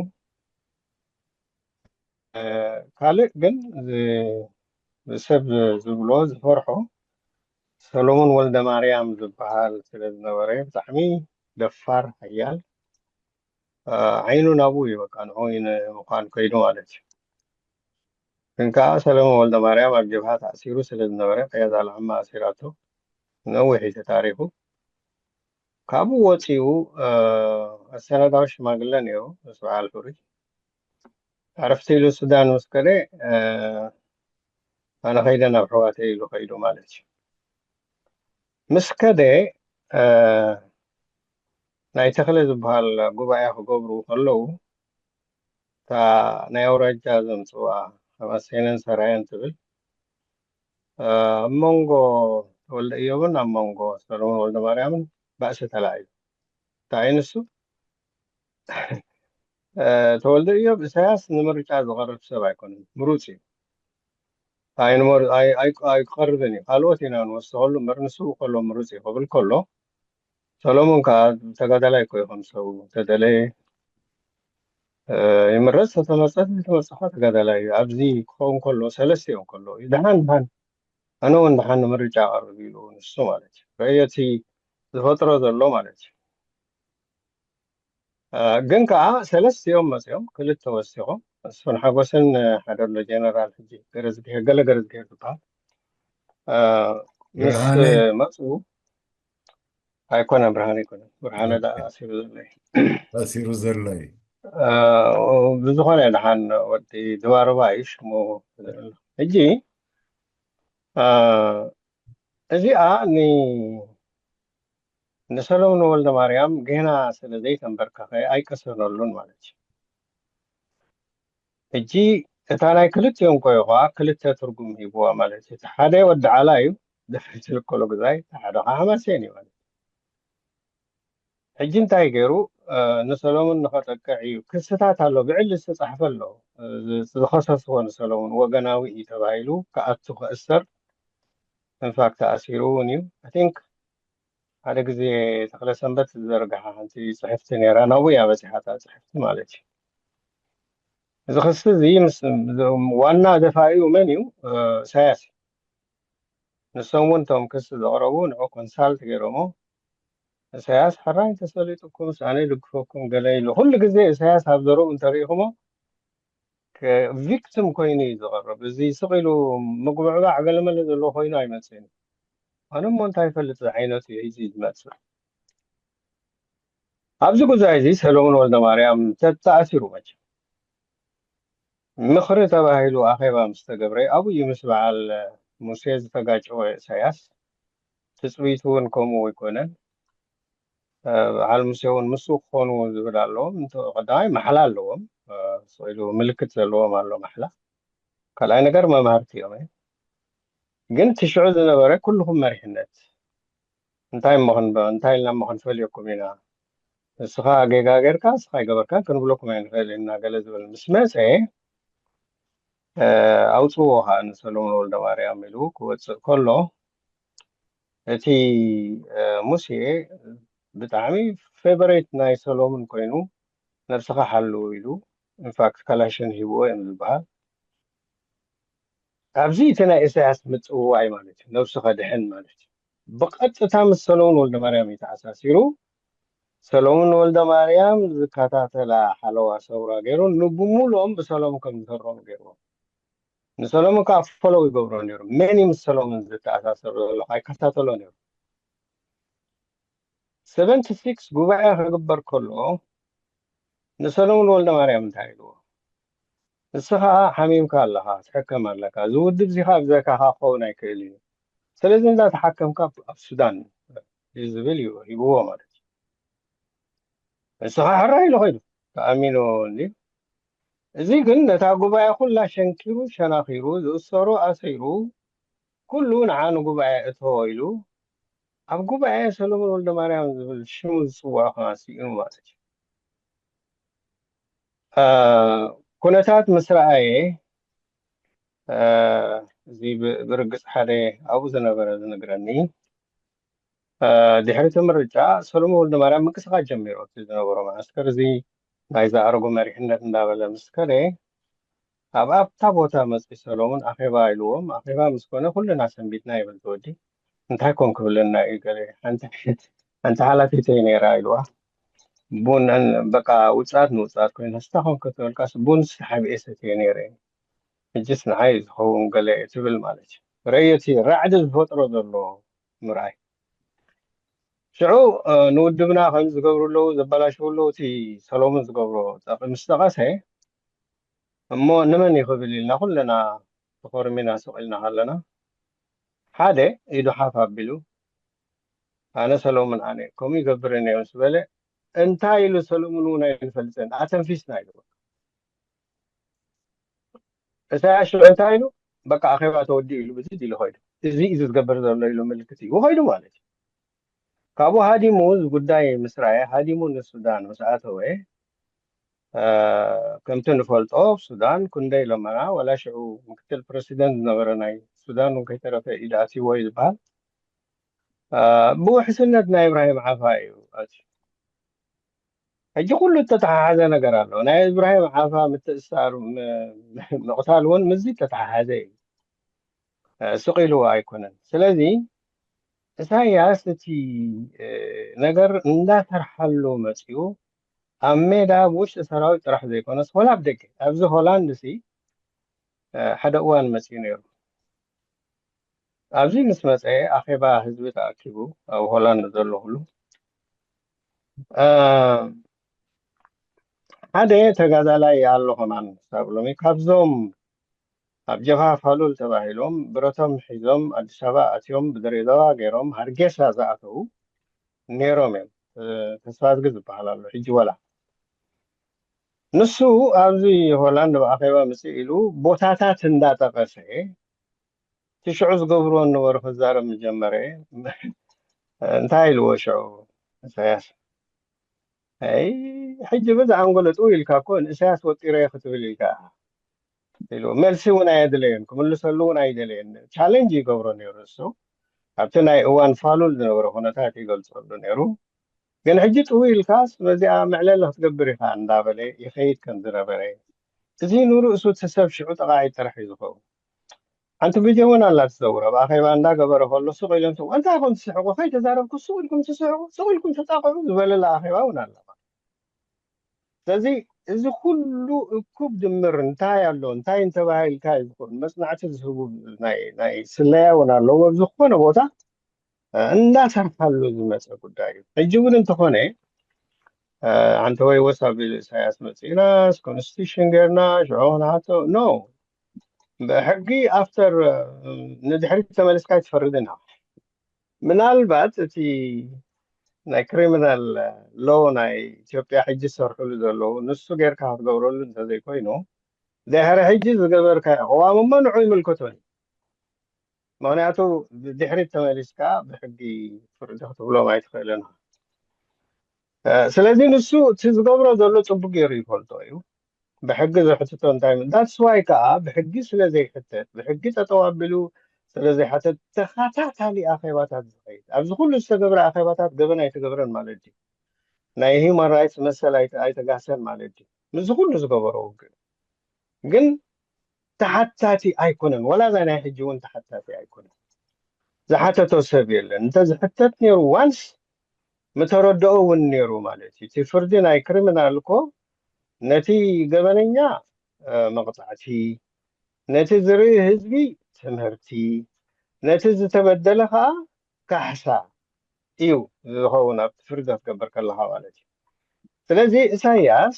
ካልእ ግን ሰብ ዝብሎ ዝፈርሖ ሰሎሞን ወልደ ማርያም ዝበሃል ስለ ዝነበረ ብጣዕሚ ደፋር ሓያል ዓይኑ ናብኡ እዩ በቃ ንዑ ምዃን ከይዱ ማለት እዩ። ግን ከዓ ሰለሞን ወልደ ማርያም ኣብ ጀብሃ ተኣሲሩ ስለ ዝነበረ ቀያት ኣልዓማ ኣሲራቶ ነዊሕ እዩ ተታሪኹ። ካብኡ ወፂኡ ኣሰናዳዊ ሽማግለ ነይሩ ምስ በዓል ሕሩይ ዕረፍቲ ኢሉ ሱዳን ምስ ከደ ኣነ ከይደ ናብ ኣሕዋተይ ኢሉ ከይዱ ማለት እዩ። ምስ ከደ ናይ ተኽለ ዝበሃል ጉባኤ ክገብሩ ከለዉ እታ ናይ ኣውራጃ ዘምፅዋ ከም ኣሰይነን ሰራየን ትብል ኣብ መንጎ ተወልደ እዮብን ኣብ መንጎ ሰሎሞን ወልደ ማርያምን ባእሲ ተላዕዩ። እንታይ ንሱ ተወልደ እዮብ ኢሳያስ ንምርጫ ዝቐርብ ሰብ ኣይኮነን፣ ምሩፅ እዩ። ኣይክቐርብን እዩ። ካልኦት ኢና ንወስኸሉ እምበር ንሱ ከሎ ምሩፅ እዩ ክብል ከሎ ሰሎሞን ከዓ ተጋዳላይ እኮ እዩ ከም ሰው ተደለየ ይምረፅ ተተመፀ ተመፀ ተጋዳላይ እዩ። ኣብዚ ክኸውን ከሎ ሰለስቲኦም ከሎ እዩ ደሓን ደሓን ኣነ እውን ደሓን ንምርጫ ቀርብ ኢሉ ንሱ ማለት እዩ ረእየቲ ዝፈጥሮ ዘሎ ማለት እዩ። ግን ከዓ ሰለስቲኦም መፅኦም ክልተ ወሲኾም እሱን ሓጎስን ሓደሎ ጀነራል ሕጂ ገረዝግሄር ገለ ገረዝግሄር ዝበሃል ምስ መፁ ኣይኮነን ብርሃነ ኣይኮነን ብርሃነ ዳ ኣሲሩ ዘሎ እዩ ኣሲሩ ዘሎ እዩ ብዝኾነ ደሓን ወዲ ድባርባ እዩ ሽሙ ሕጂ እዚኣ ንሰሎሞን ወልደ ማርያም ገና ስለ ዘይተንበርከኸ ኣይቀሰነሉን ማለት እዩ። ሕጂ እታ ናይ ክልቲኦም ኮዮ ከዓ ክልተ ትርጉም ሂብዋ ማለት እዩ። እቲ ሓደ ወዲ ዓላ እዩ ደፍሪት ዝልከሎ ግዛይ፣ እቲ ሓደ ከዓ ሓማሴን እዩ ማለት እዩ። ሕጂ እንታይ ገይሩ ንሰሎሙን ንኸጠቅዕ እዩ ክስታት ኣሎ ብዕሊ ዝተፃሕፈ ኣሎ ዝኸሰስዎ ንሰሎሙን ወገናዊ እዩ ተባሂሉ ክኣቱ ክእሰር ኢንፋክት ተኣሲሩ እውን እዩ። I think ሓደ ግዜ ተኽለ ሰንበት ዝዘርግሓ ሓንቲ ፅሕፍቲ ነይራ ናብኡ እያ በፂሓ እታ ፅሕፍቲ ማለት እዩ። እዚ ክሲ እዚ ዋና ደፋኢኡ መን እዩ? ኢሳያስ እዩ። ንሶም እውን እቶም ክሲ ዘቕረቡ ንዑ ኮንሳልት ገይሮሞ ኢሳያስ ሕራይ ተሰሊጡኩም ኣነ ይድግፈኩም ገለ ኢሉ ኩሉ ግዜ ኢሳያስ ኣብ ዘረኡ እንተሪኢኹሞ ቪክቲም ኮይኑ እዩ ዝቐርብ። እዚ ስቕ ኢሉ ምጉብዕባዕ ገለመለ ዘለዎ ኮይኑ ኣይመፅእን እዩ። ኣነ እሞ እንታይ ይፈልጥ ዝዓይነቱ እዩ እዚ ዝመፅእ። ኣብዚ ጉዳይ እዚ ሰሎሞን ወልደ ማርያም ተተኣሲሩ መቸም ምኽሪ ተባሂሉ ኣኼባ ምስ ተገብረ ኣብኡ እዩ ምስ በዓል ሙሴ ዝተጋጨወ ኢሳያስ። ትፅቢቱ እውን ከምኡ ኣይኮነን። በዓል ሙሴ እውን ምስኡ ክኾኑ ዝብል ኣለዎም። ቀዳማይ ማሕላ ኣለዎም። ስቕ ኢሉ ምልክት ዘለዎም ኣሎ ማሕላ። ካልኣይ ነገር መምሃርቲ እዮም። ግን እቲ ሽዑ ዝነበረ ኩልኹም መሪሕነት እንታይ እሞ እንታይ ኢልና እሞ ክንፈልየኩም ኢና ንስኻ ጌጋ ጌርካ ንስኻ ኣይገበርካን ክንብለኩም ኣይንኽእል ኢና ገለ ዝብል ምስ መፀ ኣውፅዎ ከዓ ንሰሎሞን ወልደ ማርያም ኢሉ ክወፅእ ከሎ እቲ ሙሴ ብጣዕሚ ፌቨሬት ናይ ሰሎሞን ኮይኑ ነብስኻ ሓሉ ኢሉ ኢንፋክት ካላሽን ሂብዎ እዮም ዝበሃል። ኣብዚ እቲ ናይ ኢሳያስ ምፅውዋይ ማለት እዩ ነብሱ ከድሕን ማለት እዩ ብቐጥታ ምስ ሰሎሞን ወልደ ማርያም እዩ ተኣሳሲሩ። ሰሎሞን ወልደ ማርያም ዝከታተላ ሓለዋ ሰውራ ገይሩ ንብሙሉኦም ብሰሎሞን ከም ዝፈረሙ ገይርዎም። ንሰሎሞን ከዓ ፎሎው ይገብሮ ነይሩ። መን እዩ ምስ ሰሎሞን ዝተኣሳሰሩ ዘሎ ከዓ ይከታተሎ ነይሩ። ሰቨንቲ ሲክስ ጉባኤ ክግበር ከሎ ንሰሎሞን ወልደ ማርያም እንታይ ኢልዎ? ንስኻ ሓሚምካ ኣለኻ፣ ትሕከም ኣለካ። እዚ ውድብ እዚ ከዓ ብዘይካኻ ክኸውን ኣይክእል እዩ። ስለዚ እንዳተሓከምካ ኣብ ሱዳን እዩ ዝብል እዩ ሂብዎ ማለት እዩ። ንስኻ ሕራይ ኢሉ ኸይዱ ተኣሚኑ እንዲ እዚ ግን ነታ ጉባኤ ኩላ ሸንኪሩ ሸናኺሩ ዝእሰሩ ኣሰይሩ ኩሉ ንዓ ንጉባኤ እተዎ ኢሉ ኣብ ጉባኤ ሰሎሞን ወልደ ማርያም ዝብል ሽሙ ዝፅውዖ ከማን ስኢኑ ማለት እዩ። ኩነታት ምስ ረኣየ እዚ ብርግፅ ሓደ ኣብኡ ዝነበረ ዝነግረኒ። ድሕሪ እቲ ምርጫ ሰሎሞን ወልደማርያም ምንቅስቃስ ጀሚሩ። እቲ ዝነበሮ መዓስከር እዚ ናይ ዝኣረጎ መሪሕነት እንዳበለ ምስ ከደ፣ ኣብ ኣብታ ቦታ መፅኡ ሰሎሞን ኣኼባ ኢልዎም። ኣኼባ ምስ ኮነ ኩልና ሰንቢድና ይብል እቲ ወዲ። እንታይ ኮን ክብለና እዩ? ገለ ሓንቲ ሓላፊተይ ነይራ ኢልዋ። ቡን በቃ ውፃት ንውፃት ኮይኑ፣ ስታ ኮን ክትበልካስ ቡን ስሓብ እየ ሰትየ ነይረ። ሕጅስ ንዓይ ዝኸውን ገለ እየ ትብል ማለት እዩ። ረእዮ እቲ ራዕዲ ዝፈጥሮ ዘሎ ምርኣይ። ሽዑ ንውድብና ከም ዝገብሩ ኣለዉ፣ ዘበላሽው ኣለዉ። እቲ ሰሎሙን ዝገብሮ ጠቂ ምስ ጠቐሰ፣ እሞ ንመን እዩ ክብል ኢልና ኩለና ተኾርሚና ስቕ ኢልና ከለና፣ ሓደ ኢዱ ሓፍ ኣቢሉ፣ ኣነ ሰሎሙን ኣነ ከምኡ ይገብር እየ ምስ በለ፣ እንታይ ኢሉ ሰሎሙን እውን ኣይንፈልጥን፣ ኣተንፊስና ኢሉ። እሳያስ ሽዑ እንታይ ኢሉ? በቃ ኣኼባ ተወዲኡ ኢሉ ብድድ ኢሉ ኸይዱ። እዚ እዩ ዝገብር ዘሎ ኢሉ ምልክት እዩ ኸይዱ ማለት እዩ። ካብኡ ሃዲሙ እዚ ጉዳይ ምስ ረኣየ፣ ሃዲሙ ንሱዳን ምስ ኣተወ፣ ከምቲ ንፈልጦ ሱዳን ክንደይ ለመና፣ ዋላ ሽዑ ምክትል ፕረሲደንት ዝነበረ ናይ ሱዳን እውን ከይተረፈ ኢድ ኣትይዎ እዩ ዝበሃል። ብውሕስነት ናይ እብራሂም ዓፋ እዩ ኣትዩ። ሕጂ ኩሉ እተተሓሓዘ ነገር ኣሎ። ናይ እብራሂም ዓፋ ምትእሳር፣ ምቕታል እውን ምስዚ እተተሓሓዘ እዩ። ስቕ ኢልዎ ኣይኮነን። ስለዚ ኢሳያስ እቲ ነገር እንዳሰርሓሉ መፅዩ፣ ኣብ ሜዳ፣ ኣብ ውሽጢ ሰራዊት ጥራሕ ዘይኮነስ፣ ወላ ኣብ ደገ፣ ኣብዚ ሆላንድ ሲ ሓደ እዋን መፅዩ ነይሩ። ኣብዚ ምስ መፀ ኣኼባ ህዝቢ ተኣኪቡ፣ ኣብ ሆላንድ ዘሎ ኩሉ፣ ሓደ ተጋዳላይ ኣሎ ከማን ክሳብ ሎሚ፣ ካብዞም ኣብ ጀብሃ ፋሉል ተባሂሎም ብረቶም ሒዞም ኣዲስ ኣበባ ኣትዮም ብድሬዳዋ ገይሮም ሃርጌሳ ዝኣተዉ ነይሮም እዮም። ተስፋዝጊ ዝበሃል ኣሎ፣ ሕጂ ወላ። ንሱ ኣብዚ ሆላንድ ብኣኼባ ምፅእ ኢሉ ቦታታት እንዳጠቐሰ፣ እቲ ሽዑ ዝገብርዎ ነበሩ ክዛረብ ምጀመረ። እንታይ ኢልዎ ሽዑ ኢሳያስ? ኣይ፣ ሕጂ በዚ ኣንጎሎ ጥው ኢልካ እኮ ንእሳያስ ወጢረዮ ክትብል ኢልካ ኢሉ። መልሲ እውን ኣየድለዮን፣ ክምልሰሉ እውን ኣይደለየን። ቻሌንጅ ይገብሮ ነይሩ እሱ። ኣብቲ ናይ እዋን ፋሉል ዝነበረ ኩነታት ይገልጸሉ ነይሩ። ግን ሕጂ ጥው ኢልካስ በዚኣ መዕለሊ ክትገብር ኢኻ እንዳበለ ይኸይድ ከም ዝነበረ። እዚ ንርእሱ እቲ ሰብ ሽዑ ጠቓዒ ጥራሕ እዩ ዝኸውን። ሓንቲ ቪድዮ እውን ኣላ ትዘውር። ኣብ ኣኼባ እንዳገበረ ከሎ ስቕ ኢሎም፣ እንታይ ኮን ትስሕቁ? ከይተዛረብኩ ስቕ ኢልኩም ትስሕቁ፣ ስቕ ኢልኩም ትጣቕዑ ዝበለላ ኣኼባ እውን ኣላ። ስለዚ እዚ ኩሉ እኩብ ድምር እንታይ ኣሎ? እንታይ እንተባሂልካ እዩ ዝኸውን? መጽናዕቲ ዝህቡ ናይ፣ ናይ ስለያ እውን ኣለዎ። ኣብ ዝኾነ ቦታ እንዳሰርሓሉ ዝመፀ ጉዳይ እዩ። ሕጂ እውን እንተኾነ ሓንቲ ወይ ወስ ኣቢሉ ኢሳያስ መፂእናስ ኮንስቲቱሽን ገይርና ሽዑ ክንሓቶ፣ ኖ፣ ብሕጊ ኣፍተር ንድሕሪት ተመሊስካ ኣይትፈርድን ኢኻ። ምናልባት እቲ ናይ ክሪሚናል ሎ ናይ ኢትዮጵያ ሕጂ ዝሰርሕሉ ዘለዉ ንሱ ጌርካ ክትገብረሉ እንተዘይኮይኑ፣ ድሕሪ ሕጂ ዝገበርካዮ ቅዋም እሞ ንዑ ይምልከቶ እዩ። ምኽንያቱ ብድሕሪት ተመሊስካ ብሕጊ ፍርዲ ክትብሎም ኣይትኽእልን። ስለዚ ንሱ እቲ ዝገብሮ ዘሎ ፅቡቅ ገይሩ ይፈልጦ እዩ። ብሕጊ ዝሕትቶ እንታይ ም-፣ that's why ከዓ ብሕጊ ስለ ዘይሕተት፣ ብሕጊ ጠጠው ኣቢሉ ስለ ዘይሓተት ተኸታታሊ ኣኼባታት ዝኸይድ። ኣብዚ ኩሉ ዝተገብረ ኣኼባታት ገበን ኣይተገብረን ማለት ድዩ? ናይ ሂውማን ራይትስ መሰል ኣይተ-፣ ኣይተጋህሰን ማለት ድዩ? ምስዚ ኩሉ ዝገበሮ ውግእ ግን ተሓታቲ ኣይኮነን። ወላ እዛ ናይ ሕጂ እውን ተሓታቲ ኣይኮነን። ዝሓተቶ ሰብ የለን። እንተ ዝሕተት ነይሩ ዋንስ ምተረድኦ እውን ነይሩ ማለት እዩ። እቲ ፍርዲ ናይ ክሪሚናል እኮ ነቲ ገበነኛ፣ እ፣ መቕጻዕቲ፣ ነቲ ዝርኢ ህዝቢ ትምህርቲ፣ ነቲ ዝተበደለ ከዓ ካሕሳ እዩ ዝኸውን ኣብቲ ፍርዲ ክትገብር ከለኻ ማለት እዩ። ስለዚ ኢሳያስ፣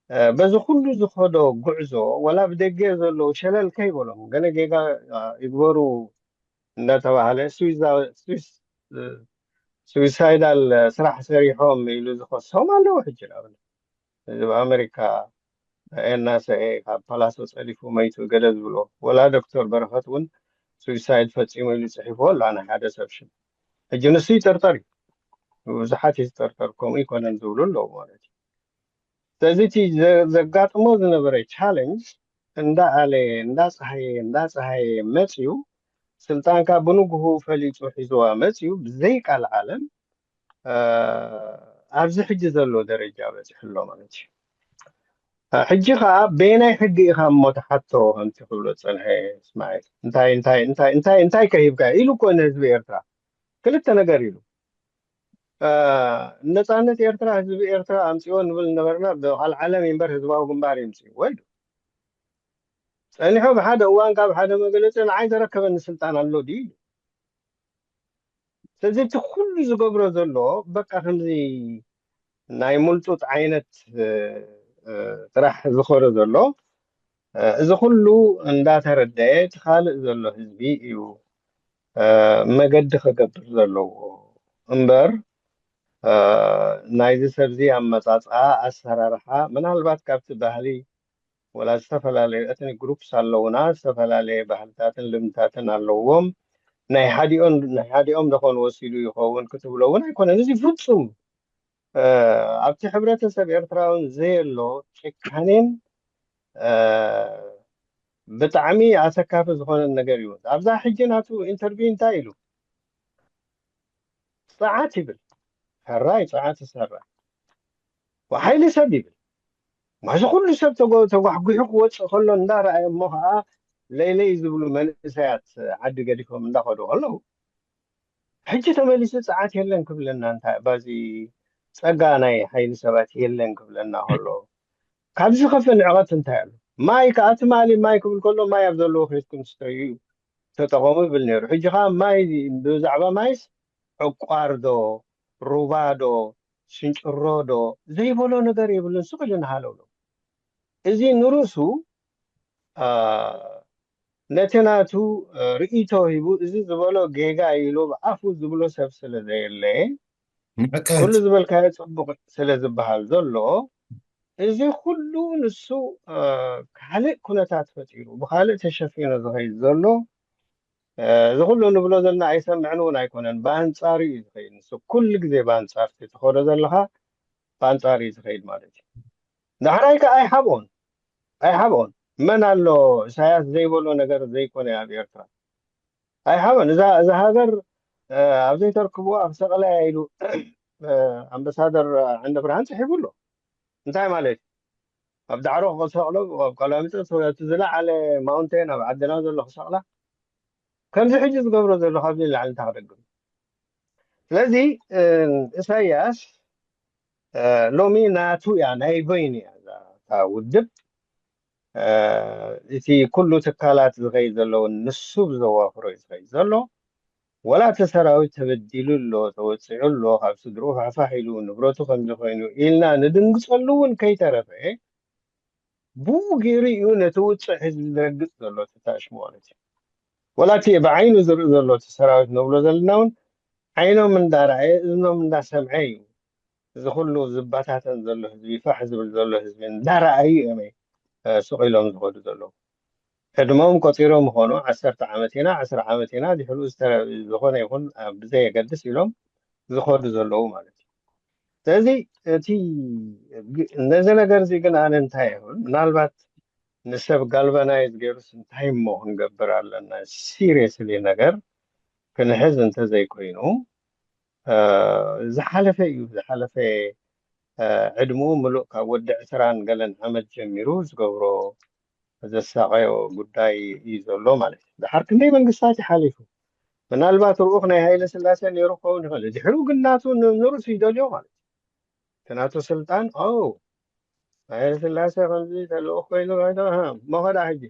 እ፣ በዚ ኩሉ ዝኸዶ ጉዕዞ ወላ ብደገ ዘለዉ ሸለል ከይበሎም ገለ ጌጋ፣ እ፣ ይግበሩ እንዳተባሃለ ስዊዛ-፣ ስዊስ-፣ እ፣ ስዊሳይዳል ስራሕ ሰሪሖም ኢሉ ዝኸሶም ኣለዉ። ሕጂ ንኣብነት እዚ ብኣመሪካ ኤንኤስኤ ካብ ፓላሶ ጸዲፉ መይቱ ገለ ዝብሎ፣ ወላ ዶክተር በረኸት እውን ስዊሳይድ ፈጺሙ ኢሉ ጽሒፍዎ ኣሎ፣ ኣነ ሓደ ሰብ ሽም። ሕጂ ንሱ ይጥርጠር እዩ፣ ብዙሓት ይጥርጠር፣ ከምኡ ይኮነን ዝብሉ ኣለዉ ማለት እዩ። ስለዚ እቲ ዘ-፣ ዘጋጥሞ ዝነበረ ቻለንጅ እንዳኣለየ እንዳፀሃየ እንዳፀሃየ መፅዩ፣ ስልጣንካ ብንግሁ ፈሊጡ ሒዝዋ መፅዩ ብዘይ ቃል ዓለም ኣብዚ ሕጂ ዘሎ ደረጃ በፂሑ ኣሎ ማለት እዩ። ሕጂ ከዓ በየናይ ሕጊ ኢኻ እሞ ተሓቶ ከምቲ ክብሎ ዝፀንሐ እስማኤል እንታይ እንታይ እንታይ እንታይ እንታይ ከሂብካ ኢሉ እኮ ንህዝቢ ኤርትራ ክልተ ነገር ኢሉ። ነፃነት ኤርትራ ህዝቢ ኤርትራ ኣምፅዎ ንብል ነበርና። ብቃል ዓለም እምበር ህዝባዊ ግንባር ይምፅዎ ኢሉ ፀኒሑ ብሓደ እዋን ካብ ሓደ መግለፂ ንዓይ ዘረከበኒ ስልጣን ኣሎ ድዩ ኢሉ። ስለዚ እቲ ኩሉ ዝገብሮ ዘሎ በቃ ከምዚ ናይ ሙልጡጥ ዓይነት ጥራሕ ዝኸዶ ዘሎ እዚ ኩሉ እንዳተረደየ እቲ ካልእ ዘሎ ህዝቢ እዩ መገዲ ክገብር ዘለዎ እምበር ናይዚ ሰብዚ ኣመፃፅኣ ኣሰራርሓ ምናልባት ካብቲ ባህሊ ወላ ዝተፈላለዩ ኤትኒክ ግሩፕስ ኣለውና፣ ዝተፈላለየ ባህልታትን ልምድታትን ኣለዎም። ናይ ሓዲኦም ናይ ሓዲኦም ዶ ኮን ወሲዱ ይኸውን ክትብሎ እውን ኣይኮነን። እዚ ፍጹም ኣብቲ ሕብረተሰብ ኤርትራውን ዘየሎ ጭካኔን ብጣዕሚ ኣሰካፊ ዝኾነ ነገር እዩ። ኣብዛ ሕጂ ናቱ ኢንተርቪው እንታይ ኢሉ? ጸዓት ይብል፣ ሕራይ ጸዓት ይሰራ፣ ሓይሊ ሰብ ይብል። ማዚ ኩሉ ሰብ ተጓሕጒሑ ክወፅእ ከሎ እንዳረኣየ እሞ ከዓ ለይለይ ዝብሉ መንእሰያት ዓዲ ገዲፎም እንዳኸዱ ከለዉ ሕጂ ተመሊሱ ጸዓት የለን ክብለና እንታይ ባዚ ጸጋ ናይ ሓይሊ ሰባት የለን ክብለና ከሎ ካብዚ ከፈ ንዕቐት እንታይ ኣሎ? ማይ ከዓ ትማሊ ማይ ክብል ከሎ ማይ ኣብ ዘለዎ ከይድኩም ስተዩ ተጠቐሙ ይብል ነይሩ። ሕጂ ከዓ ማይ ብዛዕባ ማይስ ዕቋር ዶ ሩባ ዶ ስንጭሮ ዶ ዘይበሎ ነገር የብሉን። ስቕ ኢሉ ንሃለውሎ እዚ ንርእሱ ነቲ ናቱ ርእይቶ ሂቡ እዚ ዝበሎ ጌጋ ኢሉ ብኣፉ ዝብሎ ሰብ ስለ ዘየለ ኩሉ ዝበልካዮ ፅቡቕ ስለ ዝበሃል ዘሎ እዚ ኩሉ ንሱ ካልእ ኩነታት ፈጢሩ ብካልእ ተሸፊኑ ዝኸይድ ዘሎ እዚ ኩሉ ንብሎ ዘለና ኣይሰምዕን እውን ኣይኮነን። ብኣንፃሩ እዩ ዝኸይድ። ንሱ ኩሉ ግዜ ብኣንፃር እቲ ትኸዶ ዘለካ ብኣንፃር እዩ ዝኸይድ ማለት እዩ። ዳሕራይ ከዓ ኣይሓብኦን ኣይሓብኦን መን ኣሎ ኢሳያስ ዘይበሎ ነገር ዘይኮነ ኣብ ኤርትራ ኣይሓብኦን። እዛ እዛ ሃገር ኣብ ዘይተርክብዋ ክሰቕለያ ኢሉ ኣምባሳደር ዓንደ ብርሃን ፅሒፉ ኣሎ። እንታይ ማለት እዩ? ኣብ ዳዕሮ ክሰቕሎ ኣብ ቀላሚጦስ እቲ ዝለዓለ ማውንቴን ኣብ ዓድና ዘሎ ክሰቕላ ከምዚ ሕጂ ዝገብሮ ዘሎ ካብዚ ንላዕሊ እንታይ ክደግም? ስለዚ ኢሳያስ ሎሚ ናቱ እያ ናይ በይኑ እያ እታ ውድብ እቲ ኩሉ ትካላት ዝኸይድ ዘለውን ንሱ ብዘዋፍሮ እዩ ዝኸይድ ዘሎ። ወላ እቲ ሰራዊት ተበዲሉ ኣሎ ተወፂዑ ኣሎ ካብ ስድርኡ ፋሕፋሕ ኢሉ ንብረቱ ከምዚ ኮይኑ ኢልና ንድንግፀሉ እውን ከይተረፈ ብኡ ገይሩ እዩ ነቲ ውፅዕ ህዝቢ ዝረግፅ ዘሎ ተታሽ ማለት እዩ። ወላ እቲ ብዓይኑ ዝርኢ ዘሎ እቲ ሰራዊት ንብሎ ዘለና እውን ዓይኖም እንዳረኣየ እዝኖም እንዳሰምዐ እዩ እዚ ኩሉ ዝባታተን ዘሎ ህዝቢ ፋሕ ዝብል ዘሎ ህዝቢ እንዳረኣዩ እዮም ስቕ ኢሎም ዝኸዱ ዘለዉ። ዕድመኦም ቆፂሮም ይኾኑ ዓሰርተ ዓመት ኢና ዕስራ ዓመት ኢና ድሕሪኡ ዝተረ- ዝኾነ ይኹን ብዘየገድስ ኢሎም ዝኸዱ ዘለዉ ማለት እዩ። ስለዚ እቲ ነዚ ነገር እዚ ግን ኣነ እንታይ ይብል ምናልባት ንሰብ ጋልቫናይዝ ገይሩስ እንታይ እሞ ክንገብር ኣለና ሲሪየስሊ ነገር ክንሕዝ እንተዘይኮይኑ ዝሓለፈ እዩ ዝሓለፈ ዕድምኡ ምሉእ ካብ ወዲ ዕስራን ገለን ዓመት ጀሚሩ ዝገብሮ ዘሳቐዮ ጉዳይ እዩ ዘሎ ማለት እዩ። ድሓር ክንደይ መንግስታት ይሓሊፉ ምናልባት ርኡኽ ናይ ሃይለ ስላሴ ነይሩ ክኸውን ይኽእል ድሕሩ ግን ናቱ ንርእሱ ይደልዮ ማለት እዩ። እቲ ናቱ ስልጣን ኦ ሃይለ ስላሴ ከምዚ ተልእኽ ኮይኑ መኸዳ ሕጂ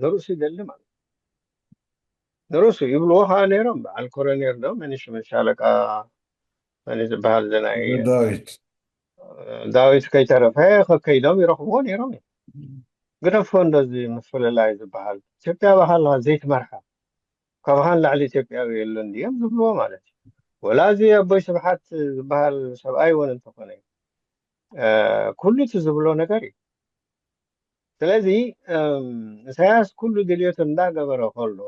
ንርእሱ ይደሊ ማለት ንርእሱ ይብልዎ ከዓ ነይሮም በዓል ኮረኔር ዶ መን ሽመሻለቃ መን ዝበሃል ዝናይ ዳዊት ዳዊት ከይተረፈ ከከይዶም ይረኽብዎ ነይሮም እዩ። ግደፎ እንደዚ ምፍልላይ ዝበሃል ኢትዮጵያ ባህልና ዘይትመርሓ ካባኻን ላዕሊ ኢትዮጵያዊ የለን ድዮም ዝብልዎ ማለት እዩ። ወላ እዚ ኣቦይ ስብሓት ዝበሃል ሰብኣይ እውን እንተኾነ ኩሉ እቲ ዝብሎ ነገር እዩ። ስለዚ ኢሳያስ ኩሉ ድልዮት እንዳገበረ ከሎ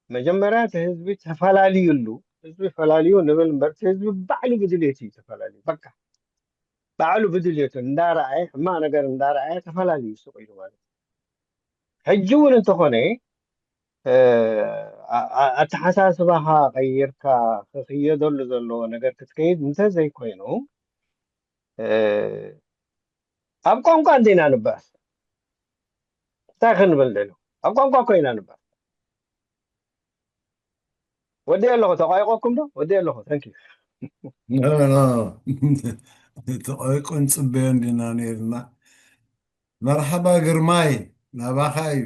መጀመርያ እቲ ህዝቢ ተፈላልዩሉ ህዝቢ ፈላልዩ ንብል እምበር እቲ ህዝቢ ባዕሉ ብድልዮት እዩ ተፈላልዩ በቃ ባዕሉ ብድልዮቱ እንዳረኣየ ሕማቕ ነገር እንዳረኣየ ተፈላልዩ ሱቕ ኢሉ ማለት እዩ። ሕጂ እውን እንተኾነ ኣተሓሳስባኻ ቀይርካ ክኽየደሉ ዘለዎ ነገር ክትከይድ እንተዘይኮይኑ ኣብ ቋንቋ እንዲና ንባስ እንታይ ክንብል ደሎ ኣብ ቋንቋ ኮይና ንባስ ወዲ ኣለኹ ተቋይቆኩም ዶ ወዲ ኣለኹ thank you ተቆይቆ ንፅበዮ እንዲና ነርና መርሓባ ግርማይ ናባኻ እዩ